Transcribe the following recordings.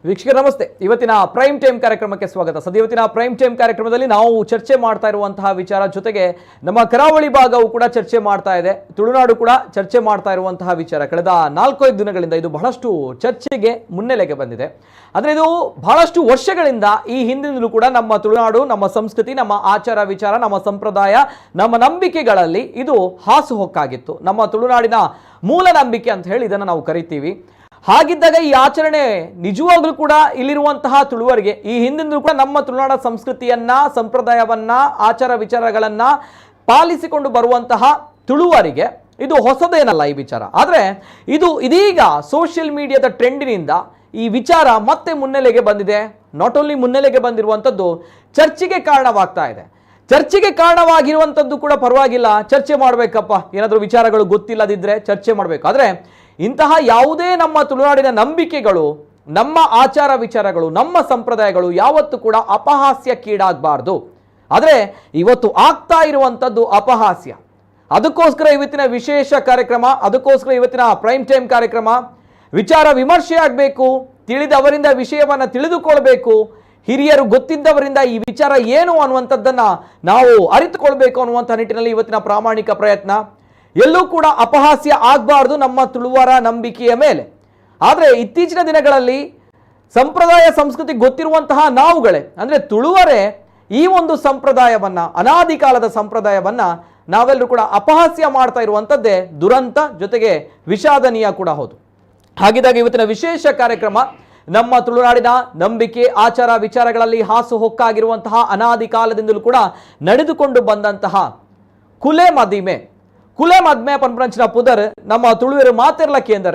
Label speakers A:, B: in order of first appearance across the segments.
A: ವೀಕ್ಷಕರ ನಮಸ್ತೆ. ಇವತ್ತಿನ prime time ಕಾರ್ಯಕ್ರಮಕ್ಕೆ ಸ್ವಾಗತ. ಸದ್ಯ ಇವತ್ತಿನ ಪ್ರೈಮ್ ಟೈಮ್ ಕಾರ್ಯಕ್ರಮದಲ್ಲಿ ನಾವು ಚರ್ಚೆ ಮಾಡ್ತಾ ಇರುವಂತಹ ವಿಚಾರ ಜೊತೆಗೆ ನಮ್ಮ ಕರಾವಳಿ ಭಾಗವು ಕೂಡ ಚರ್ಚೆ ಮಾಡ್ತಾ ಇದೆ, ತುಳುನಾಡು ಕೂಡ ಚರ್ಚೆ ಮಾಡ್ತಾ ಇರುವಂತಹ ವಿಚಾರ ಕಳೆದ 4-5 ದಿನಗಳಿಂದ ಇದು ಬಹಳಷ್ಟು ಚರ್ಚೆಗೆ ಮುನ್ನೆಲೆಗೆ ಬಂದಿದೆ. ಆದರೆ ಇದು ಬಹಳಷ್ಟು ವರ್ಷಗಳಿಂದ ಈ ಹಿಂದಿನಿಂದಲೂ ಕೂಡ ನಮ್ಮ ತುಳುನಾಡು, ನಮ್ಮ ಸಂಸ್ಕೃತಿ, ನಮ್ಮ ಆಚಾರ ವಿಚಾರ, ನಮ್ಮ ಸಂಪ್ರದಾಯ, ನಮ್ಮ ನಂಬಿಕೆಗಳಲ್ಲಿ ಇದು ಹಾಸುಹೊಕ್ಕಾಗಿತ್ತು. ನಮ್ಮ ತುಳುನಾಡಿನ ಮೂಲ ನಂಬಿಕೆ ಅಂತ ಹೇಳಿ ಇದನ್ನು ನಾವು ಕರಿತೀವಿ. ಹಾಗಿದ್ದಾಗ ಈ ಆಚರಣೆ ನಿಜವಾಗ್ಲೂ ಕೂಡ ಇಲ್ಲಿರುವಂತಹ ತುಳುವರಿಗೆ ಈ ಹಿಂದಿಂದಲೂ ಕೂಡ ನಮ್ಮ ತುಳುನಾಡ ಸಂಸ್ಕೃತಿಯನ್ನ, ಸಂಪ್ರದಾಯವನ್ನ, ಆಚಾರ ವಿಚಾರಗಳನ್ನ ಪಾಲಿಸಿಕೊಂಡು ಬರುವಂತಹ ತುಳುವರಿಗೆ ಇದು ಹೊಸದೇನಲ್ಲ ಈ ವಿಚಾರ. ಆದರೆ ಇದು ಇದೀಗ ಸೋಷಿಯಲ್ ಮೀಡಿಯಾದ ಟ್ರೆಂಡಿನಿಂದ ಈ ವಿಚಾರ ಮತ್ತೆ ಮುನ್ನೆಲೆಗೆ ಬಂದಿದೆ. Not only ಮುನ್ನೆಲೆಗೆ ಬಂದಿರುವಂಥದ್ದು ಚರ್ಚೆಗೆ ಕಾರಣವಾಗ್ತಾ ಇದೆ. ಚರ್ಚೆಗೆ ಕಾರಣವಾಗಿರುವಂಥದ್ದು ಕೂಡ ಪರವಾಗಿಲ್ಲ, ಚರ್ಚೆ ಮಾಡಬೇಕಪ್ಪ, ಏನಾದರೂ ವಿಚಾರಗಳು ಗೊತ್ತಿಲ್ಲದಿದ್ದರೆ ಚರ್ಚೆ ಮಾಡಬೇಕು. ಆದರೆ ಇಂತಹ ಯಾವುದೇ ನಮ್ಮ ತುಳುನಾಡಿನ ನಂಬಿಕೆಗಳು, ನಮ್ಮ ಆಚಾರ ವಿಚಾರಗಳು, ನಮ್ಮ ಸಂಪ್ರದಾಯಗಳು ಯಾವತ್ತೂ ಕೂಡ ಅಪಹಾಸ್ಯಕ್ಕೀಡಾಗಬಾರ್ದು. ಆದರೆ ಇವತ್ತು ಆಗ್ತಾ ಇರುವಂಥದ್ದು ಅಪಹಾಸ್ಯ. ಅದಕ್ಕೋಸ್ಕರ ಇವತ್ತಿನ ವಿಶೇಷ ಕಾರ್ಯಕ್ರಮ, ಅದಕ್ಕೋಸ್ಕರ ಇವತ್ತಿನ ಪ್ರೈಮ್ ಟೈಮ್ ಕಾರ್ಯಕ್ರಮ ವಿಚಾರ ವಿಮರ್ಶೆ ಆಗಬೇಕು, ತಿಳಿದವರಿಂದ ವಿಷಯವನ್ನು ತಿಳಿದುಕೊಳ್ಬೇಕು, ಹಿರಿಯರು ಗೊತ್ತಿದ್ದವರಿಂದ ಈ ವಿಚಾರ ಏನು ಅನ್ನುವಂಥದ್ದನ್ನು ನಾವು ಅರಿತುಕೊಳ್ಬೇಕು ಅನ್ನುವಂಥ ನಿಟ್ಟಿನಲ್ಲಿ ಇವತ್ತಿನ ಪ್ರಾಮಾಣಿಕ ಪ್ರಯತ್ನ. ಎಲ್ಲೂ ಕೂಡ ಅಪಹಾಸ್ಯ ಆಗಬಾರ್ದು ನಮ್ಮ ತುಳುವರ ನಂಬಿಕೆಯ ಮೇಲೆ. ಆದರೆ ಇತ್ತೀಚಿನ ದಿನಗಳಲ್ಲಿ ಸಂಪ್ರದಾಯ ಸಂಸ್ಕೃತಿ ಗೊತ್ತಿರುವಂತಹ ನಾವುಗಳೇ, ಅಂದರೆ ತುಳುವರೇ, ಈ ಒಂದು ಸಂಪ್ರದಾಯವನ್ನ, ಅನಾದಿ ಕಾಲದ ಸಂಪ್ರದಾಯವನ್ನ ನಾವೆಲ್ಲರೂ ಕೂಡ ಅಪಹಾಸ್ಯ ಮಾಡ್ತಾ ಇರುವಂಥದ್ದೇ ದುರಂತ, ಜೊತೆಗೆ ವಿಷಾದನೀಯ ಕೂಡ ಹೌದು. ಹಾಗಿದ್ದಾಗ ಇವತ್ತಿನ ವಿಶೇಷ ಕಾರ್ಯಕ್ರಮ ನಮ್ಮ ತುಳುನಾಡಿನ ನಂಬಿಕೆ, ಆಚಾರ ವಿಚಾರಗಳಲ್ಲಿ ಹಾಸು ಹೊಕ್ಕಾಗಿರುವಂತಹ ಅನಾದಿ ಕಾಲದಿಂದಲೂ ಕೂಡ ನಡೆದುಕೊಂಡು ಬಂದಂತಹ ಕುಲೆ ಮದಿಮೆ. ಕುಲೆ ಮದ್ಮೆ ಪನ್ಪುನಂಚಿನ ಪುದರ್ ನಮ್ಮ ತುಳುವೆರು ಮಾತೆರ್ಲ ಕೇಂದ್ರ.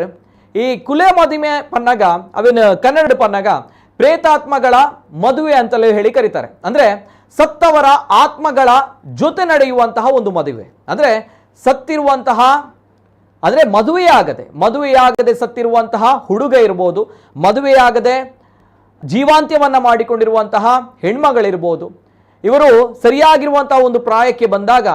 A: ಈ ಕುಲೆ ಮದಿಮೆ ಪನ್ನಾಗ ಅವೇನು ಕನ್ನಡ ಪನ್ನಾಗ ಪ್ರೇತಾತ್ಮಗಳ ಮದುವೆ ಅಂತಲೇ ಹೇಳಿ ಕರೀತಾರೆ. ಅಂದ್ರೆ ಸತ್ತವರ ಆತ್ಮಗಳ ಜೊತೆ ನಡೆಯುವಂತಹ ಒಂದು ಮದುವೆ. ಅಂದ್ರೆ ಸತ್ತಿರುವಂತಹ, ಅಂದ್ರೆ ಮದುವೆಯಾಗದೆ ಸತ್ತಿರುವಂತಹ ಹುಡುಗ ಇರ್ಬೋದು, ಮದುವೆಯಾಗದೆ ಜೀವಾಂತ್ಯವನ್ನ ಮಾಡಿಕೊಂಡಿರುವಂತಹ ಹೆಣ್ಮಗಳಿರ್ಬೋದು, ಇವರು ಸರಿಯಾಗಿರುವಂತಹ ಒಂದು ಪ್ರಾಯಕ್ಕೆ ಬಂದಾಗ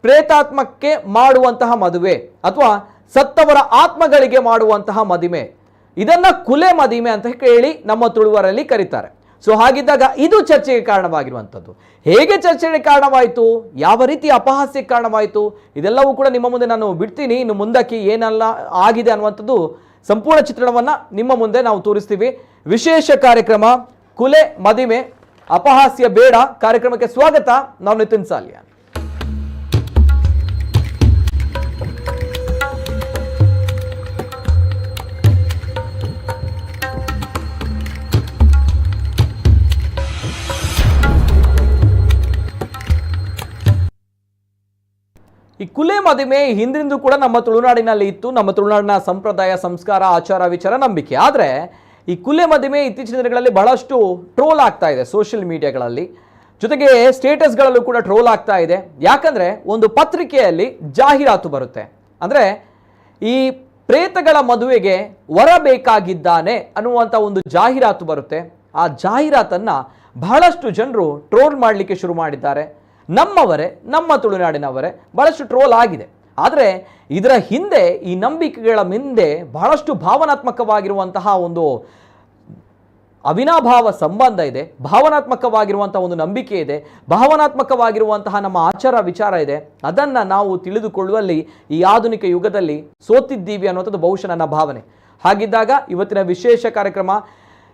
A: ಪ್ರೇತಾತ್ಮಕ್ಕೆ ಮಾಡುವಂತಹ ಮದುವೆ ಅಥವಾ ಸತ್ತವರ ಆತ್ಮಗಳಿಗೆ ಮಾಡುವಂತಹ ಮದಿಮೆ, ಇದನ್ನ ಕುಲೆ ಮದಿಮೆ ಅಂತ ಹೇಳಿ ನಮ್ಮ ತುಳುವರಲ್ಲಿ ಕರೀತಾರೆ. ಸೊ ಹಾಗಿದ್ದಾಗ ಇದು ಚರ್ಚೆಗೆ ಕಾರಣವಾಗಿರುವಂಥದ್ದು. ಹೇಗೆ ಚರ್ಚೆಗೆ ಕಾರಣವಾಯಿತು, ಯಾವ ರೀತಿ ಅಪಹಾಸ್ಯಕ್ಕೆ ಕಾರಣವಾಯಿತು, ಇದೆಲ್ಲವೂ ಕೂಡ ನಿಮ್ಮ ಮುಂದೆ ನಾನು ಬಿಡ್ತೀನಿ. ಇನ್ನು ಮುಂದಕ್ಕೆ ಏನೆಲ್ಲ ಆಗಿದೆ ಅನ್ನುವಂಥದ್ದು ಸಂಪೂರ್ಣ ಚಿತ್ರಣವನ್ನ ನಿಮ್ಮ ಮುಂದೆ ನಾವು ತೋರಿಸ್ತೀವಿ. ವಿಶೇಷ ಕಾರ್ಯಕ್ರಮ ಕುಲೆ ಮದಿಮೆ ಅಪಹಾಸ್ಯ ಬೇಡ ಕಾರ್ಯಕ್ರಮಕ್ಕೆ ಸ್ವಾಗತ. ನಾವು ನಿತಿನ್ ಸಾಲಿಯಾನ್. ಈ ಕುಲೆ ಮದಿಮೆ ಹಿಂದಿಂದೂ ಕೂಡ ನಮ್ಮ ತುಳುನಾಡಿನಲ್ಲಿ ಇತ್ತು, ನಮ್ಮ ತುಳುನಾಡಿನ ಸಂಪ್ರದಾಯ, ಸಂಸ್ಕಾರ, ಆಚಾರ ವಿಚಾರ, ನಂಬಿಕೆ. ಆದರೆ ಈ ಕುಲೆ ಮದಿಮೆ ಇತ್ತೀಚಿನ ದಿನಗಳಲ್ಲಿ ಬಹಳಷ್ಟು ಟ್ರೋಲ್ ಆಗ್ತಾ ಇದೆ ಸೋಷಿಯಲ್ ಮೀಡಿಯಾಗಳಲ್ಲಿ, ಜೊತೆಗೆ ಸ್ಟೇಟಸ್ಗಳಲ್ಲೂ ಕೂಡ ಟ್ರೋಲ್ ಆಗ್ತಾ ಇದೆ. ಯಾಕಂದ್ರೆ ಒಂದು ಪತ್ರಿಕೆಯಲ್ಲಿ ಜಾಹೀರಾತು ಬರುತ್ತೆ, ಅಂದ್ರೆ ಈ ಪ್ರೇತಗಳ ಮದುವೆಗೆ ವರ ಬೇಕಾಗಿದ್ದಾನೆ ಅನ್ನುವಂಥ ಒಂದು ಜಾಹೀರಾತು ಬರುತ್ತೆ. ಆ ಜಾಹೀರಾತನ್ನ ಬಹಳಷ್ಟು ಜನರು ಟ್ರೋಲ್ ಮಾಡಲಿಕ್ಕೆ ಶುರು ಮಾಡಿದ್ದಾರೆ. ನಮ್ಮವರೇ, ನಮ್ಮ ತುಳುನಾಡಿನವರೇ ಬಹಳಷ್ಟು ಟ್ರೋಲ್ ಆಗಿದೆ. ಆದರೆ ಇದರ ಹಿಂದೆ, ಈ ನಂಬಿಕೆಗಳ ಹಿಂದೆ ಬಹಳಷ್ಟು ಭಾವನಾತ್ಮಕವಾಗಿರುವಂತಹ ಒಂದು ಅವಿನಾಭಾವ ಸಂಬಂಧ ಇದೆ, ಭಾವನಾತ್ಮಕವಾಗಿರುವಂತಹ ಒಂದು ನಂಬಿಕೆ ಇದೆ, ಭಾವನಾತ್ಮಕವಾಗಿರುವಂತಹ ನಮ್ಮ ಆಚಾರ ವಿಚಾರ ಇದೆ. ಅದನ್ನು ನಾವು ತಿಳಿದುಕೊಳ್ಳುವಲ್ಲಿ ಈ ಆಧುನಿಕ ಯುಗದಲ್ಲಿ ಸೋತಿದ್ದೀವಿ ಅನ್ನುವಂಥದ್ದು ಬಹುಶಃ ನನ್ನ ಭಾವನೆ. ಹಾಗಿದ್ದಾಗ ಇವತ್ತಿನ ವಿಶೇಷ ಕಾರ್ಯಕ್ರಮ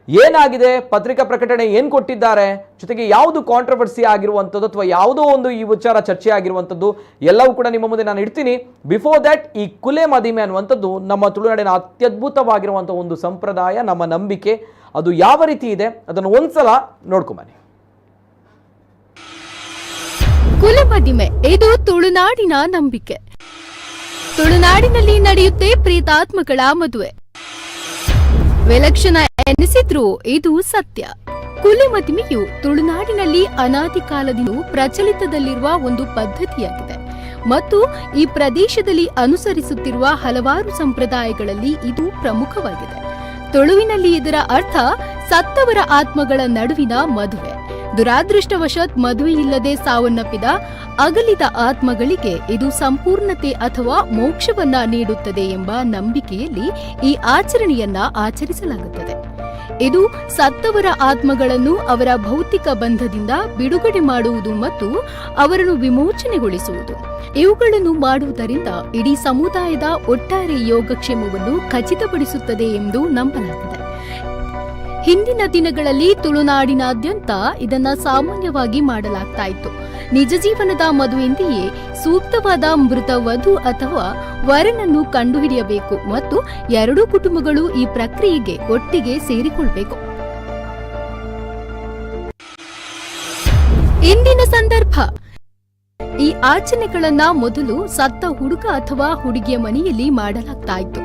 A: ಏನಾಗಿದೆ, ಪತ್ರಿಕಾ ಪ್ರಕಟಣೆ ಏನು ಕೊಟ್ಟಿದ್ದಾರೆ, ಜೊತೆಗೆ ಯಾವುದು ಕಾಂಟ್ರವರ್ಸಿ ಆಗಿರುವಂಥದ್ದು ಅಥವಾ ಯಾವುದೋ ಒಂದು ಈ ವಿಚಾರ ಚರ್ಚೆ ಆಗಿರುವಂಥದ್ದು ಎಲ್ಲವೂ ಕೂಡ ನಿಮ್ಮ ಮುಂದೆ ನಾನು ಇಡ್ತೀನಿ. ಬಿಫೋರ್ that, ಈ ಕುಲೆ ಮದಿಮೆ ಅನ್ನುವಂಥದ್ದು ನಮ್ಮ ತುಳುನಾಡಿನ ಅತ್ಯದ್ಭುತವಾಗಿರುವಂಥ ಒಂದು ಸಂಪ್ರದಾಯ, ನಮ್ಮ ನಂಬಿಕೆ, ಅದು ಯಾವ ರೀತಿ ಇದೆ ಅದನ್ನು ಒಂದ್ಸಲ ನೋಡ್ಕೊಂಬನ್ನಿ.
B: ಕುಲೆ ಮದಿಮೆ ಇದು ತುಳುನಾಡಿನ ನಂಬಿಕೆ. ತುಳುನಾಡಿನಲ್ಲಿ ನಡೆಯುತ್ತೆ ಪ್ರೇತಾತ್ಮಗಳ ಮದುವೆ. ವಿಲಕ್ಷಣ ಎನಿಸಿದ್ರೂ ಇದು ಸತ್ಯ. ಕುಲೆ ಮದಿಮೆಯು ತುಳುನಾಡಿನಲ್ಲಿ ಅನಾದಿ ಕಾಲದಿಂದ ಪ್ರಚಲಿತದಲ್ಲಿರುವ ಒಂದು ಪದ್ಧತಿಯಾಗಿದೆ ಮತ್ತು ಈ ಪ್ರದೇಶದಲ್ಲಿ ಅನುಸರಿಸುತ್ತಿರುವ ಹಲವಾರು ಸಂಪ್ರದಾಯಗಳಲ್ಲಿ ಇದು ಪ್ರಮುಖವಾಗಿದೆ. ತುಳುವಿನಲ್ಲಿ ಇದರ ಅರ್ಥ ಸತ್ತವರ ಆತ್ಮಗಳ ನಡುವಿನ ಮದುವೆ. ದುರಾದೃಷ್ಟವಶಾತ್ ಮದುವೆಯಿಲ್ಲದೆ ಸಾವನ್ನಪ್ಪಿದ ಅಗಲಿದ ಆತ್ಮಗಳಿಗೆ ಇದು ಸಂಪೂರ್ಣತೆ ಅಥವಾ ಮೋಕ್ಷವನ್ನ ನೀಡುತ್ತದೆ ಎಂಬ ನಂಬಿಕೆಯಲ್ಲಿ ಈ ಆಚರಣೆಯನ್ನ ಆಚರಿಸಲಾಗುತ್ತದೆ. ಇದು ಸತ್ತವರ ಆತ್ಮಗಳನ್ನು ಅವರ ಭೌತಿಕ ಬಂಧದಿಂದ ಬಿಡುಗಡೆ ಮಾಡುವುದು ಮತ್ತು ಅವರನ್ನು ವಿಮೋಚನೆಗೊಳಿಸುವುದು. ಇವುಗಳನ್ನು ಮಾಡುವುದರಿಂದ ಇಡೀ ಸಮುದಾಯದ ಒಟ್ಟಾರೆ ಯೋಗಕ್ಷೇಮವನ್ನು ಖಚಿತಪಡಿಸುತ್ತದೆ ಎಂದು ನಂಬಲಾಗಿದೆ. ಹಿಂದಿನ ದಿನಗಳಲ್ಲಿ ತುಳುನಾಡಿನಾದ್ಯಂತ ಇದನ್ನ ಸಾಮಾನ್ಯವಾಗಿ ಮಾಡಲಾಗ್ತಾ ಇತ್ತು. ನಿಜ ಜೀವನದ ಮದುವೆಯಂತೆಯೇ ಸೂಕ್ತವಾದ ಮೃತ ವಧು ಅಥವಾ ವರನನ್ನು ಕಂಡುಹಿಡಿಯಬೇಕು ಮತ್ತು ಎರಡೂ ಕುಟುಂಬಗಳು ಈ ಪ್ರಕ್ರಿಯೆಗೆ ಒಟ್ಟಿಗೆ ಸೇರಿಕೊಳ್ಬೇಕು. ಇಂದಿನ ಸಂದರ್ಭ, ಈ ಆಚರಣೆಗಳನ್ನ ಮೊದಲು ಸತ್ತ ಹುಡುಗ ಅಥವಾ ಹುಡುಗಿಯ ಮನೆಯಲ್ಲಿ ಮಾಡಲಾಗ್ತಾ ಇತ್ತು.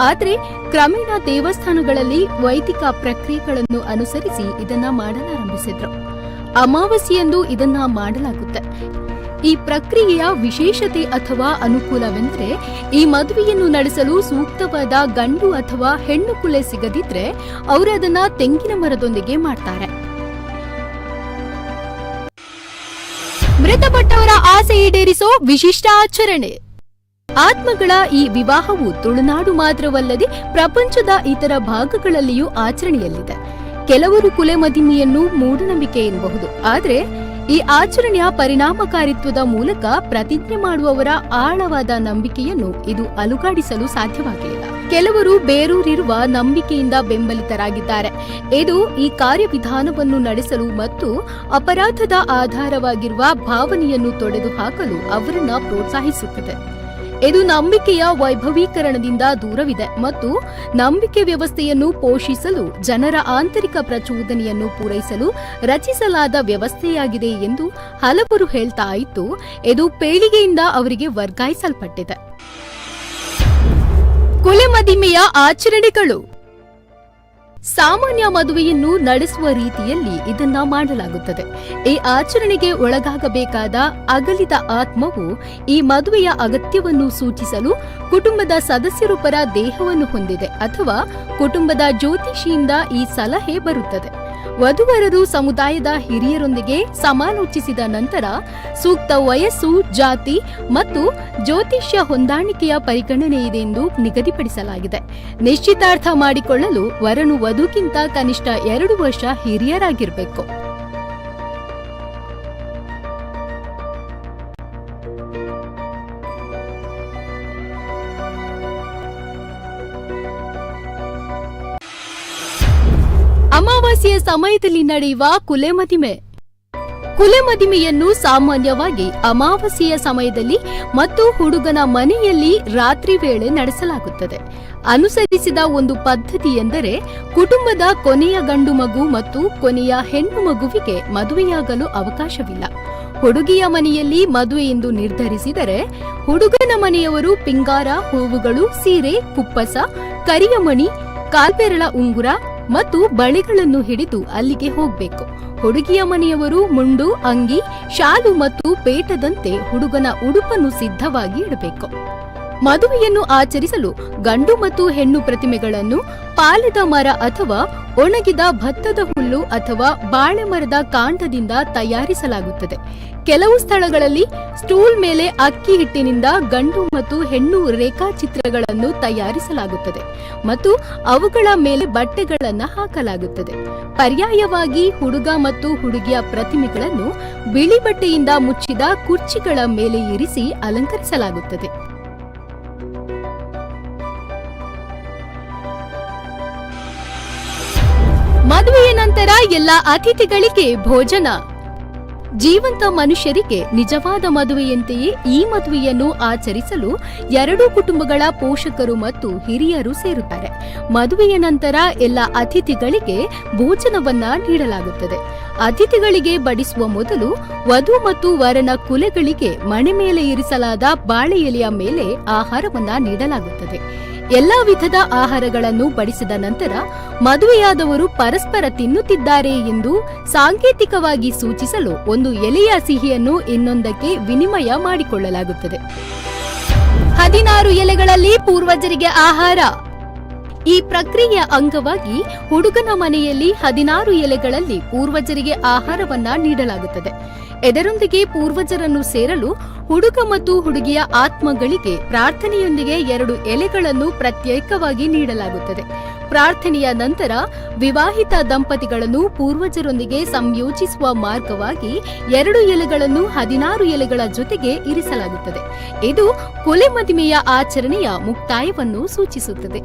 B: ಆದರೆ ಕ್ರಮೇಣ ದೇವಸ್ಥಾನಗಳಲ್ಲಿ ವೈದಿಕ ಪ್ರಕ್ರಿಯೆಗಳನ್ನು ಅನುಸರಿಸಿ ಇದನ್ನ ಮಾಡಲಾರಂಭಿಸಿದ್ರು. ಅಮಾವಾಸ್ಯೆಯಂದು ಇದನ್ನ ಮಾಡಲಾಗುತ್ತೆ. ಈ ಪ್ರಕ್ರಿಯೆಯ ವಿಶೇಷತೆ ಅಥವಾ ಅನುಕೂಲವೆಂದರೆ, ಈ ಮದುವೆಯನ್ನು ನಡೆಸಲು ಸೂಕ್ತವಾದ ಗಂಡು ಅಥವಾ ಹೆಣ್ಣು ಕುಲೆ ಸಿಗದಿದ್ರೆ ಅವರು ಅದನ್ನ ತೆಂಗಿನ ಮರದೊಂದಿಗೆ ಮಾಡ್ತಾರೆ. ಮೃತಪಟ್ಟವರ ಆಸೆ ಈಡೇರಿಸೋ ವಿಶಿಷ್ಟ ಆಚರಣೆ. ಆತ್ಮಗಳ ಈ ವಿವಾಹವು ತುಳುನಾಡು ಮಾತ್ರವಲ್ಲದೆ ಪ್ರಪಂಚದ ಇತರ ಭಾಗಗಳಲ್ಲಿಯೂ ಆಚರಣೆಯಲ್ಲಿದೆ. ಕೆಲವರು ಕುಲೆ ಮದಿಮೆಯನ್ನು ಮೂಢನಂಬಿಕೆ ಎನ್ನಬಹುದು. ಆದರೆ ಈ ಆಚರಣೆಯ ಪರಿಣಾಮಕಾರಿತ್ವದ ಮೂಲಕ ಪ್ರತಿಜ್ಞೆ ಮಾಡುವವರ ಆಳವಾದ ನಂಬಿಕೆಯನ್ನು ಇದು ಅಲುಗಾಡಿಸಲು ಸಾಧ್ಯವಾಗಿಲ್ಲ. ಕೆಲವರು ಬೇರೂರಿರುವ ನಂಬಿಕೆಯಿಂದ ಬೆಂಬಲಿತರಾಗಿದ್ದಾರೆ. ಇದು ಈ ಕಾರ್ಯವಿಧಾನವನ್ನು ನಡೆಸಲು ಮತ್ತು ಅಪರಾಧದ ಆಧಾರವಾಗಿರುವ ಭಾವನೆಯನ್ನು ತೊಡೆದು ಹಾಕಲು ಅವರನ್ನ ಪ್ರೋತ್ಸಾಹಿಸುತ್ತದೆ. ಇದು ನಂಬಿಕೆಯ ವೈಭವೀಕರಣದಿಂದ ದೂರವಿದೆ ಮತ್ತು ನಂಬಿಕೆ ವ್ಯವಸ್ಥೆಯನ್ನು ಪೋಷಿಸಲು ಜನರ ಆಂತರಿಕ ಪ್ರಚೋದನೆಯನ್ನು ಪೂರೈಸಲು ರಚಿಸಲಾದ ವ್ಯವಸ್ಥೆಯಾಗಿದೆ ಎಂದು ಹಲವರು ಹೇಳ್ತಾ ಇದ್ದು, ಇದು ಪೀಳಿಗೆಯಿಂದ ಅವರಿಗೆ ವರ್ಗಾಯಿಸಲ್ಪಟ್ಟಿದೆ. ಕುಲೆ ಮದಿಮೆಯ ಆಚರಣೆಗಳು. ಸಾಮಾನ್ಯ ಮದುವೆಯನ್ನು ನಡೆಸುವ ರೀತಿಯಲ್ಲಿ ಇದನ್ನ ಮಾಡಲಾಗುತ್ತದೆ. ಈ ಆಚರಣೆಗೆ ಒಳಗಾಗಬೇಕಾದ ಅಗಲಿದ ಆತ್ಮವು ಈ ಮದುವೆಯ ಅಗತ್ಯವನ್ನು ಸೂಚಿಸಲು ಕುಟುಂಬದ ಸದಸ್ಯರೊಬ್ಬರ ದೇಹವನ್ನು ಹೊಂದಿದೆ ಅಥವಾ ಕುಟುಂಬದ ಜ್ಯೋತಿಷಿಯಿಂದ ಈ ಸಲಹೆ ಬರುತ್ತದೆ. ವಧುವರರು ಸಮುದಾಯದ ಹಿರಿಯರೊಂದಿಗೆ ಸಮಾಲೋಚಿಸಿದ ನಂತರ ಸೂಕ್ತ ವಯಸ್ಸು, ಜಾತಿ ಮತ್ತು ಜ್ಯೋತಿಷ್ಯ ಹೊಂದಾಣಿಕೆಯ ಪರಿಗಣನೆ ಇದೆ ಎಂದು ನಿಗದಿಪಡಿಸಲಾಗಿದೆ. ನಿಶ್ಚಿತಾರ್ಥ ಮಾಡಿಕೊಳ್ಳಲು ವರನು ವಧುಗಿಂತ ಕನಿಷ್ಠ 2 ವರ್ಷ ಹಿರಿಯರಾಗಿರಬೇಕು. ಅಮಾವಾಸ್ಯೆಯ ಸಮಯದಲ್ಲಿ ನಡೆಯುವ ಕುಲೆ ಮದಿಮೆ. ಕುಲೆ ಮದಿಮೆಯನ್ನು ಸಾಮಾನ್ಯವಾಗಿ ಅಮಾವಾಸ್ಯೆಯ ಸಮಯದಲ್ಲಿ ಮತ್ತು ಹುಡುಗನ ಮನೆಯಲ್ಲಿ ರಾತ್ರಿ ವೇಳೆ ನಡೆಸಲಾಗುತ್ತದೆ. ಅನುಸರಿಸಿದ ಒಂದು ಪದ್ಧತಿ ಎಂದರೆ, ಕುಟುಂಬದ ಕೊನೆಯ ಗಂಡು ಮಗು ಮತ್ತು ಕೊನೆಯ ಹೆಣ್ಣು ಮಗುವಿಗೆ ಮದುವೆಯಾಗಲು ಅವಕಾಶವಿಲ್ಲ. ಹುಡುಗಿಯ ಮನೆಯಲ್ಲಿ ಮದುವೆ ಎಂದು ನಿರ್ಧರಿಸಿದರೆ, ಹುಡುಗನ ಮನೆಯವರು ಪಿಂಗಾರ, ಹೂವುಗಳು, ಸೀರೆ, ಕುಪ್ಪಸ, ಕರಿಯಮಣಿ, ಕಾಲ್ಬೆರಳ ಉಂಗುರ ಮತ್ತು ಬಳೆಗಳನ್ನು ಹಿಡಿದು ಅಲ್ಲಿಗೆ ಹೋಗ್ಬೇಕು. ಹುಡುಗಿಯ ಮನೆಯವರು ಮುಂಡು, ಅಂಗಿ, ಶಾಲು ಮತ್ತು ಪೇಟದಂತೆ ಹುಡುಗನ ಉಡುಪನ್ನು ಸಿದ್ಧವಾಗಿ ಇಡಬೇಕು. ಮದುವೆಯನ್ನು ಆಚರಿಸಲು ಗಂಡು ಮತ್ತು ಹೆಣ್ಣು ಪ್ರತಿಮೆಗಳನ್ನು ಪಾಲದ ಮರ ಅಥವಾ ಒಣಗಿದ ಭತ್ತದ ಹುಲ್ಲು ಅಥವಾ ಬಾಳೆ ಮರದ ಕಾಂಡದಿಂದ ತಯಾರಿಸಲಾಗುತ್ತದೆ. ಕೆಲವು ಸ್ಥಳಗಳಲ್ಲಿ ಸ್ಟೂಲ್ ಮೇಲೆ ಅಕ್ಕಿ ಹಿಟ್ಟಿನಿಂದ ಗಂಡು ಮತ್ತು ಹೆಣ್ಣು ರೇಖಾಚಿತ್ರಗಳನ್ನು ತಯಾರಿಸಲಾಗುತ್ತದೆ ಮತ್ತು ಅವುಗಳ ಮೇಲೆ ಬಟ್ಟೆಗಳನ್ನು ಹಾಕಲಾಗುತ್ತದೆ. ಪರ್ಯಾಯವಾಗಿ, ಹುಡುಗ ಮತ್ತು ಹುಡುಗಿಯ ಪ್ರತಿಮೆಗಳನ್ನು ಬಿಳಿ ಬಟ್ಟೆಯಿಂದ ಮುಚ್ಚಿದ ಕುರ್ಚಿಗಳ ಮೇಲೆ ಇರಿಸಿ ಅಲಂಕರಿಸಲಾಗುತ್ತದೆ. ಮದುವೆಯ ನಂತರ ಎಲ್ಲ ಅತಿಥಿಗಳಿಗೆ ಭೋಜನ. ಜೀವಂತ ಮನುಷ್ಯರಿಗೆ ನಿಜವಾದ ಮದುವೆಯಂತೆಯೇ ಈ ಮದುವೆಯನ್ನು ಆಚರಿಸಲು ಎರಡೂ ಕುಟುಂಬಗಳ ಪೋಷಕರು ಮತ್ತು ಹಿರಿಯರು ಸೇರುತ್ತಾರೆ. ಮದುವೆಯ ನಂತರ ಎಲ್ಲ ಅತಿಥಿಗಳಿಗೆ ಭೋಜನವನ್ನ ನೀಡಲಾಗುತ್ತದೆ. ಅತಿಥಿಗಳಿಗೆ ಬಡಿಸುವ ಮೊದಲು ವಧು ಮತ್ತು ವರನ ಕುಲೆಗಳಿಗೆ ಮಣೆ ಮೇಲೆ ಇರಿಸಲಾದ ಬಾಳೆ ಎಲೆಯ ಮೇಲೆ ಆಹಾರವನ್ನ ನೀಡಲಾಗುತ್ತದೆ. ಎಲ್ಲಾ ವಿಧದ ಆಹಾರಗಳನ್ನು ಬಡಿಸಿದ ನಂತರ ಮದುವೆಯಾದವರು ಪರಸ್ಪರ ತಿನ್ನುತ್ತಿದ್ದಾರೆ ಎಂದು ಸಾಂಕೇತಿಕವಾಗಿ ಸೂಚಿಸಲು ಒಂದು ಎಲೆಯ ಸಿಹಿಯನ್ನು ಇನ್ನೊಂದಕ್ಕೆ ವಿನಿಮಯ ಮಾಡಿಕೊಳ್ಳಲಾಗುತ್ತದೆ. 16 ಎಲೆಗಳಲ್ಲಿ ಪೂರ್ವಜರಿಗೆ ಆಹಾರ. ಈ ಪ್ರಕ್ರಿಯೆಯ ಅಂಗವಾಗಿ ಹುಡುಗನ ಮನೆಯಲ್ಲಿ 16 ಎಲೆಗಳಲ್ಲಿ ಪೂರ್ವಜರಿಗೆ ಆಹಾರವನ್ನ ನೀಡಲಾಗುತ್ತದೆ. ಇದರೊಂದಿಗೆ ಪೂರ್ವಜರನ್ನು ಸೇರಲು ಹುಡುಗ ಮತ್ತು ಹುಡುಗಿಯ ಆತ್ಮಗಳಿಗೆ ಪ್ರಾರ್ಥನೆಯೊಂದಿಗೆ 2 ಎಲೆಗಳನ್ನು ಪ್ರತ್ಯೇಕವಾಗಿ ನೀಡಲಾಗುತ್ತದೆ. ಪ್ರಾರ್ಥನೆಯ ನಂತರ ವಿವಾಹಿತ ದಂಪತಿಗಳನ್ನು ಪೂರ್ವಜರೊಂದಿಗೆ ಸಂಯೋಜಿಸುವ ಮಾರ್ಗವಾಗಿ 2 ಎಲೆಗಳನ್ನು 16 ಎಲೆಗಳ ಜೊತೆಗೆ ಇರಿಸಲಾಗುತ್ತದೆ. ಇದು ಕುಲೆ ಮದಿಮೆಯ ಆಚರಣೆಯ ಮುಕ್ತಾಯವನ್ನು ಸೂಚಿಸುತ್ತದೆ.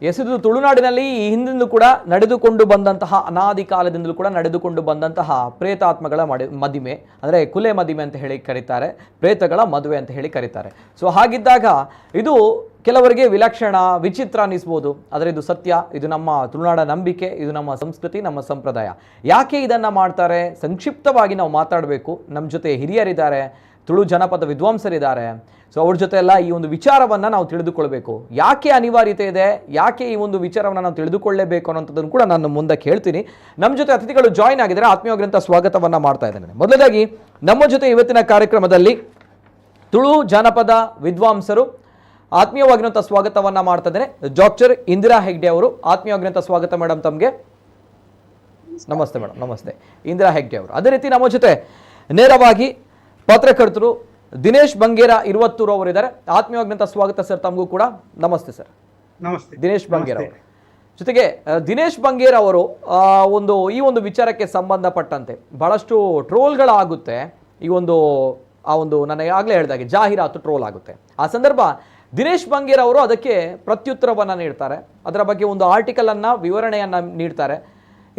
A: ಎಸ್, ಇದು ತುಳುನಾಡಿನಲ್ಲಿ ಈ ಹಿಂದಿಂದಲೂ ಕೂಡ ನಡೆದುಕೊಂಡು ಬಂದಂತಹ, ಅನಾದಿ ಕಾಲದಿಂದಲೂ ಕೂಡ ನಡೆದುಕೊಂಡು ಬಂದಂತಹ ಪ್ರೇತಾತ್ಮಗಳ ಮದಿಮೆ, ಅಂದರೆ ಕುಲೆ ಮದಿಮೆ ಅಂತ ಹೇಳಿ ಕರೀತಾರೆ, ಪ್ರೇತಗಳ ಮದುವೆ ಅಂತ ಹೇಳಿ ಕರೀತಾರೆ. ಸೊ ಹಾಗಿದ್ದಾಗ ಇದು ಕೆಲವರಿಗೆ ವಿಲಕ್ಷಣ, ವಿಚಿತ್ರ ಅನ್ನಿಸ್ಬೋದು, ಆದರೆ ಇದು ಸತ್ಯ. ಇದು ನಮ್ಮ ತುಳುನಾಡ ನಂಬಿಕೆ, ಇದು ನಮ್ಮ ಸಂಸ್ಕೃತಿ, ನಮ್ಮ ಸಂಪ್ರದಾಯ. ಯಾಕೆ ಇದನ್ನು ಮಾಡ್ತಾರೆ ಸಂಕ್ಷಿಪ್ತವಾಗಿ ನಾವು ಮಾತಾಡಬೇಕು. ನಮ್ಮ ಜೊತೆ ಹಿರಿಯರಿದ್ದಾರೆ, ತುಳು ಜನಪದ ವಿದ್ವಾಂಸರಿದ್ದಾರೆ. ಸೊ ಅವ್ರ ಜೊತೆ ಎಲ್ಲ ಈ ಒಂದು ವಿಚಾರವನ್ನು ನಾವು ತಿಳಿದುಕೊಳ್ಬೇಕು. ಯಾಕೆ ಅನಿವಾರ್ಯತೆ ಇದೆ, ಯಾಕೆ ಈ ಒಂದು ವಿಚಾರವನ್ನು ನಾವು ತಿಳಿದುಕೊಳ್ಳೇಬೇಕು ಅನ್ನೋಂಥದ್ದನ್ನು ಕೂಡ ನಾನು ಮುಂದಕ್ಕೆ ಹೇಳ್ತೀನಿ. ನಮ್ಮ ಜೊತೆ ಅತಿಥಿಗಳು ಜಾಯಿನ್ ಆಗಿದ್ದಾರೆ, ಆತ್ಮೀಯವಾಗಿರಂಥ ಸ್ವಾಗತವನ್ನು ಮಾಡ್ತಾ ಇದ್ದೇನೆ. ಮೊದಲದಾಗಿ ನಮ್ಮ ಜೊತೆ ಇವತ್ತಿನ ಕಾರ್ಯಕ್ರಮದಲ್ಲಿ ತುಳು ಜಾನಪದ ವಿದ್ವಾಂಸರು, ಆತ್ಮೀಯವಾಗಿರುವಂಥ ಸ್ವಾಗತವನ್ನು ಮಾಡ್ತಾ ಇದ್ದೇನೆ ಡಾಕ್ಟರ್ ಇಂದಿರಾ ಹೆಗ್ಡೆ ಅವರು. ಆತ್ಮೀಯವಾಗಿರುವಂಥ ಸ್ವಾಗತ ಮೇಡಮ್ ತಮಗೆ. ನಮಸ್ತೆ ಮೇಡಮ್. ನಮಸ್ತೆ ಇಂದಿರಾ ಹೆಗ್ಡೆ ಅವರು. ಅದೇ ರೀತಿ ನಮ್ಮ ಜೊತೆ ನೇರವಾಗಿ ಪತ್ರಕರ್ತರು ದಿನೇಶ್ ಬಂಗೇರ ಇರುವತ್ತೂರು ಅವರಿದ್ದಾರೆ. ಆತ್ಮೀಯವಾಗಿರುವಂಥ ಸ್ವಾಗತ ಸರ್ ತಮಗೂ ಕೂಡ. ನಮಸ್ತೆ ಸರ್.
C: ನಮಸ್ತೆ
A: ದಿನೇಶ್ ಬಂಗೇರ ಅವರು. ಜೊತೆಗೆ ದಿನೇಶ್ ಬಂಗೇರ ಅವರು ಒಂದು ಈ ಒಂದು ವಿಚಾರಕ್ಕೆ ಸಂಬಂಧಪಟ್ಟಂತೆ ಬಹಳಷ್ಟು ಟ್ರೋಲ್ಗಳಾಗುತ್ತೆ. ಈ ಒಂದು ಆ ಒಂದು ನಾನು ಆಗಲೇ ಹೇಳಿದಾಗೆ ಜಾಹೀರಾತು ಟ್ರೋಲ್ ಆಗುತ್ತೆ. ಆ ಸಂದರ್ಭ ದಿನೇಶ್ ಬಂಗೇರ ಅವರು ಅದಕ್ಕೆ ಪ್ರತ್ಯುತ್ತರವನ್ನು ನೀಡ್ತಾರೆ, ಅದರ ಬಗ್ಗೆ ಒಂದು ಆರ್ಟಿಕಲನ್ನು, ವಿವರಣೆಯನ್ನು ನೀಡ್ತಾರೆ.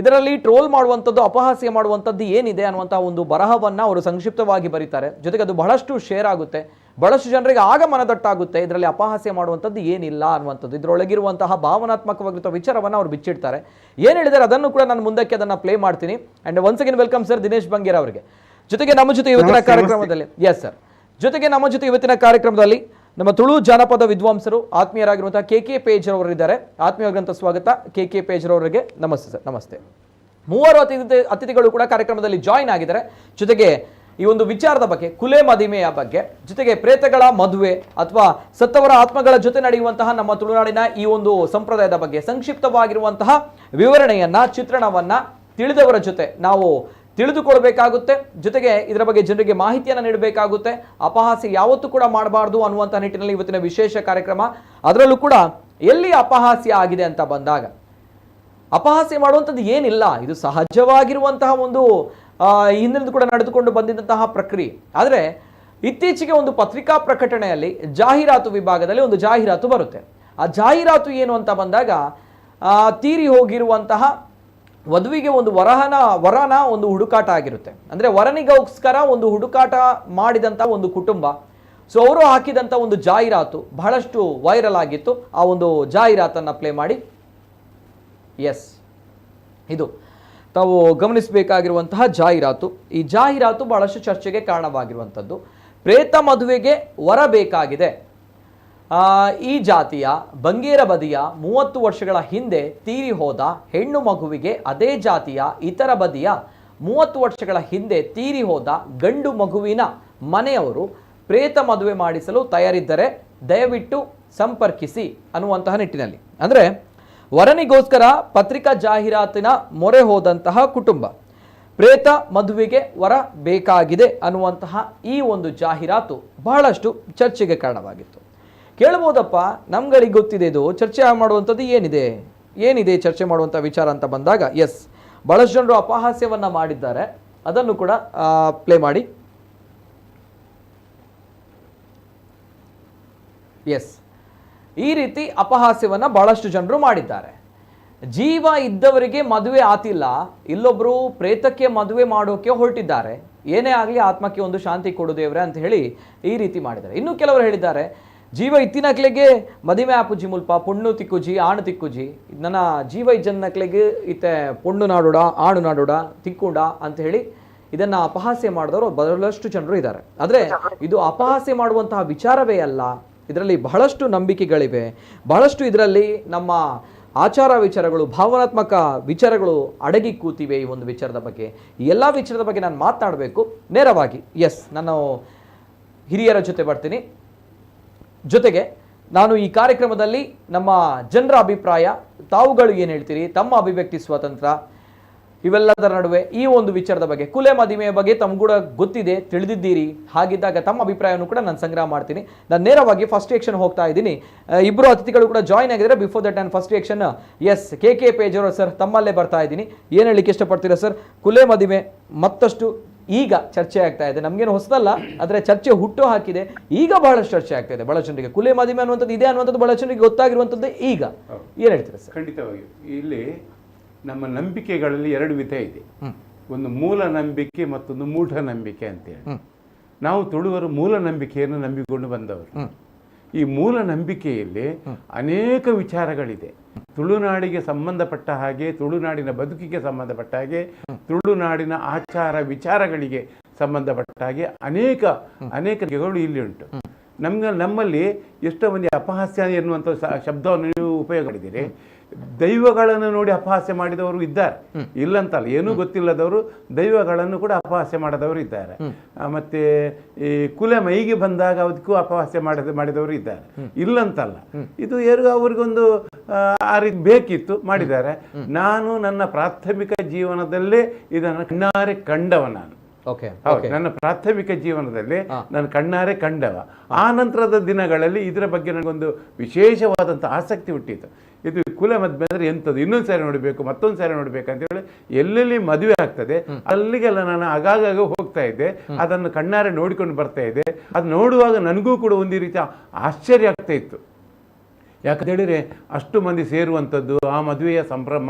A: ಇದರಲ್ಲಿ ಟ್ರೋಲ್ ಮಾಡುವಂಥದ್ದು, ಅಪಹಾಸ್ಯ ಮಾಡುವಂಥದ್ದು ಏನಿದೆ ಅನ್ನುವಂಥ ಒಂದು ಬರಹವನ್ನು ಅವರು ಸಂಕ್ಷಿಪ್ತವಾಗಿ ಬರೀತಾರೆ. ಜೊತೆಗೆ ಅದು ಬಹಳಷ್ಟು ಶೇರ್ ಆಗುತ್ತೆ, ಬಹಳಷ್ಟು ಜನರಿಗೆ ಆಗ ಮನದಟ್ಟಾಗುತ್ತೆ ಇದರಲ್ಲಿ ಅಪಹಾಸ್ಯ ಮಾಡುವಂಥದ್ದು ಏನಿಲ್ಲ ಅನ್ನುವಂಥದ್ದು, ಇದರೊಳಗಿರುವಂತಹ ಭಾವನಾತ್ಮಕವಾಗಿರುವ ವಿಚಾರವನ್ನು ಅವರು ಬಿಚ್ಚಿಡ್ತಾರೆ. ಏನು ಹೇಳಿದ್ದಾರೆ ಅದನ್ನು ಕೂಡ ನಾನು ಮುಂದಕ್ಕೆ ಅದನ್ನು ಪ್ಲೇ ಮಾಡ್ತೀನಿ. And once again welcome sir Dinesh Bangera ಅವರಿಗೆ. ಜೊತೆಗೆ ನಮ್ಮ ಜೊತೆ ಇವತ್ತಿನ ಕಾರ್ಯಕ್ರಮದಲ್ಲಿ ಎಸ್ ಸರ್, ಜೊತೆಗೆ ನಮ್ಮ ಜೊತೆ ಇವತ್ತಿನ ಕಾರ್ಯಕ್ರಮದಲ್ಲಿ ನಮ್ಮ ತುಳು ಜಾನಪದ ವಿದ್ವಾಂಸರು ಆತ್ಮೀಯರಾಗಿರುವಂತಹ ಕೆ ಕೆ ಪೇಜರವರಿದ್ದಾರೆ. ಆತ್ಮೀಯವಾದಂಥ ಸ್ವಾಗತ ಕೆ ಕೆ ಪೇಜರವರಿಗೆ. ನಮಸ್ತೆ ಸರ್. ನಮಸ್ತೆ. ಮೂವರು ಅತಿಥಿಗಳು ಕೂಡ ಕಾರ್ಯಕ್ರಮದಲ್ಲಿ ಜಾಯಿನ್ ಆಗಿದ್ದಾರೆ. ಜೊತೆಗೆ ಈ ಒಂದು ವಿಚಾರದ ಬಗ್ಗೆ, ಕುಲೆ ಮದಿಮೆಯ ಬಗ್ಗೆ, ಜೊತೆಗೆ ಪ್ರೇತಗಳ ಮದುವೆ ಅಥವಾ ಸತ್ತವರ ಆತ್ಮಗಳ ಜೊತೆ ನಡೆಯುವಂತಹ ನಮ್ಮ ತುಳುನಾಡಿನ ಈ ಒಂದು ಸಂಪ್ರದಾಯದ ಬಗ್ಗೆ ಸಂಕ್ಷಿಪ್ತವಾಗಿರುವಂತಹ ವಿವರಣೆಯನ್ನ, ಚಿತ್ರಣವನ್ನ ತಿಳಿದವರ ಜೊತೆ ನಾವು ತಿಳಿದುಕೊಳ್ಬೇಕಾಗುತ್ತೆ. ಜೊತೆಗೆ ಇದರ ಬಗ್ಗೆ ಜನರಿಗೆ ಮಾಹಿತಿಯನ್ನು ನೀಡಬೇಕಾಗುತ್ತೆ. ಅಪಹಾಸ್ಯ ಯಾವತ್ತೂ ಕೂಡ ಮಾಡಬಾರ್ದು ಅನ್ನುವಂಥ ನಿಟ್ಟಿನಲ್ಲಿ ಇವತ್ತಿನ ವಿಶೇಷ ಕಾರ್ಯಕ್ರಮ. ಅದರಲ್ಲೂ ಕೂಡ ಎಲ್ಲಿ ಅಪಹಾಸ್ಯ ಆಗಿದೆ ಅಂತ ಬಂದಾಗ ಅಪಹಾಸ್ಯ ಮಾಡುವಂಥದ್ದು ಏನಿಲ್ಲ, ಇದು ಸಹಜವಾಗಿರುವಂತಹ ಒಂದು ಹಿಂದಿನಿಂದ ಕೂಡ ನಡೆದುಕೊಂಡು ಬಂದಿದ್ದಂತಹ ಪ್ರಕ್ರಿಯೆ. ಆದರೆ ಇತ್ತೀಚೆಗೆ ಒಂದು ಪತ್ರಿಕಾ ಪ್ರಕಟಣೆಯಲ್ಲಿ ಜಾಹೀರಾತು ವಿಭಾಗದಲ್ಲಿ ಒಂದು ಜಾಹೀರಾತು ಬರುತ್ತೆ. ಆ ಜಾಹೀರಾತು ಏನು ಅಂತ ಬಂದಾಗ ತೀರಿ ಹೋಗಿರುವಂತಹ ವಧುವಿಗೆ ಒಂದು ವರನ ಒಂದು ಹುಡುಕಾಟ ಆಗಿರುತ್ತೆ. ಅಂದರೆ ವರನಿಗೋಸ್ಕರ ಒಂದು ಹುಡುಕಾಟ ಮಾಡಿದಂಥ ಒಂದು ಕುಟುಂಬ. ಸೊ ಅವರು ಹಾಕಿದಂಥ ಒಂದು ಜಾಹೀರಾತು ಬಹಳಷ್ಟು ವೈರಲ್ ಆಗಿತ್ತು. ಆ ಒಂದು ಜಾಹೀರಾತನ್ನು ಪ್ಲೇ ಮಾಡಿ. ಎಸ್, ಇದು ತಾವು ಗಮನಿಸಬೇಕಾಗಿರುವಂತಹ ಜಾಹೀರಾತು. ಈ ಜಾಹೀರಾತು ಬಹಳಷ್ಟು ಚರ್ಚೆಗೆ ಕಾರಣವಾಗಿರುವಂಥದ್ದು. ಪ್ರೇತ ಮದುವೆಗೆ ವರ ಬೇಕಾಗಿದೆ. ಈ ಜಾತಿಯ ಬಂಗೇರ ಬದಿಯ 30 ವರ್ಷಗಳ ಹಿಂದೆ ತೀರಿ ಹೋದ ಹೆಣ್ಣು ಮಗುವಿಗೆ ಅದೇ ಜಾತಿಯ ಇತರ ಬದಿಯ 30 ವರ್ಷಗಳ ಹಿಂದೆ ತೀರಿ ಹೋದ ಗಂಡು ಮಗುವಿನ ಮನೆಯವರು ಪ್ರೇತ ಮದುವೆ ಮಾಡಿಸಲು ತಯಾರಿದ್ದರೆ ದಯವಿಟ್ಟು ಸಂಪರ್ಕಿಸಿ ಅನ್ನುವಂತಹ ನಿಟ್ಟಿನಲ್ಲಿ, ಅಂದರೆ ವರನಿಗೋಸ್ಕರ ಪತ್ರಿಕಾ ಜಾಹೀರಾತಿನ ಮೊರೆ ಹೋದಂತಹ ಕುಟುಂಬ ಪ್ರೇತ ಮದುವೆಗೆ ವರ ಬೇಕಾಗಿದೆ ಅನ್ನುವಂತಹ ಈ ಒಂದು ಜಾಹೀರಾತು ಬಹಳಷ್ಟು ಚರ್ಚೆಗೆ ಕಾರಣವಾಗಿತ್ತು. ಕೇಳ್ಬೋದಪ್ಪ, ನಮ್ಗಳಿಗೆ ಗೊತ್ತಿದೆ, ಇದು ಚರ್ಚೆ ಮಾಡುವಂಥದ್ದು ಏನಿದೆ ಏನಿದೆ ಚರ್ಚೆ ಮಾಡುವಂಥ ವಿಚಾರ ಅಂತ ಬಂದಾಗ ಎಸ್, ಬಹಳಷ್ಟು ಜನರು ಅಪಹಾಸ್ಯವನ್ನು ಮಾಡಿದ್ದಾರೆ. ಅದನ್ನು ಕೂಡ ಪ್ಲೇ ಮಾಡಿ. ಎಸ್, ಈ ರೀತಿ ಅಪಹಾಸ್ಯವನ್ನು ಬಹಳಷ್ಟು ಜನರು ಮಾಡಿದ್ದಾರೆ. ಜೀವ ಇದ್ದವರಿಗೆ ಮದುವೆ ಆತಿಲ್ಲ, ಇಲ್ಲೊಬ್ಬರು ಪ್ರೇತಕ್ಕೆ ಮದುವೆ ಮಾಡೋಕೆ ಹೊರಟಿದ್ದಾರೆ, ಏನೇ ಆಗಲಿ ಆತ್ಮಕ್ಕೆ ಒಂದು ಶಾಂತಿ ಕೊಡು ದೇವ್ರೆ ಅಂತ ಹೇಳಿ ಈ ರೀತಿ ಮಾಡಿದ್ದಾರೆ. ಇನ್ನು ಕೆಲವರು ಹೇಳಿದ್ದಾರೆ, ಜೀವ ಇತ್ತಿನಕ್ಲೆಗೆ ಮದಿಮೆ ಆಪುಜಿ ಮುಲ್ಪ ಪೊಣ್ಣು ತಿಕ್ಕುಜಿ ಆಣು ತಿಕ್ಕುಜಿ, ನನ್ನ ಜೀವ ಇಜ್ಜನ್ನಕ್ಲೆಗೆ ಇತ್ತೆ ಪೊಣ್ಣು ನಾಡುಡ ಆಣು ನಾಡುಡ ತಿಕ್ಕುಂಡ ಅಂತ ಹೇಳಿ ಇದನ್ನು ಅಪಹಾಸ್ಯ ಮಾಡಿದವರು ಬಹಳಷ್ಟು ಜನರು ಇದ್ದಾರೆ. ಆದರೆ ಇದು ಅಪಹಾಸ್ಯ ಮಾಡುವಂತಹ ವಿಚಾರವೇ ಅಲ್ಲ. ಇದರಲ್ಲಿ ಬಹಳಷ್ಟು ನಂಬಿಕೆಗಳಿವೆ, ಬಹಳಷ್ಟು ಇದರಲ್ಲಿ ನಮ್ಮ ಆಚಾರ ವಿಚಾರಗಳು, ಭಾವನಾತ್ಮಕ ವಿಚಾರಗಳು ಅಡಗಿ ಕೂತಿವೆ ಈ ಒಂದು ವಿಚಾರದ ಬಗ್ಗೆ. ಈ ಎಲ್ಲ ವಿಚಾರದ ಬಗ್ಗೆ ನಾನು ಮಾತನಾಡಬೇಕು ನೇರವಾಗಿ. ಎಸ್, ನಾನು ಹಿರಿಯರ ಜೊತೆ ಬರ್ತೀನಿ. ಜೊತೆಗೆ ನಾನು ಈ ಕಾರ್ಯಕ್ರಮದಲ್ಲಿ ನಮ್ಮ ಜನರ ಅಭಿಪ್ರಾಯ, ತಾವುಗಳು ಏನು ಹೇಳ್ತೀರಿ, ತಮ್ಮ ಅಭಿವ್ಯಕ್ತಿ ಸ್ವಾತಂತ್ರ್ಯ, ಇವೆಲ್ಲದರ ನಡುವೆ ಈ ಒಂದು ವಿಚಾರದ ಬಗ್ಗೆ, ಕುಲೆ ಮದಿಮೆಯ ಬಗ್ಗೆ ತಮಗೂ ಕೂಡ ಗೊತ್ತಿದೆ, ತಿಳಿದಿದ್ದೀರಿ. ಹಾಗಿದ್ದಾಗ ತಮ್ಮ ಅಭಿಪ್ರಾಯವನ್ನು ಕೂಡ ನಾನು ಸಂಗ್ರಹ ಮಾಡ್ತೀನಿ. ನಾನು ನೇರವಾಗಿ ಫಸ್ಟ್ ರಿಯಾಕ್ಷನ್ ಹೋಗ್ತಾ ಇದ್ದೀನಿ. ಇಬ್ಬರು ಅತಿಥಿಗಳು ಕೂಡ ಜಾಯ್ನ್ ಆಗಿದ್ದಾರೆ. ಬಿಫೋರ್ that ನಾನು first reaction S K K ಪೇಜವರು sir, ತಮ್ಮಲ್ಲೇ ಬರ್ತಾ ಇದ್ದೀನಿ. ಏನು ಹೇಳಲಿಕ್ಕೆ ಇಷ್ಟಪಡ್ತೀರಾ ಸರ್? ಕುಲೆ ಮದಿಮೆ ಮತ್ತಷ್ಟು ಈಗ ಚರ್ಚೆ ಆಗ್ತಾ ಇದೆ. ನಮಗೇನು ಹೊಸದಲ್ಲ, ಆದರೆ ಚರ್ಚೆ ಹುಟ್ಟು ಹಾಕಿದೆ. ಈಗ ಬಹಳಷ್ಟು ಚರ್ಚೆ ಆಗ್ತಾ ಇದೆ. ಬಹಳ ಜನರಿಗೆ ಕುಲೆ ಮದಿಮೆ ಅನ್ನುವಂಥದ್ದು ಇದೆ ಅನ್ನುವಂಥದ್ದು ಬಹಳ ಜನರಿಗೆ ಗೊತ್ತಾಗಿರುವಂಥದ್ದು ಈಗ. ಏನು ಹೇಳ್ತೀರಾ ಸರ್?
C: ಖಂಡಿತವಾಗಿಯೂ ಇಲ್ಲಿ ನಮ್ಮ ನಂಬಿಕೆಗಳಲ್ಲಿ ಎರಡು ವಿಧ ಇದೆ. ಒಂದು ಮೂಲ ನಂಬಿಕೆ, ಮತ್ತೊಂದು ಮೂಢ ನಂಬಿಕೆ ಅಂತೇಳಿ. ನಾವು ತುಳುವರು ಮೂಲ ನಂಬಿಕೆಯನ್ನು ನಂಬಿಕೊಂಡು ಬಂದವರು. ಈ ಮೂಲ ನಂಬಿಕೆಯಲ್ಲಿ ಅನೇಕ ವಿಚಾರಗಳಿದೆ. ತುಳುನಾಡಿಗೆ ಸಂಬಂಧಪಟ್ಟ ಹಾಗೆ, ತುಳುನಾಡಿನ ಬದುಕಿಗೆ ಸಂಬಂಧಪಟ್ಟ ಹಾಗೆ, ತುಳುನಾಡಿನ ಆಚಾರ ವಿಚಾರಗಳಿಗೆ ಸಂಬಂಧಪಟ್ಟ ಹಾಗೆ ಅನೇಕ ಅನೇಕಗಳು ಇಲ್ಲಿ ಉಂಟು. ನಮ್ಮಲ್ಲಿ ಎಷ್ಟೋ ಮಂದಿ ಅಪಹಾಸ್ಯ ಎನ್ನುವಂಥ ಶಬ್ದವನ್ನು ನೀವು ಉಪಯೋಗ ಮಾಡಿದ್ದೀರಿ. ದೈವಗಳನ್ನು ನೋಡಿ ಅಪಹಾಸ್ಯ ಮಾಡಿದವರು ಇದ್ದಾರೆ, ಇಲ್ಲಂತಲ್ಲ. ಏನೂ ಗೊತ್ತಿಲ್ಲದವರು ದೈವಗಳನ್ನು ಕೂಡ ಅಪಹಾಸ್ಯ ಮಾಡಿದವರು ಇದ್ದಾರೆ. ಮತ್ತೆ ಈ ಕುಲೆ ಮೈಗೆ ಬಂದಾಗ ಅದಕ್ಕೂ ಅಪಹಾಸ್ಯ ಮಾಡಿದವರು ಇದ್ದಾರೆ, ಇಲ್ಲಂತಲ್ಲ. ಇದು ಯಾರಿಗೂ ಅವರಿಗೊಂದು ಆ ರೀತಿ ಬೇಕಿತ್ತು, ಮಾಡಿದ್ದಾರೆ. ನಾನು ನನ್ನ ಪ್ರಾಥಮಿಕ ಜೀವನದಲ್ಲೇ ಇದನ್ನು ಕಣ್ಣಾರೆ ಕಂಡವ ನಾನು. ಹೌದು, ನನ್ನ ಪ್ರಾಥಮಿಕ ಜೀವನದಲ್ಲಿ ನಾನು ಕಣ್ಣಾರೆ ಕಂಡವ. ಆ ನಂತರದ ದಿನಗಳಲ್ಲಿ ಇದರ ಬಗ್ಗೆ ನನಗೊಂದು ವಿಶೇಷವಾದಂಥ ಆಸಕ್ತಿ ಹುಟ್ಟಿತು. ಇದು ಕುಲ ಮದುವೆ ಅಂದರೆ ಎಂಥದ್ದು, ಇನ್ನೊಂದು ಸಾರಿ ನೋಡಬೇಕು, ಮತ್ತೊಂದು ಸಾರಿ ನೋಡಬೇಕು ಅಂತೇಳಿ ಎಲ್ಲೆಲ್ಲಿ ಮದುವೆ ಆಗ್ತದೆ ಅಲ್ಲಿಗೆಲ್ಲ ನಾನು ಆಗಾಗ ಹೋಗ್ತಾ ಇದ್ದೆ. ಅದನ್ನು ಕಣ್ಣಾರೆ ನೋಡಿಕೊಂಡು ಬರ್ತಾ ಇದ್ದೆ. ಅದು ನೋಡುವಾಗ ನನಗೂ ಕೂಡ ಒಂದು ರೀತಿಯ ಆಶ್ಚರ್ಯ ಆಗ್ತಾ ಇತ್ತು. ಯಾಕಂತ ಹೇಳಿದರೆ ಅಷ್ಟು ಮಂದಿ ಸೇರುವಂಥದ್ದು, ಆ ಮದುವೆಯ ಸಂಭ್ರಮ,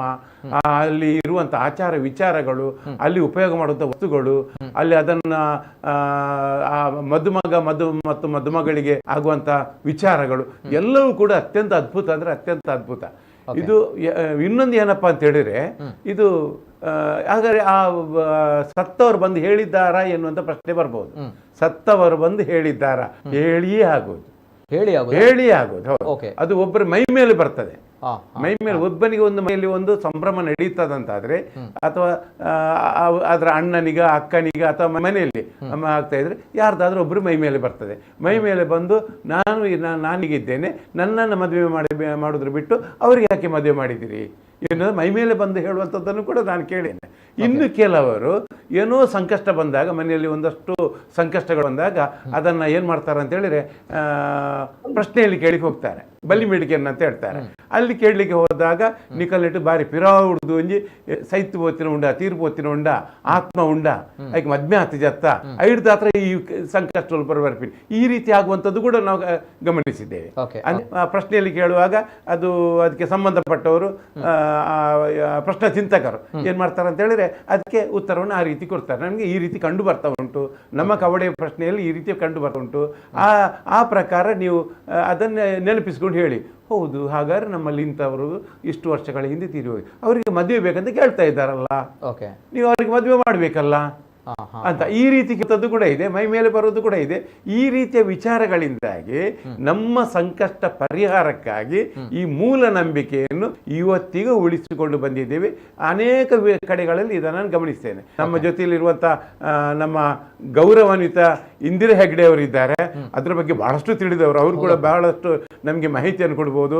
C: ಅಲ್ಲಿ ಇರುವಂಥ ಆಚಾರ ವಿಚಾರಗಳು, ಅಲ್ಲಿ ಉಪಯೋಗ ಮಾಡುವಂಥ ವಸ್ತುಗಳು, ಅಲ್ಲಿ ಅದನ್ನು ಆ ಮದುಮಗ ಮತ್ತು ಮದುಮಗಳಿಗೆ ಆಗುವಂಥ ವಿಚಾರಗಳು ಎಲ್ಲವೂ ಕೂಡ ಅತ್ಯಂತ ಅದ್ಭುತ. ಅಂದರೆ ಅತ್ಯಂತ ಅದ್ಭುತ. ಇದು ಇನ್ನೊಂದು ಏನಪ್ಪ ಅಂತ ಹೇಳಿದ್ರೆ, ಇದು ಹಾಗಾದ್ರೆ ಆ ಸತ್ತವರು ಬಂದು ಹೇಳಿದ್ದಾರಾ ಎನ್ನುವಂಥ ಪ್ರಶ್ನೆ ಬರ್ಬೋದು. ಸತ್ತವರು ಬಂದು ಹೇಳಿದ್ದಾರಾ? ಹೇಳಿಯೇ ಆಗೋದು.
A: ಹೇಳಿ ಆಗೋದು.
C: ಹೇಳಿ ಆಗೋದು, ಹೌದು. ಅದು ಒಬ್ಬರ ಮೈ ಮೇಲೆ ಬರ್ತದೆ. ಮೈ ಮೇಲೆ ಒಬ್ಬನಿಗೆ ಒಂದು ಮೈಯಲ್ಲಿ ಒಂದು ಸಂಭ್ರಮ ನಡೀತದಂತಾದ್ರೆ, ಅಥವಾ ಅದರ ಅಣ್ಣನಿಗ ಅಕ್ಕನಿಗ ಅಥವಾ ಮನೆಯಲ್ಲಿ ಅಮ್ಮ ಆಗ್ತಾ ಇದ್ರೆ ಯಾರ್ದಾದ್ರೂ ಒಬ್ಬರು ಮೈ ಮೇಲೆ ಬರ್ತದೆ. ಮೈ ಮೇಲೆ ಬಂದು ನಾನೀಗಿದ್ದೇನೆ, ನನ್ನನ್ನು ಮದುವೆ ಮಾಡೋದ್ರ ಬಿಟ್ಟು ಅವ್ರಿಗೆ ಯಾಕೆ ಮದುವೆ ಮಾಡಿದ್ದೀರಿ ಎನ್ನೋದು ಮೈ ಮೇಲೆ ಬಂದು ಹೇಳುವಂಥದ್ದನ್ನು ಕೂಡ ನಾನು ಕೇಳೇನೆ. ಇನ್ನು ಕೆಲವರು ಏನೋ ಸಂಕಷ್ಟ ಬಂದಾಗ, ಮನೆಯಲ್ಲಿ ಒಂದಷ್ಟು ಸಂಕಷ್ಟಗಳು ಬಂದಾಗ ಅದನ್ನು ಏನು ಮಾಡ್ತಾರೆ ಅಂತ ಹೇಳಿದ್ರೆ, ಪ್ರಶ್ನೆಯಲ್ಲಿ ಕೇಳಿ ಹೋಗ್ತಾರೆ. ಬಲಿ ಮೇಡಿಕೆಯನ್ನು ಅಂತ ಹೇಳ್ತಾರೆ. ಅಲ್ಲಿ ಕೇಳಲಿಕ್ಕೆ ಹೋದಾಗ ನಿಕಲಿಟ್ಟು ಬಾರಿ ಪಿರಾವುಡ್ದು ಒಂಜಿ ಸೈತು ಪೋತಿನ ಉಂಡ, ತೀರ್ಪು ಪೋತಿನ ಉಂಡ, ಆತ್ಮ ಉಂಡ, ಐಕ್ ಮದ್ಮೆ ಆತಿ ಜತ್ತ ಐಡ್ದ ಹತ್ರ ಈ ಸಂಕಷ್ಟ ಬರ್ಪಿ ಈ ರೀತಿ ಆಗುವಂಥದ್ದು ಕೂಡ ನಾವು ಗಮನಿಸಿದ್ದೇವೆ. ಅಂದ್ರೆ ಆ ಪ್ರಶ್ನೆಯಲ್ಲಿ ಕೇಳುವಾಗ ಅದು ಅದಕ್ಕೆ ಸಂಬಂಧಪಟ್ಟವರು, ಆ, ಆ, ಆ, ಪ್ರಶ್ನೆ ಚಿಂತಕರು ಏನ್ ಮಾಡ್ತಾರೆ ಅಂತ ಹೇಳಿದ್ರೆ ಅದಕ್ಕೆ ಉತ್ತರವನ್ನು ಆ ರೀತಿ ಕೊಡ್ತಾರೆ. ನಮಗೆ ಈ ರೀತಿ ಕಂಡು ಬರ್ತಾ ಉಂಟು, ನಮ್ಮ ಕವಡೆ ಪ್ರಶ್ನೆಯಲ್ಲಿ ಈ ರೀತಿ ಕಂಡು ಬರ್ತಾ ಉಂಟು, ಆ ಆ ಪ್ರಕಾರ ನೀವು ಅದನ್ನೇ ನೆನಪಿಸ್ಕೊಂಡು ಹೇಳಿ, ಹೌದು ಹಾಗಾದ್ರೆ ನಮ್ಮಲ್ಲಿ ಇಂಥವರು ಇಷ್ಟು ವರ್ಷಗಳ ಹಿಂದೆ ತೀರಿ ಹೋಗಿ ಅವರಿಗೆ ಮದುವೆ ಬೇಕಂತ ಕೇಳ್ತಾ ಇದ್ದಾರಲ್ಲ, ನೀವು ಅವರಿಗೆ ಮದುವೆ ಮಾಡಬೇಕಲ್ಲ
A: ಹಾ ಹಾ
C: ಅಂತ ಈ ರೀತಿ ಕಿತ್ತದ್ದು ಕೂಡ ಇದೆ, ಮೈ ಮೇಲೆ ಬರೋದು ಕೂಡ ಇದೆ. ಈ ರೀತಿಯ ವಿಚಾರಗಳಿಂದಾಗಿ ನಮ್ಮ ಸಂಕಷ್ಟ ಪರಿಹಾರಕ್ಕಾಗಿ ಈ ಮೂಲ ನಂಬಿಕೆಯನ್ನು ಇವತ್ತಿಗೂ ಉಳಿಸಿಕೊಂಡು ಬಂದಿದ್ದೇವೆ. ಅನೇಕ ಕಡೆಗಳಲ್ಲಿ ಇದನ್ನು ನಾನು ಗಮನಿಸ್ತೇನೆ. ನಮ್ಮ ಜೊತೆಯಲ್ಲಿರುವಂಥ ನಮ್ಮ ಗೌರವಾನ್ವಿತ ಇಂದಿರಾ ಹೆಗ್ಡೆ ಅವರು ಇದ್ದಾರೆ, ಅದರ ಬಗ್ಗೆ ಬಹಳಷ್ಟು ತಿಳಿದವರು. ಅವರು ಕೂಡ ಬಹಳಷ್ಟು ನಮಗೆ ಮಾಹಿತಿಯನ್ನು ಕೊಡ್ಬೋದು.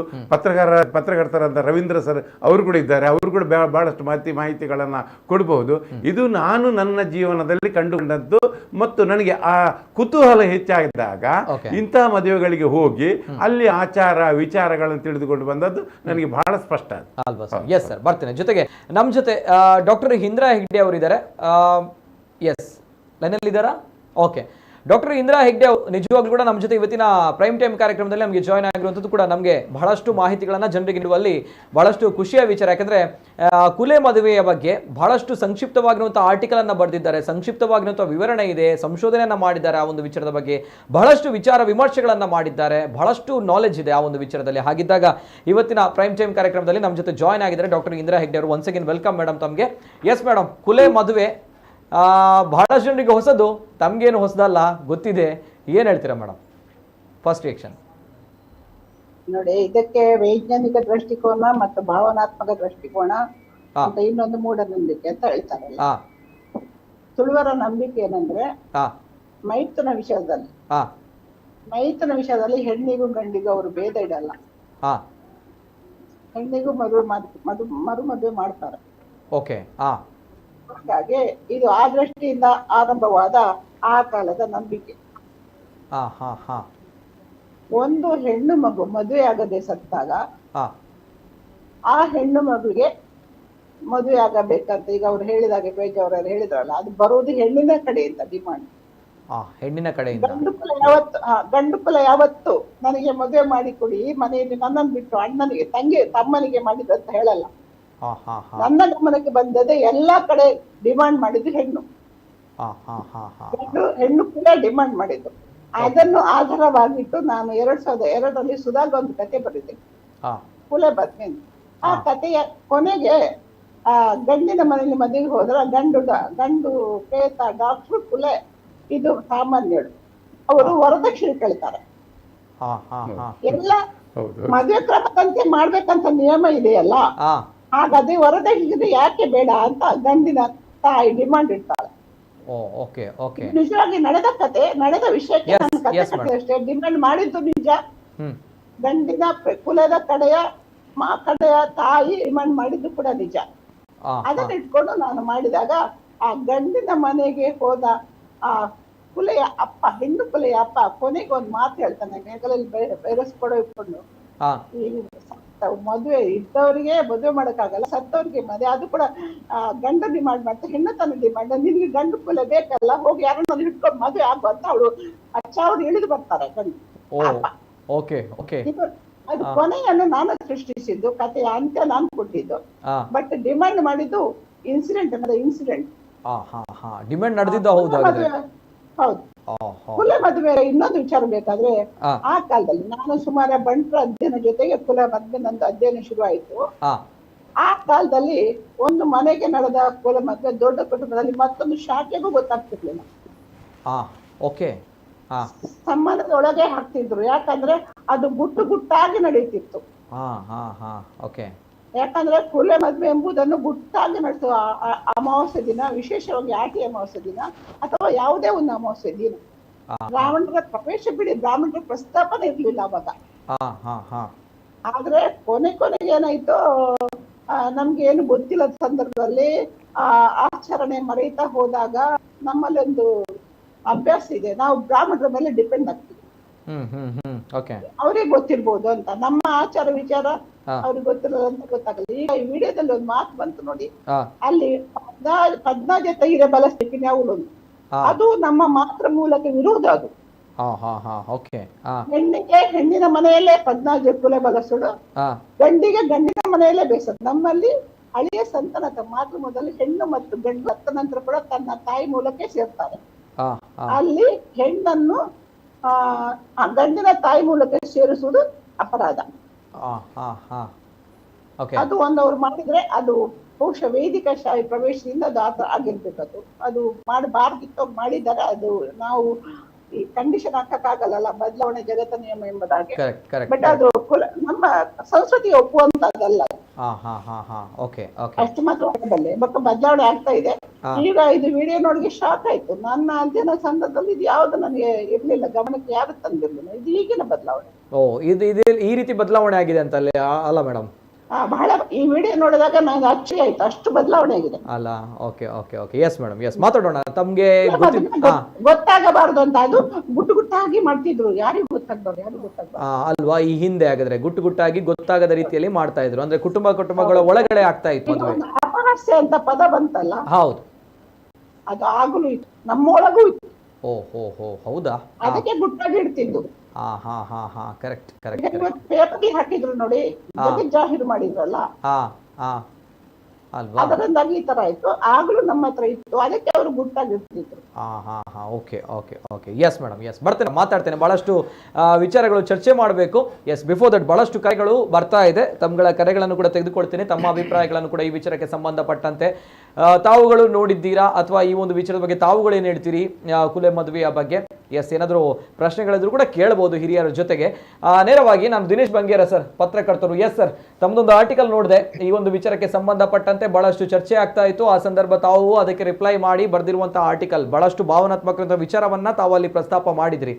C: ಪತ್ರಕರ್ತರಾದ ರವೀಂದ್ರ ಸರ್ ಅವರು ಕೂಡ ಇದ್ದಾರೆ, ಅವರು ಕೂಡ ಬಹಳಷ್ಟು ಮಾಹಿತಿಗಳನ್ನು ಕೊಡ್ಬೋದು. ಇದು ನಾನು ನನ್ನ ಜೀವನದಲ್ಲಿ ಕಂಡುಕೊಂಡದ್ದು ಮತ್ತು ನನಗೆ ಆ ಕುತೂಹಲ ಹೆಚ್ಚಾಗಿದ್ದಾಗ ಇಂತಹ ಮದುವೆಗಳಿಗೆ ಹೋಗಿ ಅಲ್ಲಿ ಆಚಾರ ವಿಚಾರಗಳನ್ನು ತಿಳಿದುಕೊಂಡು ಬಂದದ್ದು ನನಗೆ ಬಹಳ ಸ್ಪಷ್ಟ ಆಯ್ತು.
A: ಅಲ್ವಾ sir? Yes sir, ಬರ್ತೇನೆ. ಜೊತೆಗೆ ನಮ್ಮ ಜೊತೆ ಡಾಕ್ಟರ್ ಇಂದಿರಾ ಹೆಗ್ಡೆ ಅವರಿದ್ದಾರೆ. ಎಸ್, ಲೈನಲ್ಲಿ ಇದ್ದಾರಾ? ಓಕೆ, ಡಾಕ್ಟರ್ ಇಂದಿರಾ ಹೆಗ್ಡೆ ಅವ್ರು ನಿಜವಾಗ್ಲೂ ಕೂಡ ನಮ್ಮ ಜೊತೆ ಇವತ್ತಿನ ಪ್ರೈಮ್ ಟೈಮ್ ಕಾರ್ಯಕ್ರಮದಲ್ಲಿ ನಮಗೆ ಜಾಯ್ನ್ ಆಗಿರುವಂಥದ್ದು ಕೂಡ ನಮಗೆ ಬಹಳಷ್ಟು ಮಾಹಿತಿಗಳನ್ನು ಜನರಿಗೆ ನೀಡುವಲ್ಲಿ ಬಹಳಷ್ಟು ಖುಷಿಯ ವಿಚಾರ. ಯಾಕಂದ್ರೆ ಕುಲೆ ಮದುವೆಯ ಬಗ್ಗೆ ಬಹಳಷ್ಟು ಸಂಕ್ಷಿಪ್ತವಾಗಿರುವಂಥ ಆರ್ಟಿಕಲ್ ಅನ್ನ ಬರೆದಿದ್ದಾರೆ, ಸಂಕ್ಷಿಪ್ತವಾಗಿರುವಂಥ ವಿವರಣೆ ಇದೆ, ಸಂಶೋಧನೆಯನ್ನ ಮಾಡಿದ್ದಾರೆ, ಆ ಒಂದು ವಿಚಾರದ ಬಗ್ಗೆ ಬಹಳಷ್ಟು ವಿಚಾರ ವಿಮರ್ಶೆಗಳನ್ನ ಮಾಡಿದ್ದಾರೆ, ಬಹಳಷ್ಟು ನಾಲೆಜ್ ಇದೆ ಆ ಒಂದು ವಿಚಾರದಲ್ಲಿ. ಹಾಗಿದ್ದಾಗ ಇವತ್ತಿನ ಪ್ರೈಮ್ ಟೈಮ್ ಕಾರ್ಯಕ್ರಮದಲ್ಲಿ ನಮ್ಮ ಜೊತೆ ಜಾಯ್ನ್ ಆಗಿದ್ದಾರೆ ಡಾಕ್ಟರ್ ಇಂದಿರಾ ಹೆಗ್ಡೆ ಅವರು. Once again welcome madam ತಮಗೆ. ಎಸ್ ಮೇಡಮ್, ಕುಲೆ ಮದುವೆ ಬಹಳಷ್ಟು ಜನರಿಗೆ ಹೊಸದು, ತಮಗೇನು ಹೊಸದಲ್ಲ, ಗೊತ್ತಿದೆ. ಏನು ಹೇಳ್ತೀರಾ madam, first reaction?
D: ನೋಡಿ, ಇದಕ್ಕೆ ವೈಜ್ಞಾನಿಕ ದೃಷ್ಟಿಕೋನ ಮತ್ತು ಭಾವನಾತ್ಮಕ ದೃಷ್ಟಿಕೋನ ಅಂತ, ಇನ್ನೊಂದು ಮೂಢನಂಬಿಕೆ ಅಂತ ಹೇಳ್ತಾರಲ್ಲ. ತುಳುವರ ನಂಬಿಕೆ ಏನಂದ್ರೆ, ಮೈಥುನ ವಿಷಯದಲ್ಲಿ, ಮೈಥುನ ವಿಷಯದಲ್ಲಿ ಹೆಣ್ಣಿಗೂ ಗಂಡಿಗೂ ಅವರು ಭೇದ ಇಡಲ್ಲ. ಹೆಣ್ಣಿಗೂ ಮದುವೆ ಮದು ಮರು ಮದುವೆ ಮಾಡ್ತಾರೆ.
A: ಓಕೆ ಹಾ
D: ಹಾಗಾಗಿ ಇದು ಆ ದೃಷ್ಟಿಯಿಂದ ಆರಂಭವಾದ ಆ ಕಾಲದ ನಂಬಿಕೆ.
A: ಹಾ ಹಾ ಹಾ
D: ಒಂದು ಹೆಣ್ಣು ಮಗು ಮದುವೆ ಆಗದೆ ಸತ್ತಾಗ ಆ ಹೆಣ್ಣು ಮಗುಗೆ ಮದುವೆ ಆಗಬೇಕಂತ ಈಗ ಅವ್ರು ಹೇಳಿದಾಗೆ, ಪೇಜಾವರವ್ರು ಹೇಳಿದ್ರಲ್ಲ, ಅದು ಬರೋದು ಹೆಣ್ಣಿನ ಕಡೆಯಿಂದ ಡಿಮಾಂಡ್.
A: ಹೆಣ್ಣಿನ ಕಡೆಯಿಂದ.
D: ಗಂಡು ಕುಲ ಯಾವತ್ತು ನನಗೆ ಮದುವೆ ಮಾಡಿ ಕೊಡಿ, ಮನೆಯಲ್ಲಿ ನನ್ನನ್ನು ಬಿಟ್ಟು ಅಣ್ಣನಿಗೆ, ತಂಗಿ, ತಮ್ಮನಿಗೆ ಮಾಡಿದ್ದು ಅಂತ ಹೇಳಲ್ಲ.
A: ಹಾ ಹಾ ಹಾ
D: ನನ್ನ ಗಮನಕ್ಕೆ ಬಂದದ್ದೇ ಎಲ್ಲಾ ಕಡೆ ಡಿಮಾಂಡ್ ಮಾಡಿದ್ದು ಹೆಣ್ಣು.
A: ಹಾ ಹಾ ಹಾ ಹಾ
D: ಗಂಡು ಹೆಣ್ಣು ಕೂಡ ಡಿಮಾಂಡ್ ಮಾಡಿದ್ದು. ಅದನ್ನು ಆಧಾರವಾಗಿಟ್ಟು ನಾನು 2002ರಲ್ಲಿ ಸುಧಾಗ್ ಒಂದು ಕತೆ ಬರೆದೆ, ಕುಲೆ ಬದ್ಮೆ ಅಂತ. ಆ ಕಥೆಯ ಕೊನೆಗೆ ಆ ಗಂಡಿನ ಮನೆಯಲ್ಲಿ ಮದುವೆಗೆ ಹೋದ್ರೆ ಗಂಡು ಗಂಡು ಪ್ರೇತ ಡಾಕ್ಟ್ರು ಕುಲೆ, ಇದು ಸಾಮಾನ್ಯರು, ಅವರು ವರದಕ್ಷಿಣೆ ಕೇಳ್ತಾರೆ.
A: ಹಾ ಹಾ ಹಾ
D: ಎಲ್ಲ
C: ಹೌದು
D: ಮದುವೆ ಕ್ರಮದಂತೆ ಮಾಡ್ಬೇಕಂತ ನಿಯಮ ಇದೆಯಲ್ಲ, ಹಾಗಾದ್ರೆ ವರದಕ್ಷಿಣೆ ಯಾಕೆ ಬೇಡ ಅಂತ ಗಂಡಿನ ತಾಯಿ ಡಿಮಾಂಡ್ ಇಡ್ತಾಳೆ.
A: ಓ ಓಕೆ ಓಕೆ
D: ನಿಜವಾಗಿ ನಡೆದ ಕತೆ, ನಡೆದ ವಿಷಯಕ್ಕೆ ನಾನು ಕತೆ ಕಟ್ಟಿದೆ ಅಷ್ಟೇ. ಡಿಮಾಂಡ್ ಮಾಡಿದ್ದು ನಿಜ. ಗಂಡಿನ ಕುಲದ ಕಡೆಯ ಕಡೆಯ ತಾಯಿ ಡಿಮಾಂಡ್ ಮಾಡಿದ್ದು ಕೂಡ ನಿಜ. ಅದನ್ನ ಇಟ್ಕೊಂಡು ನಾನು ಮಾಡಿದಾಗ ಆ ಗಂಡಿನ ಮನೆಗೆ ಹೋದ ಆ ಕುಲೆಯ ಅಪ್ಪ, ಹೆಣ್ಣು ಕುಲೆಯ ಅಪ್ಪ ಕೊನೆಗೆ ಒಂದು ಮಾತು ಹೇಳ್ತಾನೆ, ಮೇಘಲಲ್ಲಿ ಬೆರೆಸ್ಕೊಡೋ ಇಟ್ಕೊಂಡು, ಈ ಮದುವೆ ಇದ್ದವರಿಗೆ ಮದುವೆ ಮಾಡಕ್ಕಾಗಲ್ಲ, ಸತ್ತವರಿಗೆ ಮದುವೆ, ಅದು ಕೂಡ ಗಂಡ ಡಿಮಾಂಡ್ ಮಾಡ್ತಾರೆ, ಹೆಣ್ಣು ತನ್ನ ಡಿಮಾಂಡ್, ನಿನ್ಗೆ ಗಂಡು ಕುಲೆ ಬೇಕಲ್ಲ, ಹೋಗಿ ಯಾರನ್ನ ಹಿಡ್ಕೊಂಡು ಮದುವೆ ಆಗು ಅಂತ ಅವಳು ಆ ಚಾವಡಿ ಇಳಿದು ಬರ್ತಾರೆ ಗಂಡು
A: ಓ ಓಕೆ ಓಕೆ
D: ಇದು ಅದು ಕೊನೆಯನ್ನು ನಾನು ಸೃಷ್ಟಿಸಿದ್ದು, ಕಥೆಯ ಅಂತ್ಯ ನಾನು ಕೊಟ್ಟಿದ್ದು. ಬಟ್ ಡಿಮಾಂಡ್ ಮಾಡಿದ್ದು ಇನ್ಸಿಡೆಂಟ್ ಅಂದ್ರೆ ಇನ್ಸಿಡೆಂಟ್.
A: ಹಾ ಹಾ ಹಾ ಡಿಮ್ಯಾಂಡ್ ನಡೆದಿದ್ದು ಹೌದು ಹಾಗಾದ್ರೆ.
D: ಹೌದು. ಕುಲ ಮದುವೆ ಇನ್ನೊಂದು ವಿಚಾರ ಬೇಕಾದ್ರೆ, ಆ ಕಾಲದಲ್ಲಿ ನಾನು ಸುಮಾರು ಬಂಟ್ರ ಅಧ್ಯಯನ ಜೊತೆಗೆ ಕುಲ ಮದುವೆ ನಂದು ಅಧ್ಯಯನ ಶುರು ಆಯ್ತು. ಆ ಕಾಲದಲ್ಲಿ ಒಂದು ಮನೆಗೆ ನಡೆದ ಕುಲ ಮದುವೆ ದೊಡ್ಡ ಕುಟುಂಬದಲ್ಲಿ ಮತ್ತೊಂದು ಶಾಖೆಗೂ ಗೊತ್ತಾಗ್ತಿರ್ಲಿಲ್ಲ. ಸಂಬಂಧದ ಒಳಗೆ ಹಾಕ್ತಿದ್ರು. ಯಾಕಂದ್ರೆ ಅದು ಗುಟ್ಟು ಗುಟ್ಟಾಗಿ ನಡೆಯುತ್ತಿತ್ತು. ಯಾಕಂದ್ರೆ ಕುಲ ಮದುವೆ ಎಂಬುದನ್ನು ಗುಟ್ಟಾಗಿ ನಡೆಸುವ ಅಮಾವಾಸ್ಯೆ ದಿನ, ವಿಶೇಷವಾಗಿ ಆಟಿ ಅಮಾವಾಸ್ಯೆ ದಿನ ಅಥವಾ ಯಾವುದೇ ಒಂದು ಅಮಾವಾಸ್ಯೆ ದಿನ ಬ್ರಾಹ್ಮಣರ ಪ್ರವೇಶ ಬಿಡಿ, ಬ್ರಾಹ್ಮಣರ ಪ್ರಸ್ತಾಪನೆ ಇರ್ಲಿಲ್ಲ ಅವಾಗ. ಆದ್ರೆ ಕೊನೆ ಕೊನೆಗೆ ಏನಾಯ್ತು, ನಮ್ಗೆ ಏನು ಗೊತ್ತಿಲ್ಲದ ಸಂದರ್ಭದಲ್ಲಿ ಆ ಆಚರಣೆ ಮರೆಯುತ್ತಾ ಹೋದಾಗ ನಮ್ಮಲ್ಲಿ ಒಂದು ಅಭ್ಯಾಸ ಇದೆ, ನಾವು ಬ್ರಾಹ್ಮಣರ ಮೇಲೆ ಡಿಪೆಂಡ್ ಆಗ್ತೀವಿ. ಅವ್ರಿಗೆ ಗೊತ್ತಿರ್ಬೋದು ಅಂತ, ನಮ್ಮ ಆಚಾರ ವಿಚಾರ ಅವ್ರಿಗೆ ಗೊತ್ತಿರೋದು ಅಂತ ಗೊತ್ತಾಗಲ್ಲ. ಈಗ ಈ ವಿಡಿಯೋದಲ್ಲಿ ಒಂದು ಮಾತು ಬಂತು ನೋಡಿ, ಅಲ್ಲಿ ಪದ್ನಾಜೆ ತೈರೆ ಬಲ ಸ್ಥಿತಿನ ಅದು ನಮ್ಮ ಮಾತೃ ಮೂಲಕ ವಿರೋಧ. ಅದು ಹೆಣ್ಣಿಗೆ ಹೆಣ್ಣಿನ ಮನೆಯಲ್ಲೇ ಪದ್ನಾಜೆ ಕುಲ ಬಲಸುಡು, ಗಂಡಿಗೆ ಗಂಡಿನ ಮನೆಯಲ್ಲೇ ಬೇಸದು. ನಮ್ಮಲ್ಲಿ ಹಳೆಯ ಸಂತಾನ ಮಾತೃ ಮೊದಲು ಹೆಣ್ಣು ಮತ್ತು ಗಂಡು ಹತ್ತ ನಂತರ ಕೂಡ ತನ್ನ ತಾಯಿ ಮೂಲಕ್ಕೆ ಸೇರ್ತಾರೆ. ಅಲ್ಲಿ ಹೆಣ್ಣನ್ನು ಗಂಡಿನ ತಾಯಿ ಮೂಲಕ ಸೇರಿಸುವುದು ಅಪರಾಧ. ಅದು ಒಂದು ಅವ್ರು ಮಾಡಿದ್ರೆ ಅದು ಬಹುಶಃ ವೇದಿಕ ಶಾಹಿ ಪ್ರವೇಶದಿಂದ ಅದು ಆತ ಆಗಿರ್ಬೇಕು. ಅದು ಅದು ಮಾಡಬಾರ್ದಿತ್ತು, ಮಾಡಿದ್ದಾರೆ. ಅದು ನಾವು ಈ ಕಂಡೀಷನ್ ಹಾಕಕ್ಕಾಗಲ್ಲ, ಬದಲಾವಣೆ ಜಗತ್ತ ನಿಯಮ ಎಂಬುದಾಗಿ. ಬಟ್ ಅದು ನಮ್ಮ ಸಂಸ್ಕೃತಿ ಒಪ್ಪುವಂತದ್ದಲ್ಲ ಅಷ್ಟು ಮಾತ್ರ ಬಲ್ಲೆ. ಬಟ್ ಬದಲಾವಣೆ ಆಗ್ತಾ ಇದೆ. ಈಗ ಇದು ವಿಡಿಯೋ ನೋಡಿ ಶಾಕ್ ಆಯ್ತು. ನನ್ನ ಅಧ್ಯಯನ ಸಂದರ್ಭದಲ್ಲಿ ಇದು ಯಾವ್ದು ನನಗೆ ಇರ್ಲಿಲ್ಲ, ಗಮನಕ್ಕೆ ಯಾರು ತಂದಿರ್ಲಿಲ್ಲ. ಇದು ಈಗಿನ ಬದಲಾವಣೆ.
A: ಇದು ಈ ರೀತಿ ಬದಲಾವಣೆ ಆಗಿದೆ ಅಂತ ಅಲ್ಲ ಮೇಡಮ್?
D: ಬಹಳ ಈ ವಿಡಿಯೋ ನೋಡಿದಾಗ ನನಗೆ ಅಚ್ಚರಿ ಆಯ್ತು, ಅಷ್ಟು ಬದಲಾವಣೆ ಆಗಿದೆ
A: ಅಲ್ಲ. Okay okay okay yes madam, yes ಮಾತಾಡೋಣ. ತಮಗೆ
D: ಗೊತ್ತಾಗಬಾರದು ಅಂತ ಅದು ಗುಟ್ಟು ಗುಟ್ಟಾಗಿ ಮಾಡ್ತಿದ್ರು, ಯಾರಿಗೂ ಗೊತ್ತಾಗಬಾರ್ದು, ಯಾರಿಗೂ ಗೊತ್ತಾಗಬಾರ್ದು
A: ಅಲ್ವಾ? ಈ ಹಿಂದೆ ಆಗಿದ್ರೆ ಗುಟ್ಟು ಗುಟ್ಟಾಗಿ ಗೊತ್ತಾಗದ ರೀತಿಯಲ್ಲಿ ಮಾಡ್ತಾ ಇದ್ರು. ಅಂದ್ರೆ ಕುಟುಂಬ ಕುಟುಂಬಗಳ ಒಳಗಡೆ ಆಗ್ತಾ ಇತ್ತು ಮದುವೆ.
D: ಅಪಹಾಸ್ಯ ಅಂತ ಪದ ಬಂತಲ್ಲ,
A: ಹೌದು,
D: ಅದು ಆಗಲೂ ಇತ್ತು, ನಮ್ಮೊಳಗೂ ಇತ್ತು.
A: ಓ ಹೋ ಹೋ, ಹೌದಾ?
D: ಅದಕ್ಕೆ ಗುಟ್ಟಾಗಿ ಇಡ್ತಿದ್ದು.
A: ಹಾ ಹಾ ಹಾ ಹಾ correct correct.
D: Paper ಹಾಕಿದ್ರು ನೋಡಿ, ಜಾಹೀರು ಮಾಡಿದ್ರಲ್ಲ,
A: ಅಲ್ವಾ?
D: ಅದರಿಂದಾಗಿ ಈ ತರ ಆಯ್ತು. ಆಗ್ಲೂ ನಮ್ಮ ಹತ್ರ ಇತ್ತು, ಅದಕ್ಕೆ ಅವರು ಗುಟ್ಟಾಗಿರ್ತಿದ್ರು.
A: ಹಾ ಹಾ ಹಾ okay okay okay yes madam, yes ಬರ್ತೇನೆ, ಮಾತಾಡ್ತೇನೆ. ಬಹಳಷ್ಟು ವಿಚಾರಗಳು ಚರ್ಚೆ ಮಾಡಬೇಕು. S, before that ಬಹಳಷ್ಟು ಕರೆಗಳು ಬರ್ತಾ ಇದೆ, ತಮ್ಮಗಳ ಕರೆಗಳನ್ನು ಕೂಡ ತೆಗೆದುಕೊಳ್ತೀನಿ. ತಮ್ಮ ಅಭಿಪ್ರಾಯಗಳನ್ನು ಕೂಡ ಈ ವಿಚಾರಕ್ಕೆ ಸಂಬಂಧಪಟ್ಟಂತೆ ತಾವುಗಳು ನೋಡಿದ್ದೀರಾ ಅಥವಾ ಈ ಒಂದು ವಿಚಾರದ ಬಗ್ಗೆ ತಾವುಗಳು ಏನು ಹೇಳ್ತೀರಿ ಕುಲೆ ಮದುವೆಯ ಬಗ್ಗೆ? ಎಸ್, ಏನಾದರೂ ಪ್ರಶ್ನೆಗಳಿದ್ರು ಕೂಡ ಕೇಳ್ಬೋದು ಹಿರಿಯರ ಜೊತೆಗೆ. ನೇರವಾಗಿ ನಾನು ದಿನೇಶ್ ಬಂಗೇರ ಸರ್, ಪತ್ರಕರ್ತರು. ಎಸ್ ಸರ್, ತಮ್ಮದೊಂದು ಆರ್ಟಿಕಲ್ ನೋಡಿದೆ ಈ ಒಂದು ವಿಚಾರಕ್ಕೆ ಸಂಬಂಧಪಟ್ಟಂತೆ ಬಹಳಷ್ಟು ಚರ್ಚೆ ಆಗ್ತಾ ಇತ್ತು. ಆ ಸಂದರ್ಭ ತಾವು ಅದಕ್ಕೆ ರಿಪ್ಲೈ ಮಾಡಿ ಬರೆದಿರುವಂಥ ಆರ್ಟಿಕಲ್ ಬಹಳಷ್ಟು ಭಾವನಾತ್ಮಕ ವಿಚಾರವನ್ನ ತಾವು ಅಲ್ಲಿ ಪ್ರಸ್ತಾಪ ಮಾಡಿದ್ರಿ.